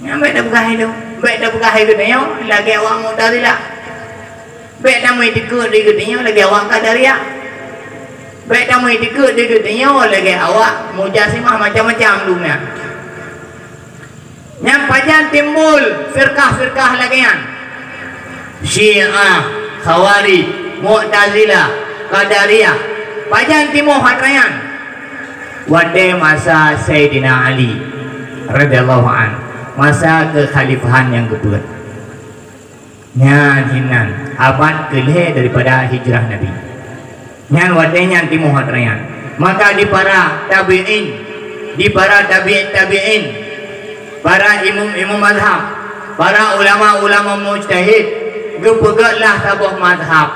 Nyan bék tapeugah ilée, bék tapeugah ilée geutanyoe lagée awak Mu'tazilah. Bék tameuitikeuet di geutanyoe lagée awak Qadariyah. Bék tameuitikeuet di geutanyoe lagée awak Mujasimah, macam-macam dum nyan. Nyan pajan timbul firkah-firkah lagée nyan. Syiah, Khawarij, Mu'tazilah, Qadariyah. Pajan timoh atra nyan? Watée masa Saidina Ali radhiyallahu an, masa keukhalifahan nyang keupeuet. Nyan hinan abad keulhée daripada hijrah Nabi. Nyan watée nyan timoh atra nyan. Maka di para tabi'in, di para tabi'in tabi'in, para imum-imum mazhab, para ulama-ulama mujtahid, geupeugét lah saboh mazhab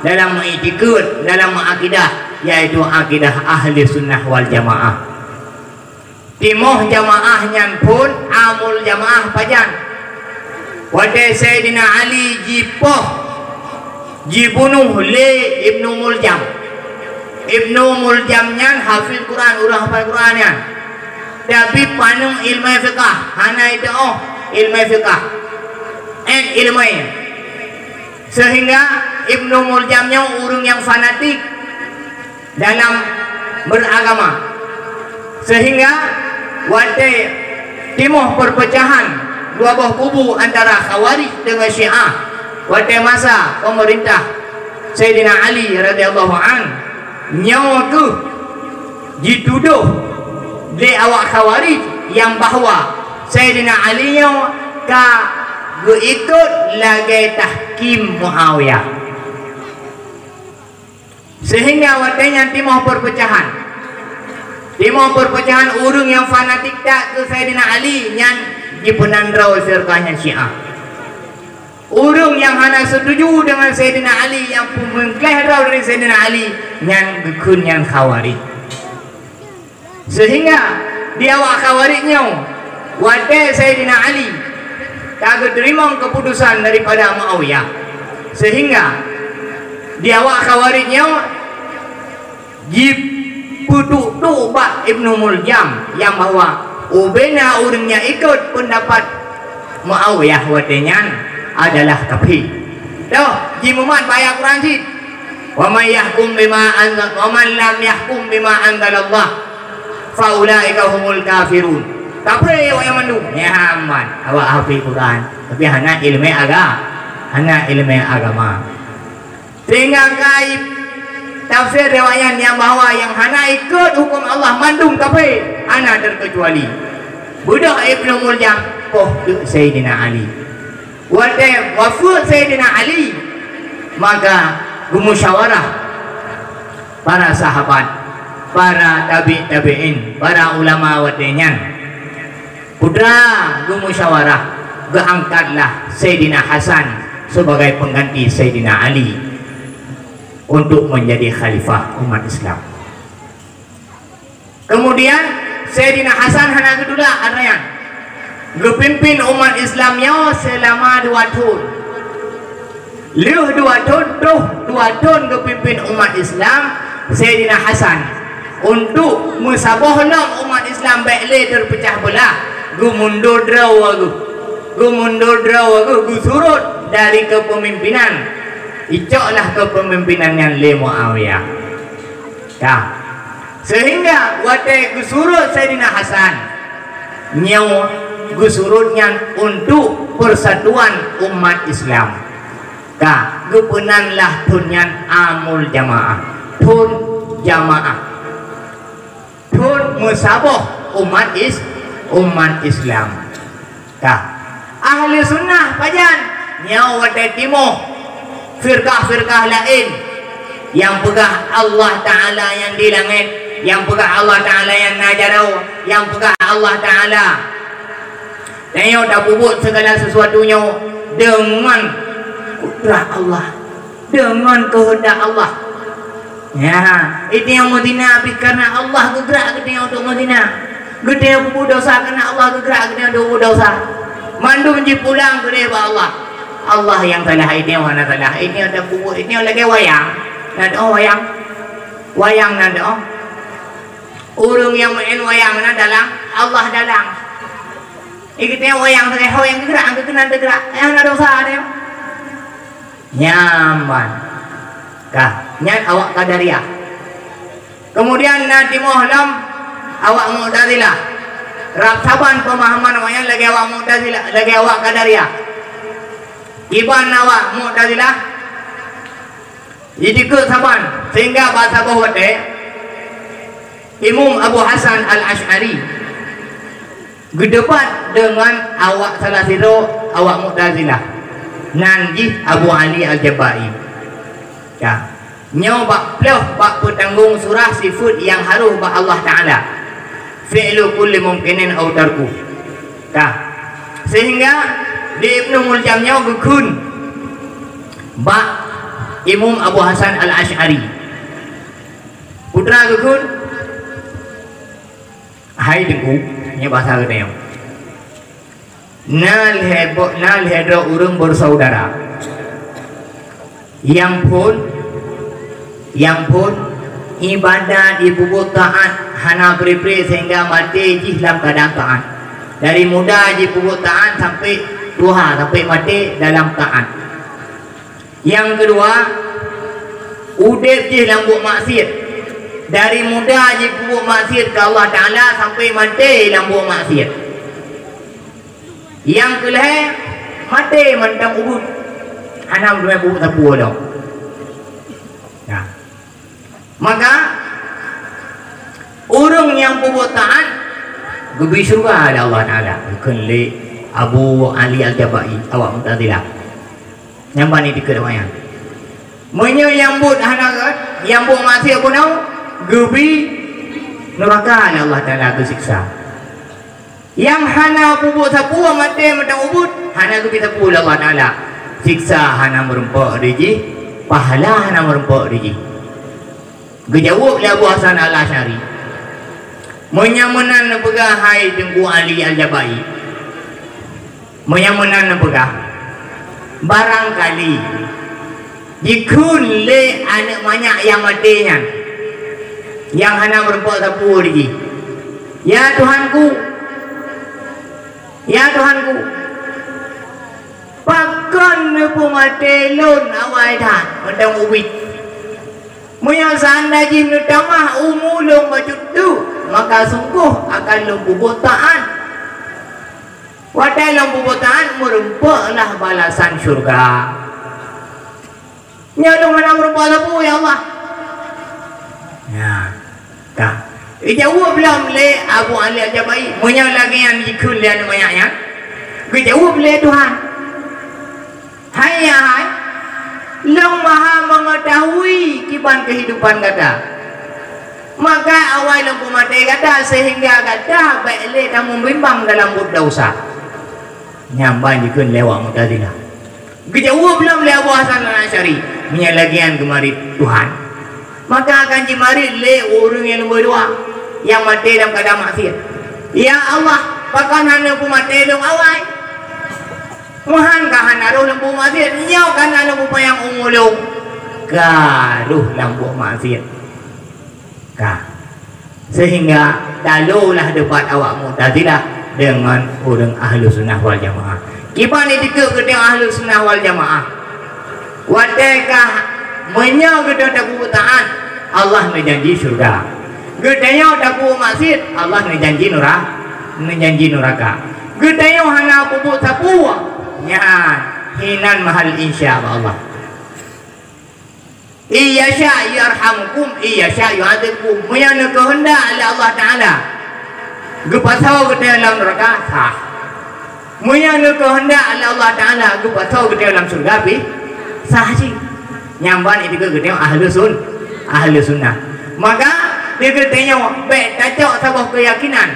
dalam meuiktikeuet, dalam meuakidah, yaitu akidah ahli sunnah wal jamaah. Timoh jamaah nyan phon amul jamaah pajan? Watée Saidina Ali jipoh, jibunoh lé Ibnu Muljam. Ibnu Muljam nyan hafiz Quran, ureuëng hafal Quran nyan. Tapi paneuk ilmu fiqah, hana iteuoh ilmu fiqah. En ilmu. Sehingga Ibnu Muljam nyoe ureuëng nyang fanatik dalam beragama. Sehingga watée timoh perpecahan dua boh kubu antara Khawarij dengan Syiah, watée masa pemerintah Saidina Ali radhiyallahu an, nyoe keuh jitudoh lé awak Khawarij nyang bahwa Saidina Ali nyoe ka geuikot lagée tahkim Muawiyah. Sehingga watée nyan timoh perpecahan. Timoh perpecahan ureuëng nyang fanatik that keu Saidina Ali nyan jipeunan droe firqah nyang Syiah. Ureuëng nyang hana setuju dengan Saidina Ali, nyang peumeukleh droe dari Saidina Ali, nyan geukheun nyan Khawarij. Sehingga di awak Khawarij nyoe, watée Saidina Ali ka geuteurimong keuputusan daripada Muawiyah, sehingga di awak Khawarij nyoe jipeuduek-duek bak Ibnu Muljam nyang bahwa ubena ureuëng nyang ikot peundapat Muawiyah watée nyan adalah kafé. Toh, jimumat bak ayat Quran cit. "Wa man yahkum bima anzal, wa man lam yahkum bima anzalallah, fa ulaika humul kafirun." Kafé awak nyan mandum. Nyan man, awak hafé Quran, tapi hana iéleumé aga-, hana iéleumé agama. Sehingga kai tafsir riwayat nyang bahwa nyang hana ikot huköm Allah mandum kafé, hana terkecuali. Beudôh Ibnu Muljam poh teuk Saidina Ali. Watée wafeuet Saidina Ali, maka geumusyawarah para sahabat, para tabi' tabi'in, para ulama watée nyan. Putra geumusyawarah, geuangkatlah Saidina Hasan sebagai pengganti Saidina Ali untuk menjadi khalifah umat Islam. Kemudian Saidina Hasan hana geutulak atra nyan. Geupimpin umat Islam nyoe seulama dua thon. Lheueh dua thon, troh dua thon geupimpin umat Islam Saidina Hasan untuk meusaboh lom umat Islam bék lé teupeucah beulah, geumundor droe geuh. Geumundor droe geuh, geusurot dari keupemimpinan. Icoklah keupemimpinan nyan lé Muawiyah. Ka. Sehingga watée geusurot Saidina Hasan, nyoe geusurot nyan untuk persatuan umat Islam. Ka, geupeunanlah thon nyan amul jamaah, thon jamaah, thon meusaboh umat is-, umat Islam. Ka. Ahli sunnah pajan? Nyoe watée timoh firqah-firqah laén nyang peugah Allah Ta'ala nyang di langét, nyang peugah Allah Ta'ala nyang na jaroe, nyang peugah Allah Ta'ala. Tanyoe tapeubuet segala sesuatu nyoe deungon kudrat Allah, deungon keuheundak Allah. Ya, itu nyang meuzina pih karena Allah geugrak geutanyoe untuk meuzina. Geutanyoe peubuet desya karena Allah geugrak geutanyoe untuk peubuet desya. Mandum jipulang keudeh bak Allah. Allah nyang salah, itu nyang hana salah, itu nyang tapeubuet, itu nyang lagée wayang. Na teuoh wayang? Wayang na teuoh? Ureuëng nyang meu'en wayang na dalang, Allah dalang. Ikeutanyoe wayang sagai ho nyang geugrak, keunan teugrak, nyang na desya teuh. Nyan ban. Ka, nyan awak Qadariyah. Kemudian na timoh lom awak Mu'tazilah. Rab saban pemahaman awak nyan lagée awak Mu'tazilah, lagée awak Qadariyah. Kiban awak Mu'tazilah, Jiteuka saban, sehingga bak saboh watée Imam Abu Hasan Al-Asy'ari geudebat deungon awak salah sidroe awak Mu'tazilah, nan jih Abu Ali Al-Jabai. Ya. Nyoe bak ploh bak peutanggong surah sifeuet nyang harôh bak Allah Taala. Fi'lu kulli mumkinin au tarku. Ka. Sehingga di Ibnu Muljam nyoe geukheun bak Imam Abu Hasan Al-Asy'ari. Putra geukheun, "Hai Teungku," nyoe bahasa geutanyoe. Na lhée bo-, na lhée droe ureuëng beusaudara. Nyang phon, nyang phon, ibadat jipeubuet taát hana pri-pri sehingga maté jih lam keuadaan taát. Dari muda jipeubuet taát sampai tuha, sampai maté dalam taát. Nyang keudua, udeb jih lam buet maksiet. Dari muda jipeubuet maksiet keu Allah Taala sampai maté lam buet maksiet. Nyang keulhée, maté mantong ubit, hana meuteumé peubuet sapeue lom. Nah, maka ureuëng nyang peubuet taát geubri syeuruga lé Allah Taala, geukheun lé Abu Ali Al-Jabai, awak Mu'tazilah. Nyang bani dikeue doa nyan. Meunyoe nyang buet hana, nyang buet maksiet bunoe, geubri nuraka lé Allah Taala geusiksa. Nyang hana peubuet sapeue maté mantong ubit, hana geubri sapeue lé Allah Taala. Siksa hana meurumpok di jih, pahala hana meurumpok di jih. Geujaweueb lé Abu Hasan Al-Asy'ari, "Meunyoe meunan neupeugah, hai Teungku Ali Al-Jabai, meunyoe meunan neupeugah, barangkali jikheun lé aneuëk manyak nyang maté nyan, nyang hana meurumpok sapeue di jih, 'Ya Tuhanku, ya Tuhanku, pakon neupeumaté lôn awai that mantong ubit? Meunyoe seundai jih neutamah umu lôn bacut teuk, maka sunggoh akan lôn peubuet taát. Watée lôn peubuet taát, meurumpoklah balasan syeuruga. Nyoe lôn hana meurumpok sapeue, ya Allah.'" Nyan, ka. Geujaweueb lom lé Abu Ali Al-Jabai, meunyoe lagée nyan jikheun lé aneuëk manyak nyan, geujaweueb lé Tuhan, "Hai, ya hai, Lôn Maha Meungeutahui kiban keuhidupan gata. Maka awai lôn peumaté gata, seuhingga gata bék lé tameubimbang dalam buet desya." Nyan ban jikheun lé awak Mu'tazilah. Geujaweueb lom lé Abu Hasan Al-Asy'ari, "Meunyoe lagée nyan geumarit Tuhan, maka akan jimarit lé ureuëng nyang lumbôi dua, nyang maté dalam keuadaan maksiet. Ya Allah, pakon hana peumaté lôn awai? Meuhan ka hana rhoh lam buet maksiet, nyoe ka na lôn peupanyang umu lôn, ka rhoh lam buet maksiet." Ka. Seuhingga taloe lah debat awak Mu'tazilah deungon ureuëng Ahlussunnah wal Jamaah. Kiban jiteuka geutanyoe Ahlussunnah wal Jamaah? Watée ka meunyoe geutanyoe tapeubuet taát, Allah neujanji syeuruga. Geutanyoe tapeubuet maksiet, Allah neujanji nura-, neujanji nuraka. Geutanyoe hana peubuet sapeue, nyan hinan mahal insya Allah. "Iyasya yarhamkum, iyasya yu'adzibkum." Meunyoe neukeuheundak lé Allah Taala geupasoe geutanyoe lam neuraka, sah. Meunyoe neukeuheundak lé Allah Taala geupasoe geutanyoe lam syeuruga pih, sah cit. Nyan ban jiteuka geutanyoe ahlu sun-, ahlu sunnah. Maka, di geutanyoe bék tacok saboh keuyakinan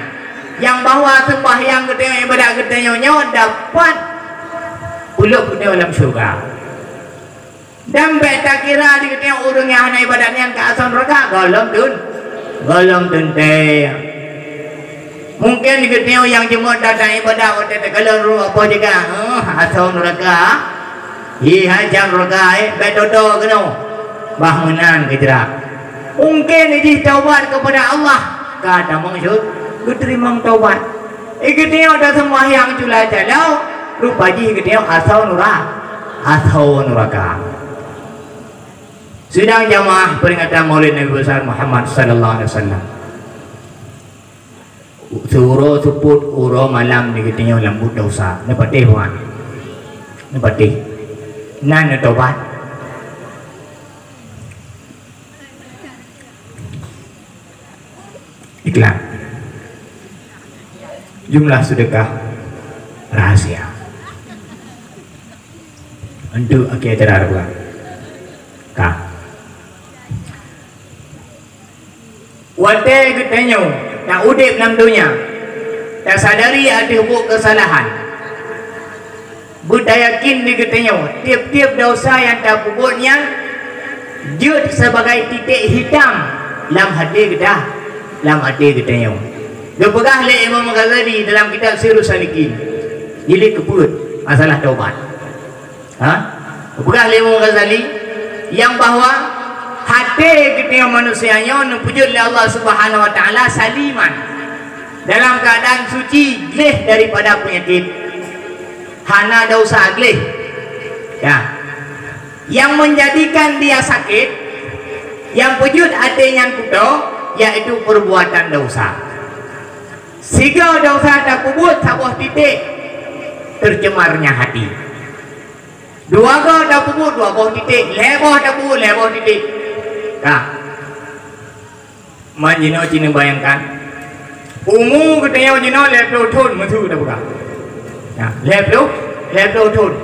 nyang bahwa seumbahyang geutanyoe, iébadat geutanyoe nyoe dapat peuleueb geutanyoe lam syeuruga. Dan bék takira di geutanyoe ureuëng nyang hana iébadat nyan ka asoe neuraka, gohlom teun-, gohlom teuntée. Mungken di geutanyoe nyang jeuet that-that iébadat watée teukalon rumoh po jeuga, "Heuh, asoe neuraka. Hi, hai jam neuraka, eh, bék dodo keunoe." Bah meunan keu jrat. Mungken jih taubat keupada Allah, ka tamong syeuruga, geuteurimong taubat. Eh, geutanyoe taseumbahyang cula calo, rupa jih geutanyoe asoe nura-, asoe nuraka. Sidang jamaah peringatan Maulid Nabi Besar Muhammad sallallahu alaihi wasallam. Siuroe seupôt uroe malam di geutanyoe lam buet desya. Neupatéh, Wan? Neupatéh? Na neutobat? Iklan. Jumlah sedekah rahasia. Untuk akhé acara dua. Ka. Watée geutanyoe taudeb lam donya, tasadari ateueh buet keusalahan, beutayakin di geutanyoe tieb-tieb desya nyang tapeubuet nyan jeuet sibagai titék hitam lam até geuta, lam até geutanyoe. Geupeugah lé Imam Ghazali dalam kitab Sirus Salikin, jilid keupeuet, masalah taubat. Ha? Geupeugah lé Imam Ghazali, nyang bahwa até geutanyoe manusia nyoe neupeujeuet lé Allah Subhanahu Wa Taala saliman, dalam keuadaan suci, gleh daripada peunyakét, hana desya, gleh. Ya. Yang menjadikan dia sakit, nyang peujeuet até nyan kuto, yaitu perbuatan desya. Sigoe desya tapeubuet saboh titék, tercemarnya hati. Dua goe tapeubuet dua boh titék, lhée boh tapeubuet lhée boh titék. Ka. Man jinoe ci neubayangkan, umu geutanyoe jinoe lhée ploh thon, meuseu tapeugah. Nah, lhée ploh, lhée ploh thon.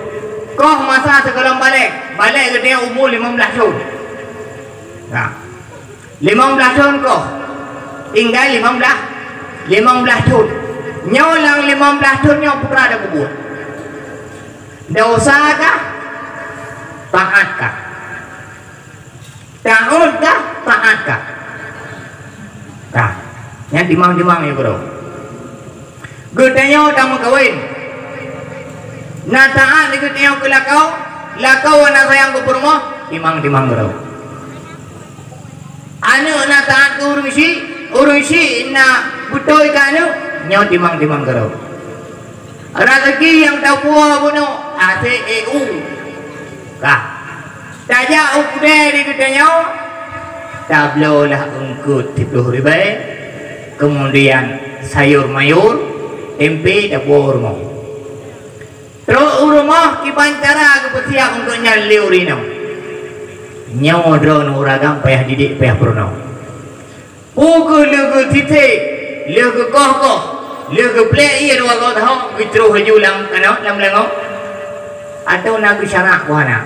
Koh masa sigohlom balek, balek geutanyoe umu limong blaih thon. Nah, limong blaih thon koh, tinggai limong blaih, limong blaih thon. Nyoe lam limong blaih thon nyoe peue tapeubuet? Desya kah? Taat kah? Taat kah? Taat kah? Ka. Nyan timang-timang nyoe keudroe. Geutanyoe tameukawen. Na taat di geutanyoe keu lakoe, lakoe na sayang keu peurumoh, timang-timang keudroe. Aneuk na taat keu ureueng syik, ureueng syik na beutôi keu aneuk, nyoe timang-timang keudroe. Raseuki nyang tapuwoe bunoe, A C E U. Ka. Tajak u keudè di geutanyoe, tabloe lah eungkôt siploh ribèe, keumudian sayur mayur, tempe tapuwoe u rumoh. Trok u rumoh kiban cara geupeusiab eungkôt nyan lé ureueng inong. Nyoe droeneuh ureueng agam payah didik, payah peurunoe. Peu kheueh lheueh geusisek, lheueh geukoh-koh, lheueh geuplek ié dua goe tahong, geutroh laju lam kanoe, lam leungoe? Atawa na geusyarak keu hana?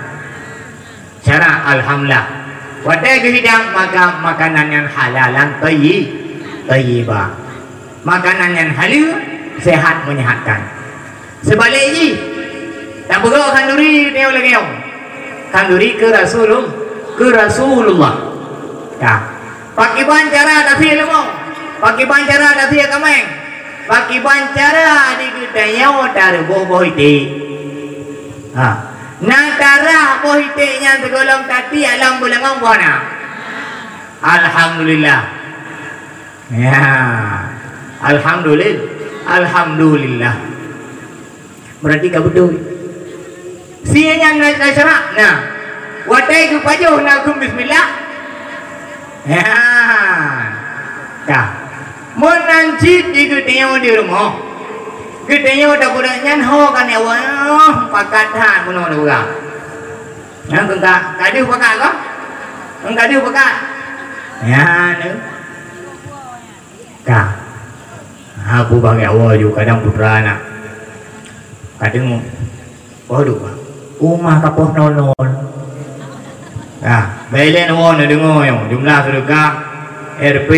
Syarak, alhamdulillah. Watèe geuhidang, maka makanan nyan halalan thayyi-, thayyiba. Makanan nyan haleue, sehat menyehatkan. Seubalek jih, tapeugah khanduri nyoe lagèe nyoe. Khanduri keu Rasulul-, keu Rasulullah. Ka. Pakiban cara tasie leumô? Pakiban cara tasie kaméng? Pakiban cara di geutanyoe tareuboh boh iték? Ha. Na tarah boh iték nyan sigohlom tatiek lam beuleungoe, bôh na? Alhamdulillah. Ya. Alhamdulil-, alhamdulillah. Berarti ka beutôi. Sie nyan na, na syarak. Nah, watèe geupajoh na kheun bismillah. Ya. Ka. Meunan cit di geutanyoe di rumoh. Geutanyoe tapeugah nyan ho ka ni Allah, pakat that bunoe tapeugah. Nyan keu ka, ka deuh pakat ka? Nyan ka deuh pakat? Nyan. Ka. Ha, peue bak awai ju kadang putra aneuk. Ka deungoe. Poh duek, Pak. Uma ka poh nol nol. Ka. Bèk ilèe nyoe neudeungoe nyoe. Jumlah seudeukah R P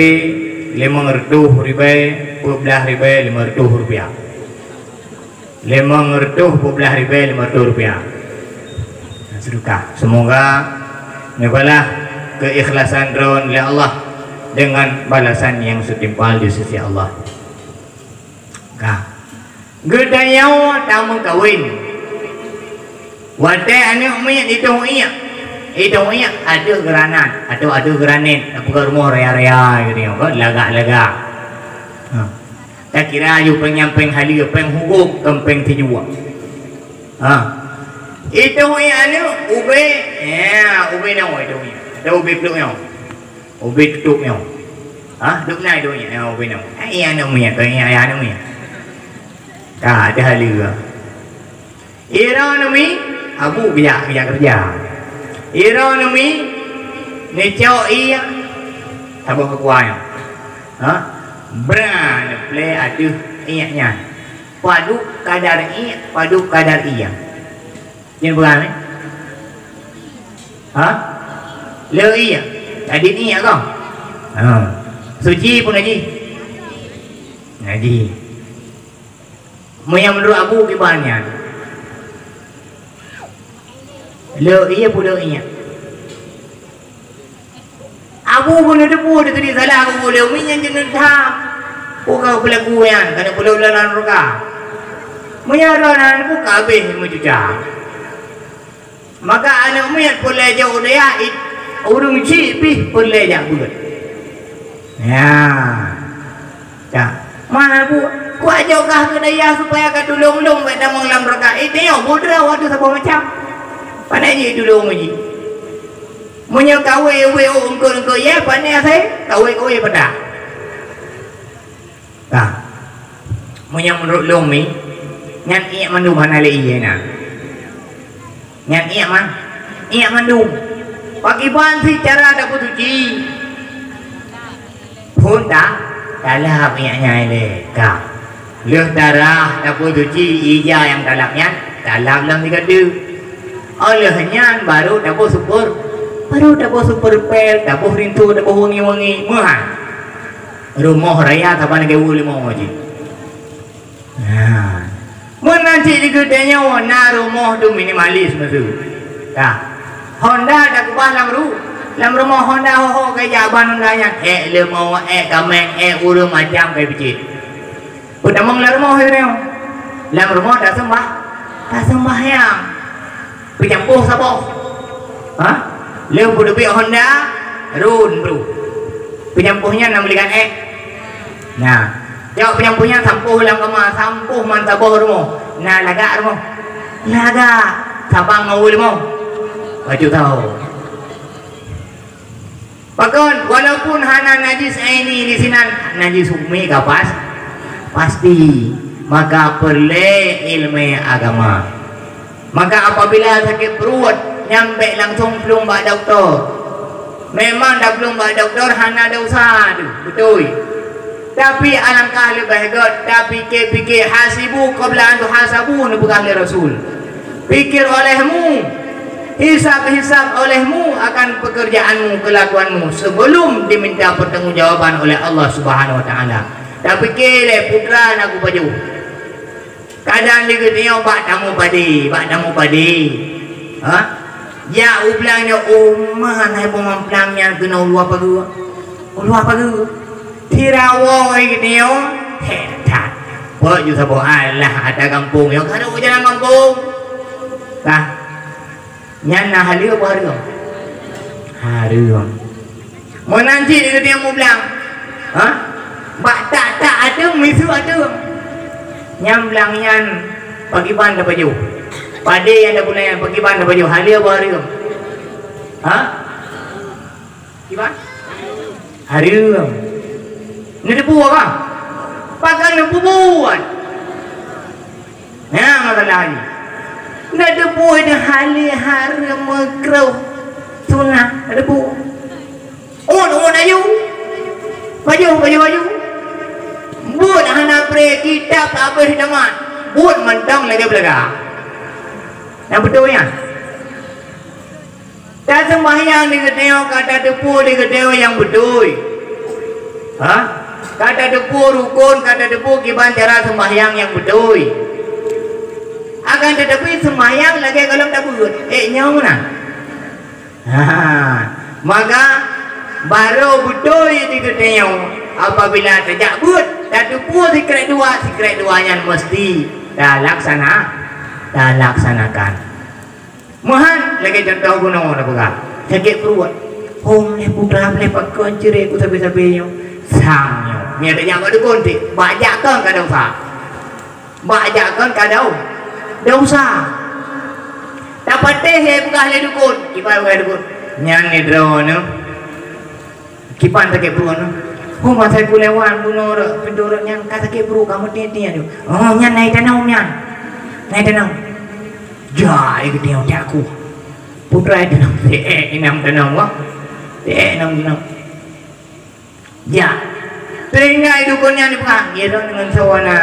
limong reutôh ribèe, peuet blah ribèe limong reutôh rupiah. Limong reutôh peuet blah ribèe limong reutôh rupiah. Seudeukah. Semoga neubalah keikhlasan droen lé Allah dengan balasan yang setimpal di sisi Allah. Ka. Geutanyoe tameukawen. Watèe aneuk miet itôh iék, itôh iék ateueh geuranan, ateueh, ateueh geuranet, tapeugah rumoh raya-raya geutanyoe, lagak-lagak. Ha. Takira aju péng nyan péng haleue, péng hugôk, kon péng sijuek. Ha. Itôh iék aneuk, ubé, ya, ubé nyoe itôh iék. Ateueh ubé pluek nyoe. Ubé tutôp nyoe. Ha, dum na itôh iék, ya, ubé nyoe. Hai aneuk miet, hai aneuk miet. Ka, teuhaleue. Iroe neumi, abu geujak, geujak keureuja. Iroe neumi, neucok ié, saboh keukuah nyoe. Ha? Bra neuplé ateueh iék nyan. Padub kadar iék, padub kadar ie. Nyan bra, eh? Ha? Le iék. Jadi iék kah? Ha. Suci pun najih. Najih. Meunyoe meunurot Abu kiban nyan. Le ie pun le iék. Abu pun neuteupeue teuh salah Abu le umi nyan jeuneuh tham. Peue ka peulaku nyan, ka neupeuleueh lam nuraka. Meunyoe droe na neubuka habéh meucuca. Maka aneuk miet peureulée jak u dayah, it-, ureuëng chik pih peureulée jak beuet. Ya. Ka. Mana bu, kuajok kah keu dayah supaya ka tulông lôn bèk tamong lam nuraka. Eh, tengok, bu droe watèe saboh macam. Pandai jih tulông jih. Meunyoe kawé wé eungkôt-eungkôt yé, pane asai, kawé-kawé peugah. Nah, meunyoe meunurot lôn mi, nyan iék mandum hana lé ie na. Nyan iék man, iék mandum. Pakiban cit cara tapeusuci? Phôn ta, talab iék nyan ilée ka. Lheueh tarah tapeusuci, ija nyang talab nyan, talab lam sigoe teuk. Óh lheueh nyan barô taboh super, barô taboh super pel, taboh rinso, taboh wangi-wangi, meuhan. Rumoh raya saban lagèe ureuëng limong jih. Nah, meunan cit di geutanyoe na rumoh tu minimalis meusu. Nah, honda takeubah lam ru-, lam rumoh honda ho-ho kajak ban honda nyan. Ék leumo, ék kaméng, ék ureuëng macam kai picit. Peutamong lam rumoh geutanyoe. Lam rumoh taseumbah, taseumbahyang. Peucampoh saboh. Ha? Lheueh peuteubiet honda, run bru. Peucampoh nyan na meuligan ék. Nah, jak peucampoh nyan sampoh lam kama, sampoh man saboh rumoh. Na lagak rumoh. Lagak. Sabang ngon ureuëng limong. Bacut tau. Pakon, walaupun hana najis aini di sinan, najis hukmi ka pas, pasti. Maka peureulée iéleumé agama. Maka apabila sakét pruet, nyan bèk langsong plueng bak dokto. Memang taplueng bak dokto hana desya tu, beutôi. Tapi alangkah leubeh gét tapike-pike, "Hasibu qabla an tuhasabu," neupeugah lé Rasul. Pikir olehmu, hisab-hisab olehmu akan pekerjaanmu, kelakuanmu sebelum diminta pertanggungjawaban oleh Allah Subhanahu Wa Taala. Tapike lé putra na kupajoh. Kadang di geutanyoe bak tamu padé, bak tamu padé. Ha? Jak u blang nyoe, oh, man hai boh mamplam nyan keunoe u luwa pageue. U luwa pageue. Sirawoe geutanyoe, hék that. Pok ju saboh alah ata gampông nyoe, ka rhot u jalan gampông. Nah, nyan na haleue apa hareuem? Hareuem. Meunan cit di geutanyoe mublang. Ha? Bak tak-tak ateueng, miseue ateueng. Nyan blang nyan pakiban tapajoh. Padé nyang tapuna nyan pakiban tapajoh. Haleue apa hareuem? Ha? Kiban? Hareuem. Neuteupeue kah? Pakon neupeubuet? Nyan masalah nyoe. Neuteupeue haleue hareuem, meukruh, sunah, neuteupeue. Uet-uet aju. Pajoh, pajoh aju. Buet hana pré kitab habéh tamat. Buet mantong lagèe beulaga. Nyang beutôi nyan. Taseumbahyang di geutanyoe ka tateupeue di geutanyoe nyang beutôi. Ha? Ka tateupeue rukon, ka tateupeue kiban cara seumbahyang nyang beutôi. Akan teutapi seumbahyang lagèe gohlom tabeuet, ék nyoe meunan. Ha, maka barô beutôi di geutanyoe apabila tajak beuet, tateupeue sikrek dua, sikrek dua nyan meuseuti talaksana, talaksanakan. Meuhan lagèe cuntoh bunoe tapeugah, sakét pruet. Hom lé putra lé pakon ciré ku sabe-sabe nyoe. Sang nyoe. Nyan tajak bak dukon cit, bak jak kon ka desya. Bak jak kon ka dau-, desya. Tapatéh lé peugah lé dukon, kiban peugah dukon. Nyan lé droeneuh. Kiban sakét pruet nyoe. Hom asai kulewat bunoe rot, pintoe rot nyan ka sakét pruet ka meuti-ti nyoe. Oh, nyan na itanom nyan. Na itanom. Jak, eh, geutanyoe jak ku. Putra itanom. Eh, inong tanom wah. Eh, inong tanom. Jak. Sehingga di dukon nyan dipeugah, ya, deungon sawana,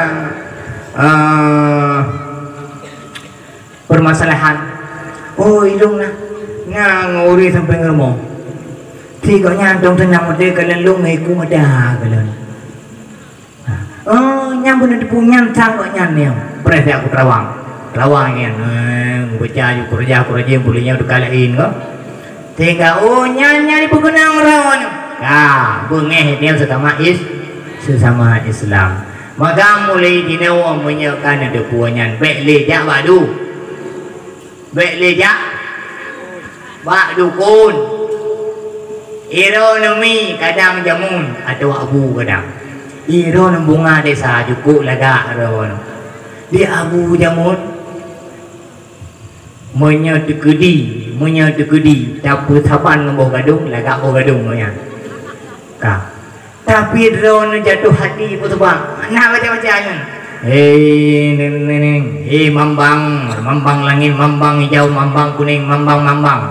eh, permasalahan. Oh, ilong na, na ngon ureueng sampoe ngon rumoh. Si gobnyan dong teunang meude keu lôn, lôn ngon iku meuda keu lôn. Oh, nyan beuna teupeu nyan sang gobnyan nyoe. Preh siat ku Terawang. Terawang nyan, eh, baca ju keureuja, keureuja, buleuen nyoe teuka laén ko. Sehingga, oh, nyan, nyan dipeukeunong droeneuh. Ka, beungéh nyan sesama is-, sesama Islam. Maka mulai jinoe meunyoe ka na teupeu nyan, bék lé jak bak du-, bék lé jak bak dukon. Droeneuh mi kadang jameun atau abu kadang. Droeneuh bunga desa jukuk lagak droeneuh. Di abu jameun, meunyoe teukeudi, meunyoe teukeudi, tapeusaban ngon boh gadong, lagak boh gadong nyan. Ka. Tapi droeneuh jatuh hati, peue sabab? Na baca-baca nyan. Hei, ning, ning, ning. Hei, mambang, mambang langét, mambang hijau, mambang kuning, mambang, mambang.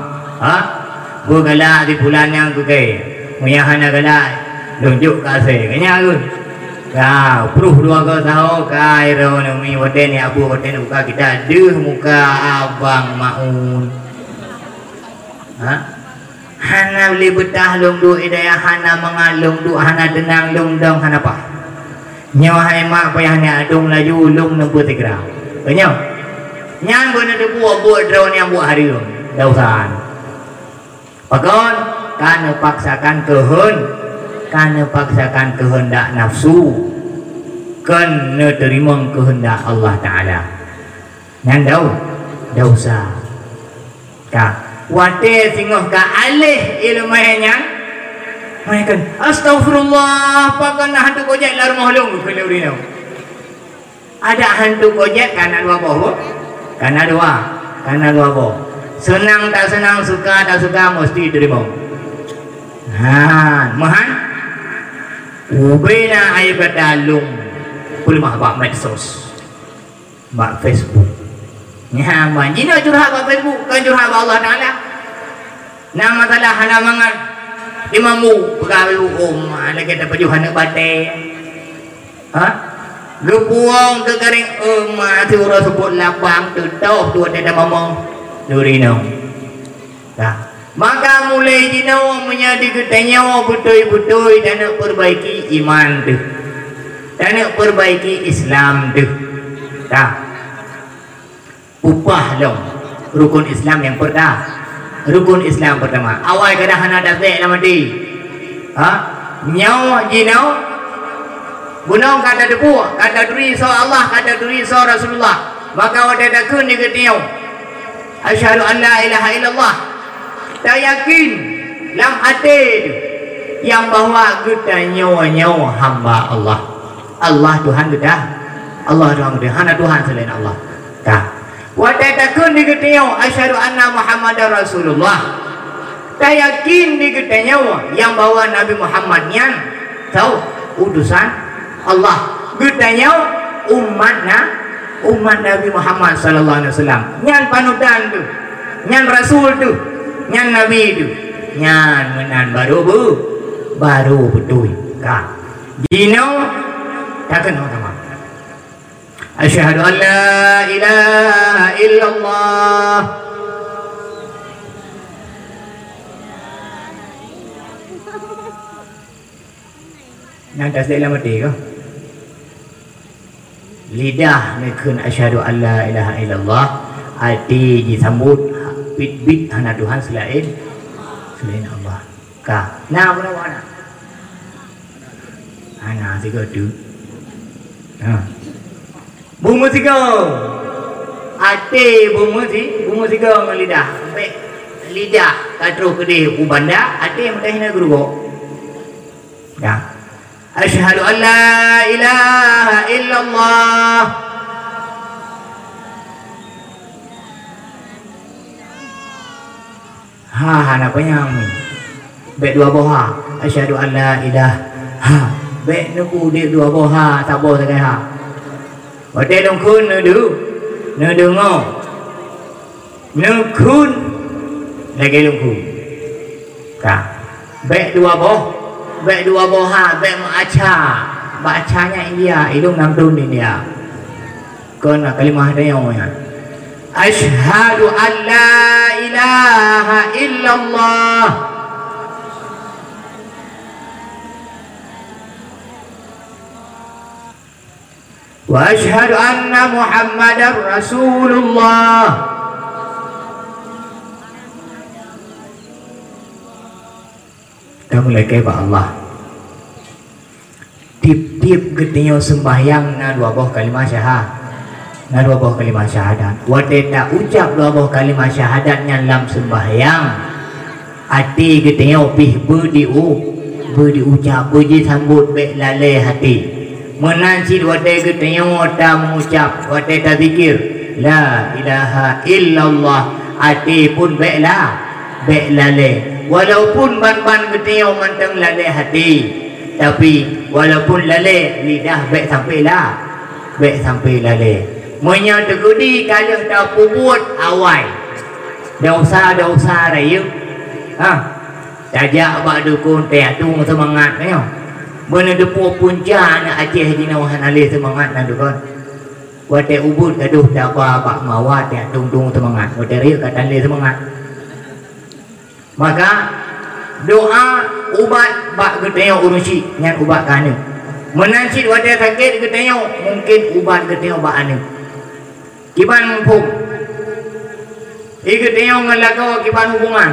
Ha? Beugalak di bulan nyang keu kèe. Meunyo hana galak, lôn jok keu asèe. Ka nyan keuh. Ka, pruh dua go saho, ka, droeneuh mi watèe nyan abu, watèe nyan buka kitab, deuh muka Abang Maun. Ha? Hana lé beutah lôn duek di dayah, hana mangat lôn duek, hana teunang lôn dong, hana paih. Nyoe hai mak payah neudong laju lôn neupeusigra. Ka nyoe. Nyan beuneuteupeu buet droeneuh nyang buet hareuem, desya. Pakon? Ka neupaksakan keuheun-, ka neupaksakan keuheundak nafsu, kon neuteurimong keuheundak Allah Taala. Nyan dau-, desya. Ka. Watèe singoh ka aléh ileumèe nyan, meunan, "Astaghfirullah, pakon na hantu kojak lam rumoh lôn?" kheun lé ureueng nyoe. Adak hantu kojak ka na dua boh, boh. Ka na dua, ka na dua boh. Seunang tak seunang, suka tak suka, meusti teurimong. Ha, meuhan. Ubena ayo gata lôn peuleumah bak medsos. Bak Facebook. Nyan, ban jinoe curhat bak Facebook, kon curhat bak Allah Taala. Na masalah hana mangat, imam bu, peugah bu, oh, ma, lagèe tapajoh aneuk batèe. Ha? Geupuwong keu garéng, oh, ma, siuroe seupôt lapang, teutoh, tuwö teuh tamamong. Duri nong. Ka. Maka mulai jinoe meunyoe di geutanyoe beutôi-beutôi taneuk peurbaiki iman teuh. Taneuk peurbaiki Islam teuh. Ka. Peupah lom rukun Islam nyang peurta-, rukun Islam peurtama. Awai kadang hana tasek lam até. Ha? Nyoe jinoe gunong ka tateupeue, ka taturi soe Allah, ka taturi soe Rasulullah. Maka watèe takheun di geutanyoe, "Asyhadu an la ilaha illallah." Tayakin lam até teuh nyang bahwa geutanyoe nyoe hamba Allah. Allah Tuhan geuta-, Allah Tuhan geutanyoe, hana Tuhan seulaén Allah. Ka. Watèe takheun di geutanyoe, "Asyhadu anna Muhammadar Rasulullah." Tayakin di geutanyoe nyang bahwa Nabi Muhammad nyan, tau, utusan Allah. Geutanyoe umat na-, umat Nabi Muhammad sallallahu alaihi wasallam. Nyan panutan teuh. Nyan rasul teuh. Nyan nabi teuh. Nyan meunan baru beu-, baru beutôi. Ka. Jinoe takheun sama-sama. Asyhadu an la ilaha illallah. Nyang tasek lam até kah? Lidah neukheun asyhadu an la ilaha illallah, até jisambot bit-bit hana Tuhan seulaén, seulaén Allah. Ka. Na, meunan, meunan. Hana sigoe teuk. Ha. Beumeusigoe. Até beumeusi-, beumeusigoe ngon lidah. Sampé lidah ka troh keudeh u banda, até meutai hina geurugoe. Ya. Asyhadu an la ilaha illallah. Ha, hana panyang. Bèk dua boh ha. Asyhadu an la ilaha. Bèk neukheun dua boh ha, saboh sagai ha. Watèe lôn kheun neudu-, neudeungoe. Neukheun lagèe lôn kheun. Ka. Bèk dua boh. Bèk dua boh ha, bèk meuaca. Bak aca nyan India, ilôn nam thôn India. Kon kalimah tanyoe nyan. Asyhadu an la ilaha illallah. Wa asyhadu anna Muhammadar Rasulullah. Tameulakèe bak Allah. Tiep-tiep geutanyoe seumbahyang na dua boh kalimah syaha-, na dua boh kalimah syahadat. Watèe ta ucap dua boh kalimah syahadat nyan lam seumbahyang, até geutanyoe pih beu di u-, beu di ucap, beu jisambot, bèk lalè até. Meunan cit watèe geutanyoe ta meuucap, watèe ta zikir, "La ilaha illallah," até pun bèk la-, bèk lalè. Walaupun ban-ban geutanyoe mantong lalè até, tapi walaupun lalè, lidah bèk sampai la-, bèk sampai lalè. Meunyoe teukeudi ka lheueh tapeubuet awai desya-desya rayeuk, ha, tajak bak dukon, tajak tueng seumangat nyoe. Meunyoe teupeu punca aneuk Aceh jinoe hana lé seumangat nan dukon. Watèe ubeut gadôh taba bak mawa, tajak tueng-tueng seumangat. Watèe rayeuk ka tan lé seumangat. Maka, doa ubat bak geutanyoe ureueng syik, nyan ubat keu aneuk. Meunan cit watèe sakét geutanyoe, mungken ubat geutanyoe bak aneuk. Kiban muphom, i geutanyoe ngon lakoe kiban hubungan,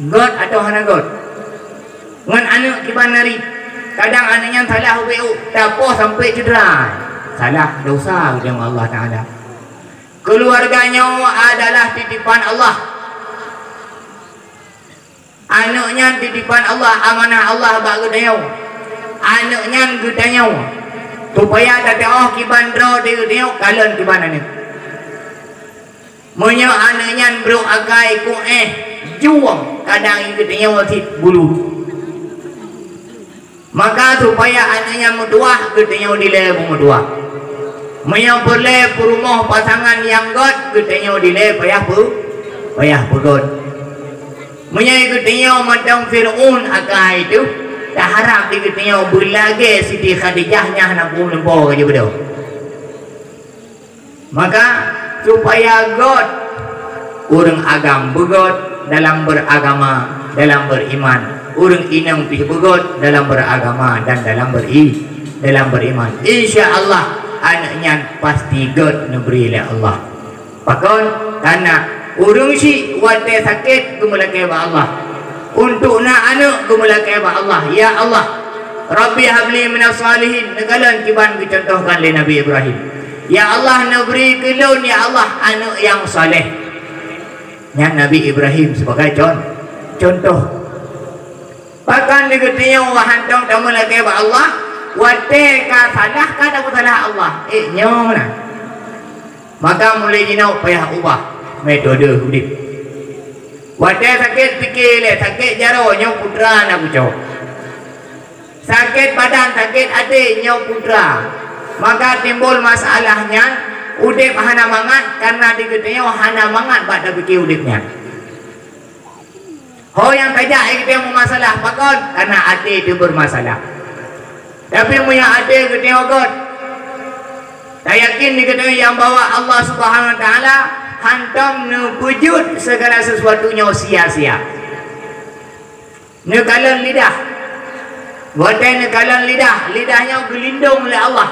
gèt atawa hana gèt. Ngon aneuk kiban narit, kadang aneuk nyan salah ubé-u, tapoh sampai cedera. Salah, desya geutanyoe ngon Allah Taala. Keuluwarga nyoe adalah titipan Allah. Aneuk nyan titipan Allah, amanah Allah bak geutanyoe. Aneuk nyan geutanyoe. Supaya tataôh kiban droe di geutanyoe, kalon kiban aneuk. Meunyoe aneuk nyan brôk akai, kuéh, jueng, kadang geutanyoe cit bulu. Maka supaya aneuk nyan meutuwah, geutanyoe dilèe beumeutuwah. Meunyoe peureulèe peurumoh pasangan nyang gèt, geutanyoe dilèe payah peu-, payah peugèt. Meunyoe geutanyoe mantong Fir'aun akai teuh, taharap di geutanyoe beulagèe Siti Khadijah nyang hana peurumoh leumpô ka jibeudôh. Maka, supaya gèt, ureueng agam beugèt dalam beragama, dalam beriman. Ureueng inong pih beugèt dalam beragama dan dalam beri-, dalam beriman. Insya Allah, aneuk nyan pasti gèt neubri lé Allah. Pakon? Karena ureueng syik watèe sakét geumeulakèe bak Allah. Untuk na aneuk geumeulakèe bak Allah, "Ya Allah, Rabbi habli minas salihin," neukalon kiban geucontohkan lé Nabi Ibrahim. "Ya Allah, neubri keu lôn, ya Allah, aneuk nyang saleh." Nyan Nabi Ibrahim sebagai con-, contoh. Pakon di geutanyoe hantom tameulakèe bak Allah, watèe ka salah, ka tapeusalah Allah. Eh, nyoe na. Maka mulai jinoe payah ubah metode udép. Watèe sakét pike lé, sakét jaroe, nyoe putra na kucok. Sakét badan, sakét até, nyoe putra. Maka timbul masalah nyan, udép hana mangat, karena di geutanyoe hana mangat bak tapike udép nyan. Ho nyang tajak geutanyoe meumasalah, pakon? Karena até teuh bermasalah. Tapi meunyoe até geutanyoe gèt, tayakin di geutanyoe nyang bahwa Allah Subhanahu Wa Taala hantom neupeujeuet segala sesuatu nyoe sia-sia. Neukalon lidah. Watèe neukalon lidah, lidah nyoe geulindong lé Allah.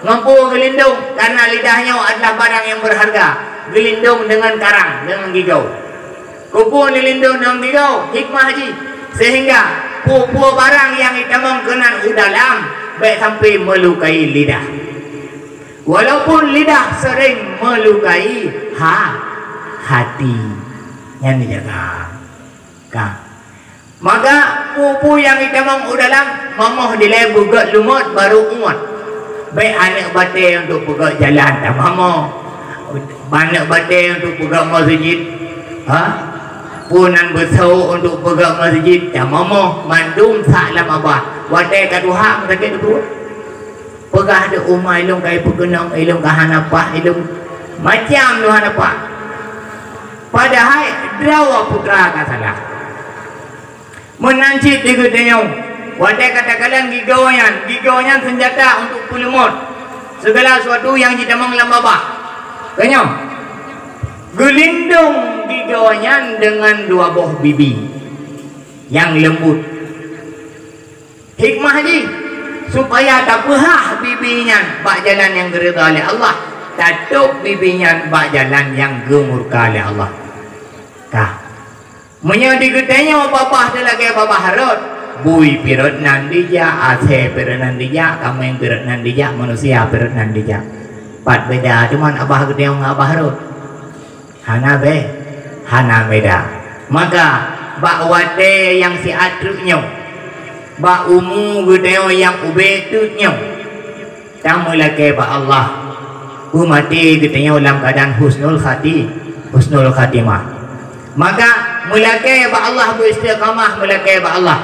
Ngon peue geulindong? Karena lidah nyoe adalah barang nyang berharga. Geulindong deungon karang, deungon gigoe. Keupeue neulindong deungon gigoe? Hikmah jih, sehingga peue-peue barang nyang jitamong keunan u dalam, bèk sampai meulukai lidah. Walaupun lidah sering meulukai ha-, hati. Nyan dijaga. Ka. Maka, peue-peue nyang jitamong u dalam, mamoh dilèe beugèt lumôt, barô uet. Bèk aneuk batèe untuk peugèt jalan, tamamoh. Aneuk batèe untuk peugèt masjid. Ha? Peue nan beusôk untuk peugèt masjid, tamamoh. Mandum sak lam abah. Watèe ka tuha, meusakét teupeu. Peugah di uma ilôn ka ipeukeunong, ilôn ka hana paih, ilôn macam lôn hana paih. Padahai droe putra ka salah. Meunan cit di geutanyoe, watée ka takalon gigoe nyan, gigoe nyan seunjata untuk peuleumot segala sesuatu nyang jitamong lam babah. Tanyoe, geulindong gigoe nyan deungon dua boh bibi nyang leumbot. Hikmah jih, supaya tapeuhah bibi nyan bak jalan nyang geuridha lé Allah, tatôb bibi nyan bak jalan nyang geumurka lé Allah. Ka. Meunyoe di geutanyoe babah teuh lagée babah rot, bui pih rot nan dijak, asée pih rot nan dijak, kaméng pih rot nan dijak, manusia pih rot nan dijak. Pat beda teuma babah geutanyoe ngon babah rot? Hana be-, hana beda. Maka, bak watée nyang siat treuk nyoe, bak umu geutanyoe nyang ubé teuk nyoe, tameulakée bak Allah, peumaté geutanyoe lam keuadaan husnul khati-, husnul khatimah. Maka, meulakée bak Allah, beuistiqamah meulakée bak Allah.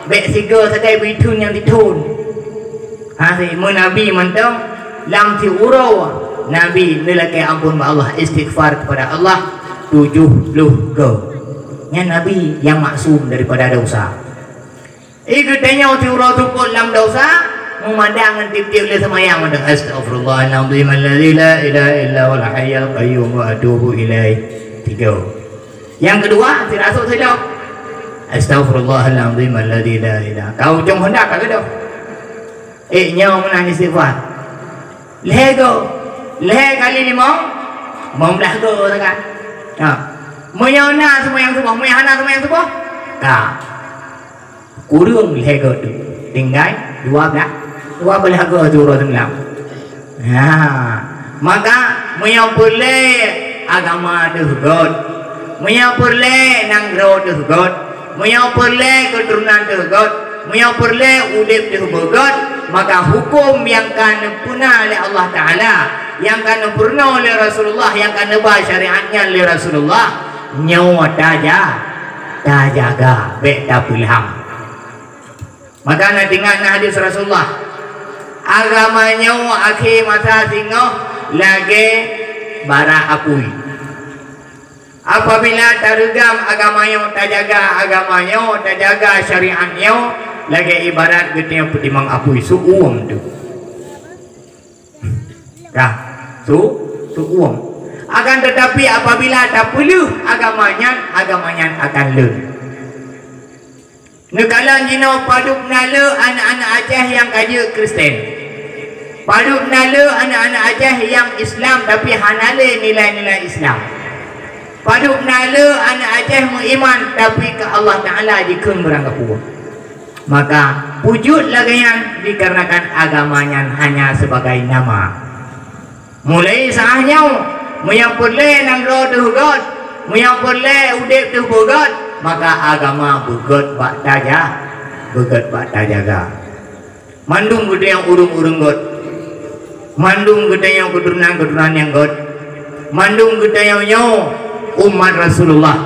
Bék sigoe sagai beuitheun nyang tithon. Ha, si-, meunabi mantong, lam siuroe Nabi neulakée amphon bak Allah, istighfar kepada Allah tujoh ploh goe. Nyan Nabi nyang maksum daripada dosa. Ih, geutanyoe siuroe seupôt lam dosa, meumandang ngon tieb-tieb lé seumayang, meunan, "Astaghfirullahalazim alladzi la ilaha illa huwal hayyul qayyum wa atubu ilaih." Tiga. Nyang keudua, sirasuk sidroe, "Astaghfirullahalazim alladzi la ilaha." Ka ujong honda ka keudroe. Eh, nyoe meunan istighfar. Lhée goe, lhée kali limong, limong blaih goe sagai. Ha. Meunyoe na seumayang suboh, meunyoe hana seumayang suboh, ka. Kureueng lhée goe teuk, tinggai dua blaih, dua blaih goe teuk uroe teumalam. Nah, maka meunyoe peureulée agama teuh göt, meunyoe peureulée nanggroe teuh göt, meunyoe peureulée keuturonan teuh göt, meunyoe peureulée udeb teuh beugöt, maka huköm nyang ka neupeuna lé Allah Taala, nyang ka neupeurunoe lé Rasulullah, nyang ka neuba syariat nyan lé Rasulullah, nyoe taja-, tajaga, bék tapeulham. Maka na teuingat na hadis Rasulullah, agama nyoe akhé masa singoh lagée barat apui. Apabila tareugam agama nyoe, tajaga agama nyoe, tajaga syariat nyoe, lagée ibarat geutanyoe peutimang apui, seuuem teuk. Ka, su-, seuuem. Akan tetapi, apabila tapeuleueh agama nyan, agama nyan akan leuet. Neukalon jinoe padub na le aneuk-aneuk Aceh nyang ka jeuet Kristen. Padub na le aneuk-aneuk Aceh nyang Islam tapi hana le nilai-nilai Islam. Padub na le aneuk Aceh meuiman tapi keu Allah Taala jikheun beurangkapeue. Maka, peujeuet lagée nyan dikarenakan agama nyan hanya sebagai nama. Mulai saat nyoe, meunyoe peureulée nanggroe teuh göt, meunyoe peureulée udeb teuh beugöt, maka agama beugöt bak taja-, beugöt bak tajaga. Mandum geutanyoe ureuëng-ureuëng göt, mandum geutanyoe keuturonan-keuturonan nyang göt, mandum geutanyoe nyoe umat Rasulullah,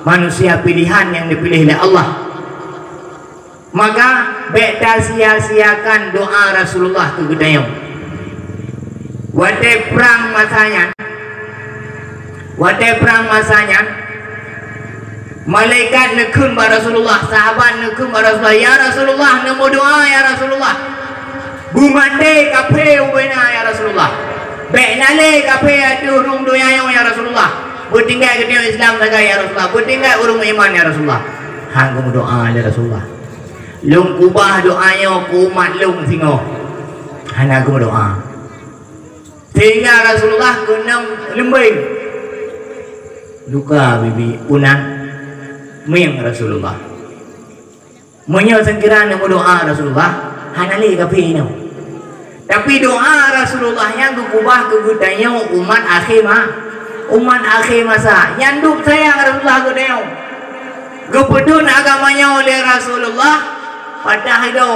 manusia pilihan nyang dipiléh lé Allah. Maka, bék tasia-siakan doa Rasulullah keu geutanyoe. Watée prang masa nyan, watée prang masa nyan, malaikat neukheun bak Rasulullah, sahabat neukheun bak Rasulullah, "Ya Rasulullah, neumeudoa, ya Rasulullah. Beumaté kaphé ubena, ya Rasulullah. Bék na le kaphé ateueh rhueng donya nyoe, ya Rasulullah. Beutinggai geutanyoe Islam sagai, ya Rasulullah. Beutinggai ureuëng meuiman, ya Rasulullah." Han geumeudoa lé Rasulullah. Lôn keubah doa nyoe keu umat lôn singoh. Hana geumeudoa. Sehingga Rasulullah keunong leumbeng. Luka bibi unan mieng Rasulullah. Meunyoe seukira neumeudoa Rasulullah, hana lé kaphé nyoe. Tapi doa Rasulullah nyan geukeubah keu geutanyoe umat akhé ma-, umat akhé masa. Nyan dub sayang Rasulullah geutanyoe. Geupeutheun agama nyoe lé Rasulullah, patah ido.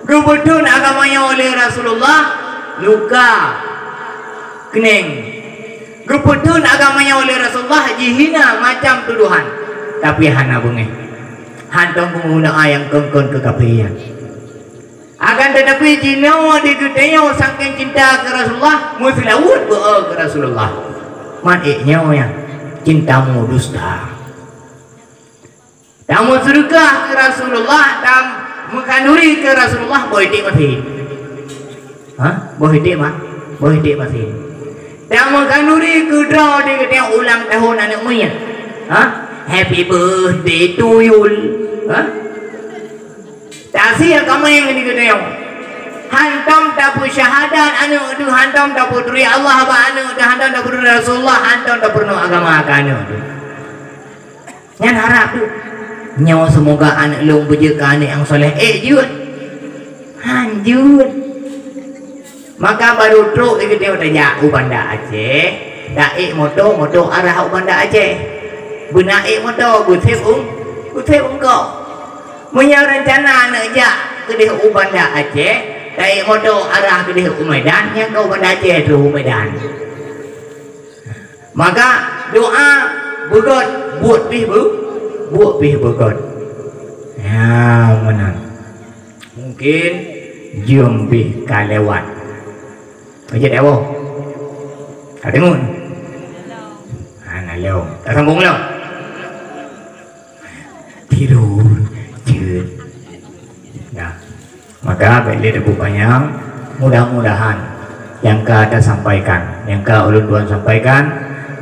Geupeutheun agama nyoe lé Rasulullah, luka, keuneng. Geupeutheun agama nyoe lé Rasulullah, jihina macam tudohan, tapi hana beungéh. Hantom geumeudoa nyang kon-kon keu kaphé nyan. Akan tetapi jinoe di geutanyoe saking cinta keu Rasulullah, meuseulaweuet beu-o keu Rasulullah. Man ék nyoe nyan, cintamu dusta. Tameuseudeukah keu Rasulullah, tameukhanduri keu Rasulullah, boh iték masin. Ha? Boh iték ma-, boh iték masin. Tameukhanduri keu droe di geutanyoe ulang tahun aneuk miet. Ha? Happy birthday to you. Ha? Tasie kaméng di geutanyoe. Hantom tapeusyahadat aneuk teuh, hantom tapeuturi Allah bak aneuk teuh, hantom tapeuturi Rasulullah, hantom tapeurunoe agama keu aneuk teuh. Nyan harab tu. Nyoe seumoga aneuk lôn beujeuet keu aneuk nyang saleh. Ék jeuet? Han jeuet. Maka barô trok di geutanyoe tajak u Banda Aceh, taék moto, moto arah u Banda Aceh. Beuna ék moto, geutheb ung-, geutheb ungkok. Meunyoe reuncana neuk jak keudeh u Banda Aceh, taék moto arah keudeh u Medan, nyang ka u Banda Aceh troh u Medan. Maka doa beugöt, buet pih beu-, buet pih beugöt. Ya, meunan. Mungkin jeuem pih ka lewat. Ka jeuet, ya, boh? Ka deungoe? Hana lom. Tasambong lom. Tidur. Jeuet. Nah, maka bèk lé tapeupanjang, mudah-mudahan nyang ka tasampaikan, nyang ka ulôn tuan sampaikan,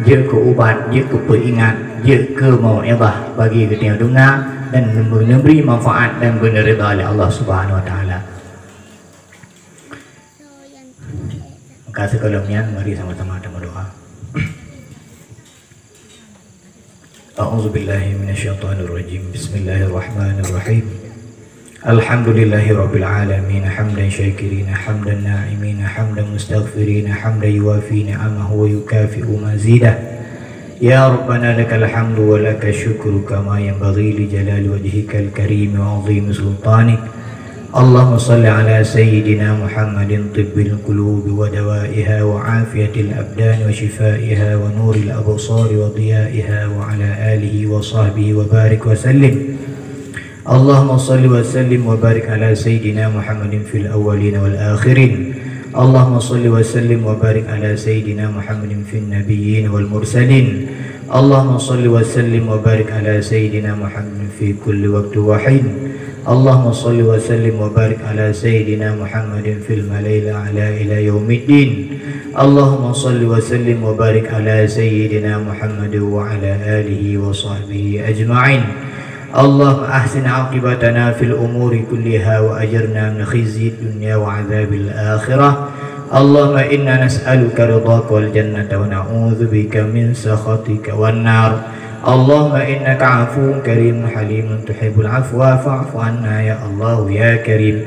jeuet keu ubat, jeuet keu peuingat, jeuet keu mau'izah bagi geutanyoe deungoe dan meubri manfaat dan geuneurida lé Allah Subhanahu wa Taala. Maka sigohlom nyan, mari sama-sama tameudoa. أعوذ بالله من الشيطان الرجيم. بسم الله الرحمن الرحيم. الحمد لله رب العالمين، حمدا شاكرين، حمدا ناعمين، حمدا مستغفرين، حمدا يوافي نعمه ويكافئ مزيده. يا ربنا لك الحمد ولك الشكر كما ينبغي لجلال وجهك الكريم وعظيم سلطانك. اللهم صل على سيدنا محمد طب القلوب ودوائها وعافية الأبدان وشفائها ونور الأبصار وضيائها وعلى آله وصحبه وبارك وسلم. اللهم صل وسلم وبارك على سيدنا محمد في الأولين والآخرين. اللهم صل وسلم وبارك على سيدنا محمد في النبيين والمرسلين. اللهم صل وسلم وبارك على سيدنا محمد في كل وقت وحين. اللهم صل وسلم وبارك على سيدنا محمد في الملأ الأعلى إلى يوم الدين. اللهم صل وسلم وبارك على سيدنا محمد وعلى آله وصحبه أجمعين. اللهم أحسن عاقبتنا في الأمور كلها وأجرنا من خزي الدنيا وعذاب الآخرة. اللهم إنا نسألك رضاك والجنة ونعوذ بك من سخطك والنار. اللهم إنك عفو كريم حليم تحب العفو فاعف عنا يا الله يا كريم.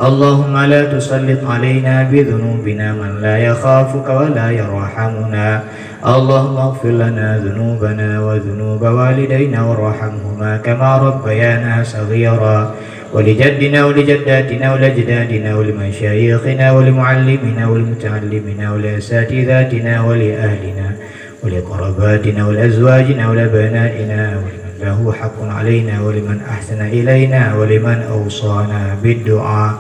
اللهم لا تسلط علينا بذنوبنا من لا يخافك ولا يرحمنا. اللهم اغفر لنا ذنوبنا وذنوب والدينا وارحمهما كما ربيانا صغيرا. ولجدنا ولجداتنا ولأجدادنا ولمشايخنا ولمعلمينا ولمتعلمينا ولأساتذتنا ولأهلنا ولقراباتنا ولأزواجنا ولأبنائنا ولمن له حق علينا ولمن أحسن إلينا ولمن أوصانا بالدعاء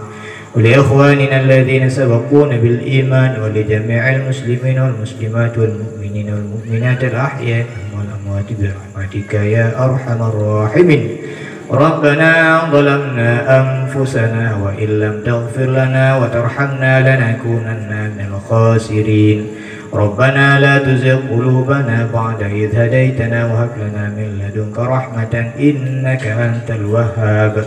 ولإخواننا الذين سبقونا بالإيمان ولجميع المسلمين والمسلمات والمؤمنين والمؤمنات الأحياء منهم والأموات برحمتك يا أرحم الراحمين. ربنا ظلمنا أنفسنا وإن لم تغفر لنا وترحمنا لنكونن من الخاسرين. ربنا لا تزغ قلوبنا بعد إذ هديتنا وهب لنا من لدنك رحمة إنك أنت الوهاب.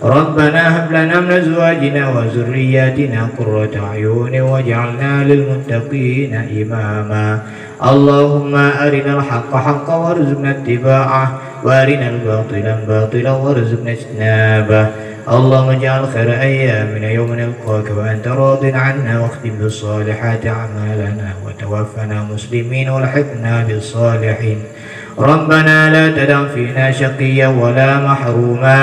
ربنا هب لنا من أزواجنا وذرياتنا قرة أعين واجعلنا للمتقين إماما. اللهم أرنا الحق حقا وارزقنا اتباعه، وأرنا الباطل باطلا وارزقنا اجتنابه. اللهم اجعل خير أيامنا يوم نلقاك وأنت راض عنا، واختم بالصالحات أعمالنا، وتوفنا مسلمين والحقنا بالصالحين. ربنا لا تدع فينا شقيا ولا محروما.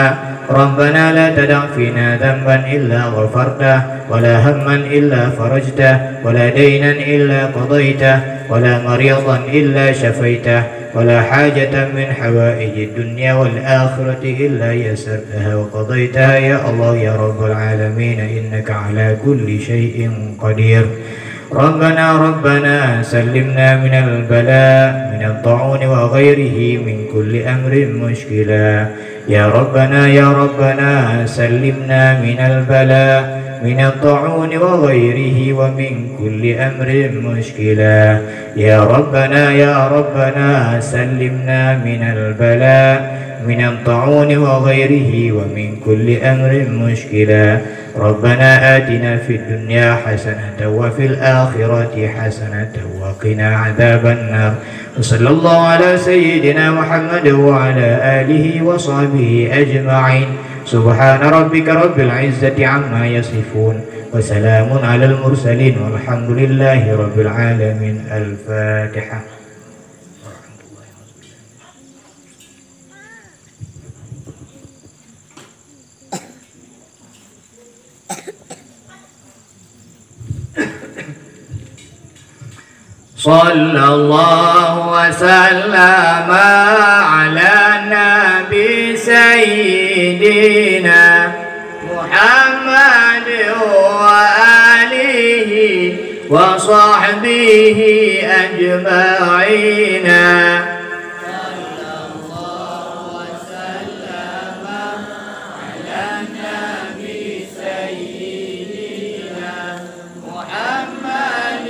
ربنا لا تدع فينا ذنبا إلا غفرته، ولا هما إلا فرجته، ولا دينا إلا قضيته، ولا مريضا إلا شفيته، ولا حاجة من حوائج الدنيا والآخرة إلا يسرتها وقضيتها يا الله يا رب العالمين، إنك على كل شيء قدير. ربنا ربنا سلمنا من البلاء من الطاعون وغيره من كل أمر مشكلا. يا ربنا يا ربنا سلمنا من البلاء من الطاعون وغيره ومن كل أمر مشكلا. يا ربنا يا ربنا سلمنا من البلاء من الطاعون وغيره ومن كل أمر مشكلا. ربنا آتنا في الدنيا حسنة وفي الآخرة حسنة وقنا عذاب النار. وصلى الله على سيدنا محمد وعلى آله وصحبه أجمعين. سبحان ربك رب العزة عما يصفون. وسلام على المرسلين والحمد لله رب العالمين. الفاتحة. صلى الله وسلم على النبي سيدنا محمد وآله وصحبه أجمعين. صلى الله وسلم على النبي سيدنا محمد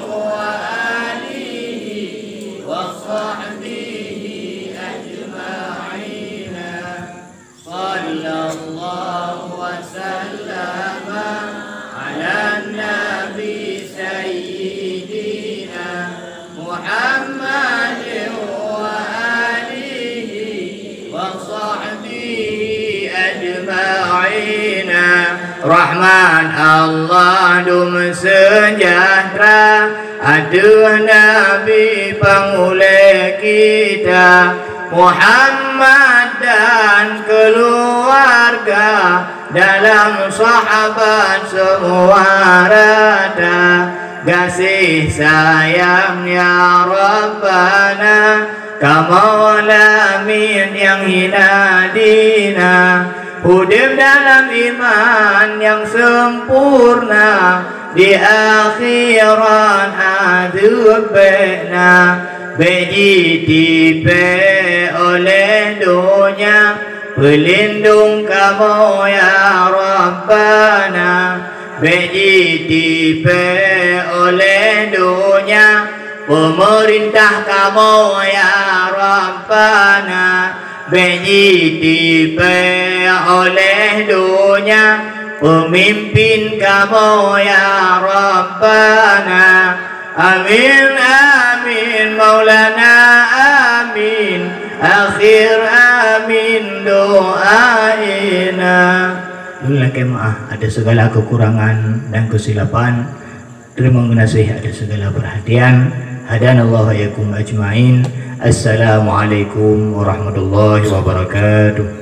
وآله وصحبه أجمعين. صلى الله وسلم على النبي سيدنا محمد وآله وصحبه أجمعين. Rahmat Allah dum sejahtera ateueh Nabi Panghulée kita Muhammad dan keluarga dalam sahabat semua rata. Gaséh sayang ya Rabbana kamoe lamin nyang hina dina, udeb dalam iman nyang sempurna, di akhirat adeueb bék na. Bék jitipée oleh donya, peulindong kamoe ya Rabbana. Bék jitipée oleh donya, peumeurintah kamoe ya Rabbana. Bék jitipée oleh donya, peumimpin kamoe ya Rabbana. Amin, amin, Maulana, amin. Akhir amin doaina. Ulôn lakée meuáh atas segala kekurangan dan kesilapan. Terima kasih atas segala perhatian. Hadanallahu wa iyyakum ajmain. Assalamualaikum warahmatullahi wabarakatuh.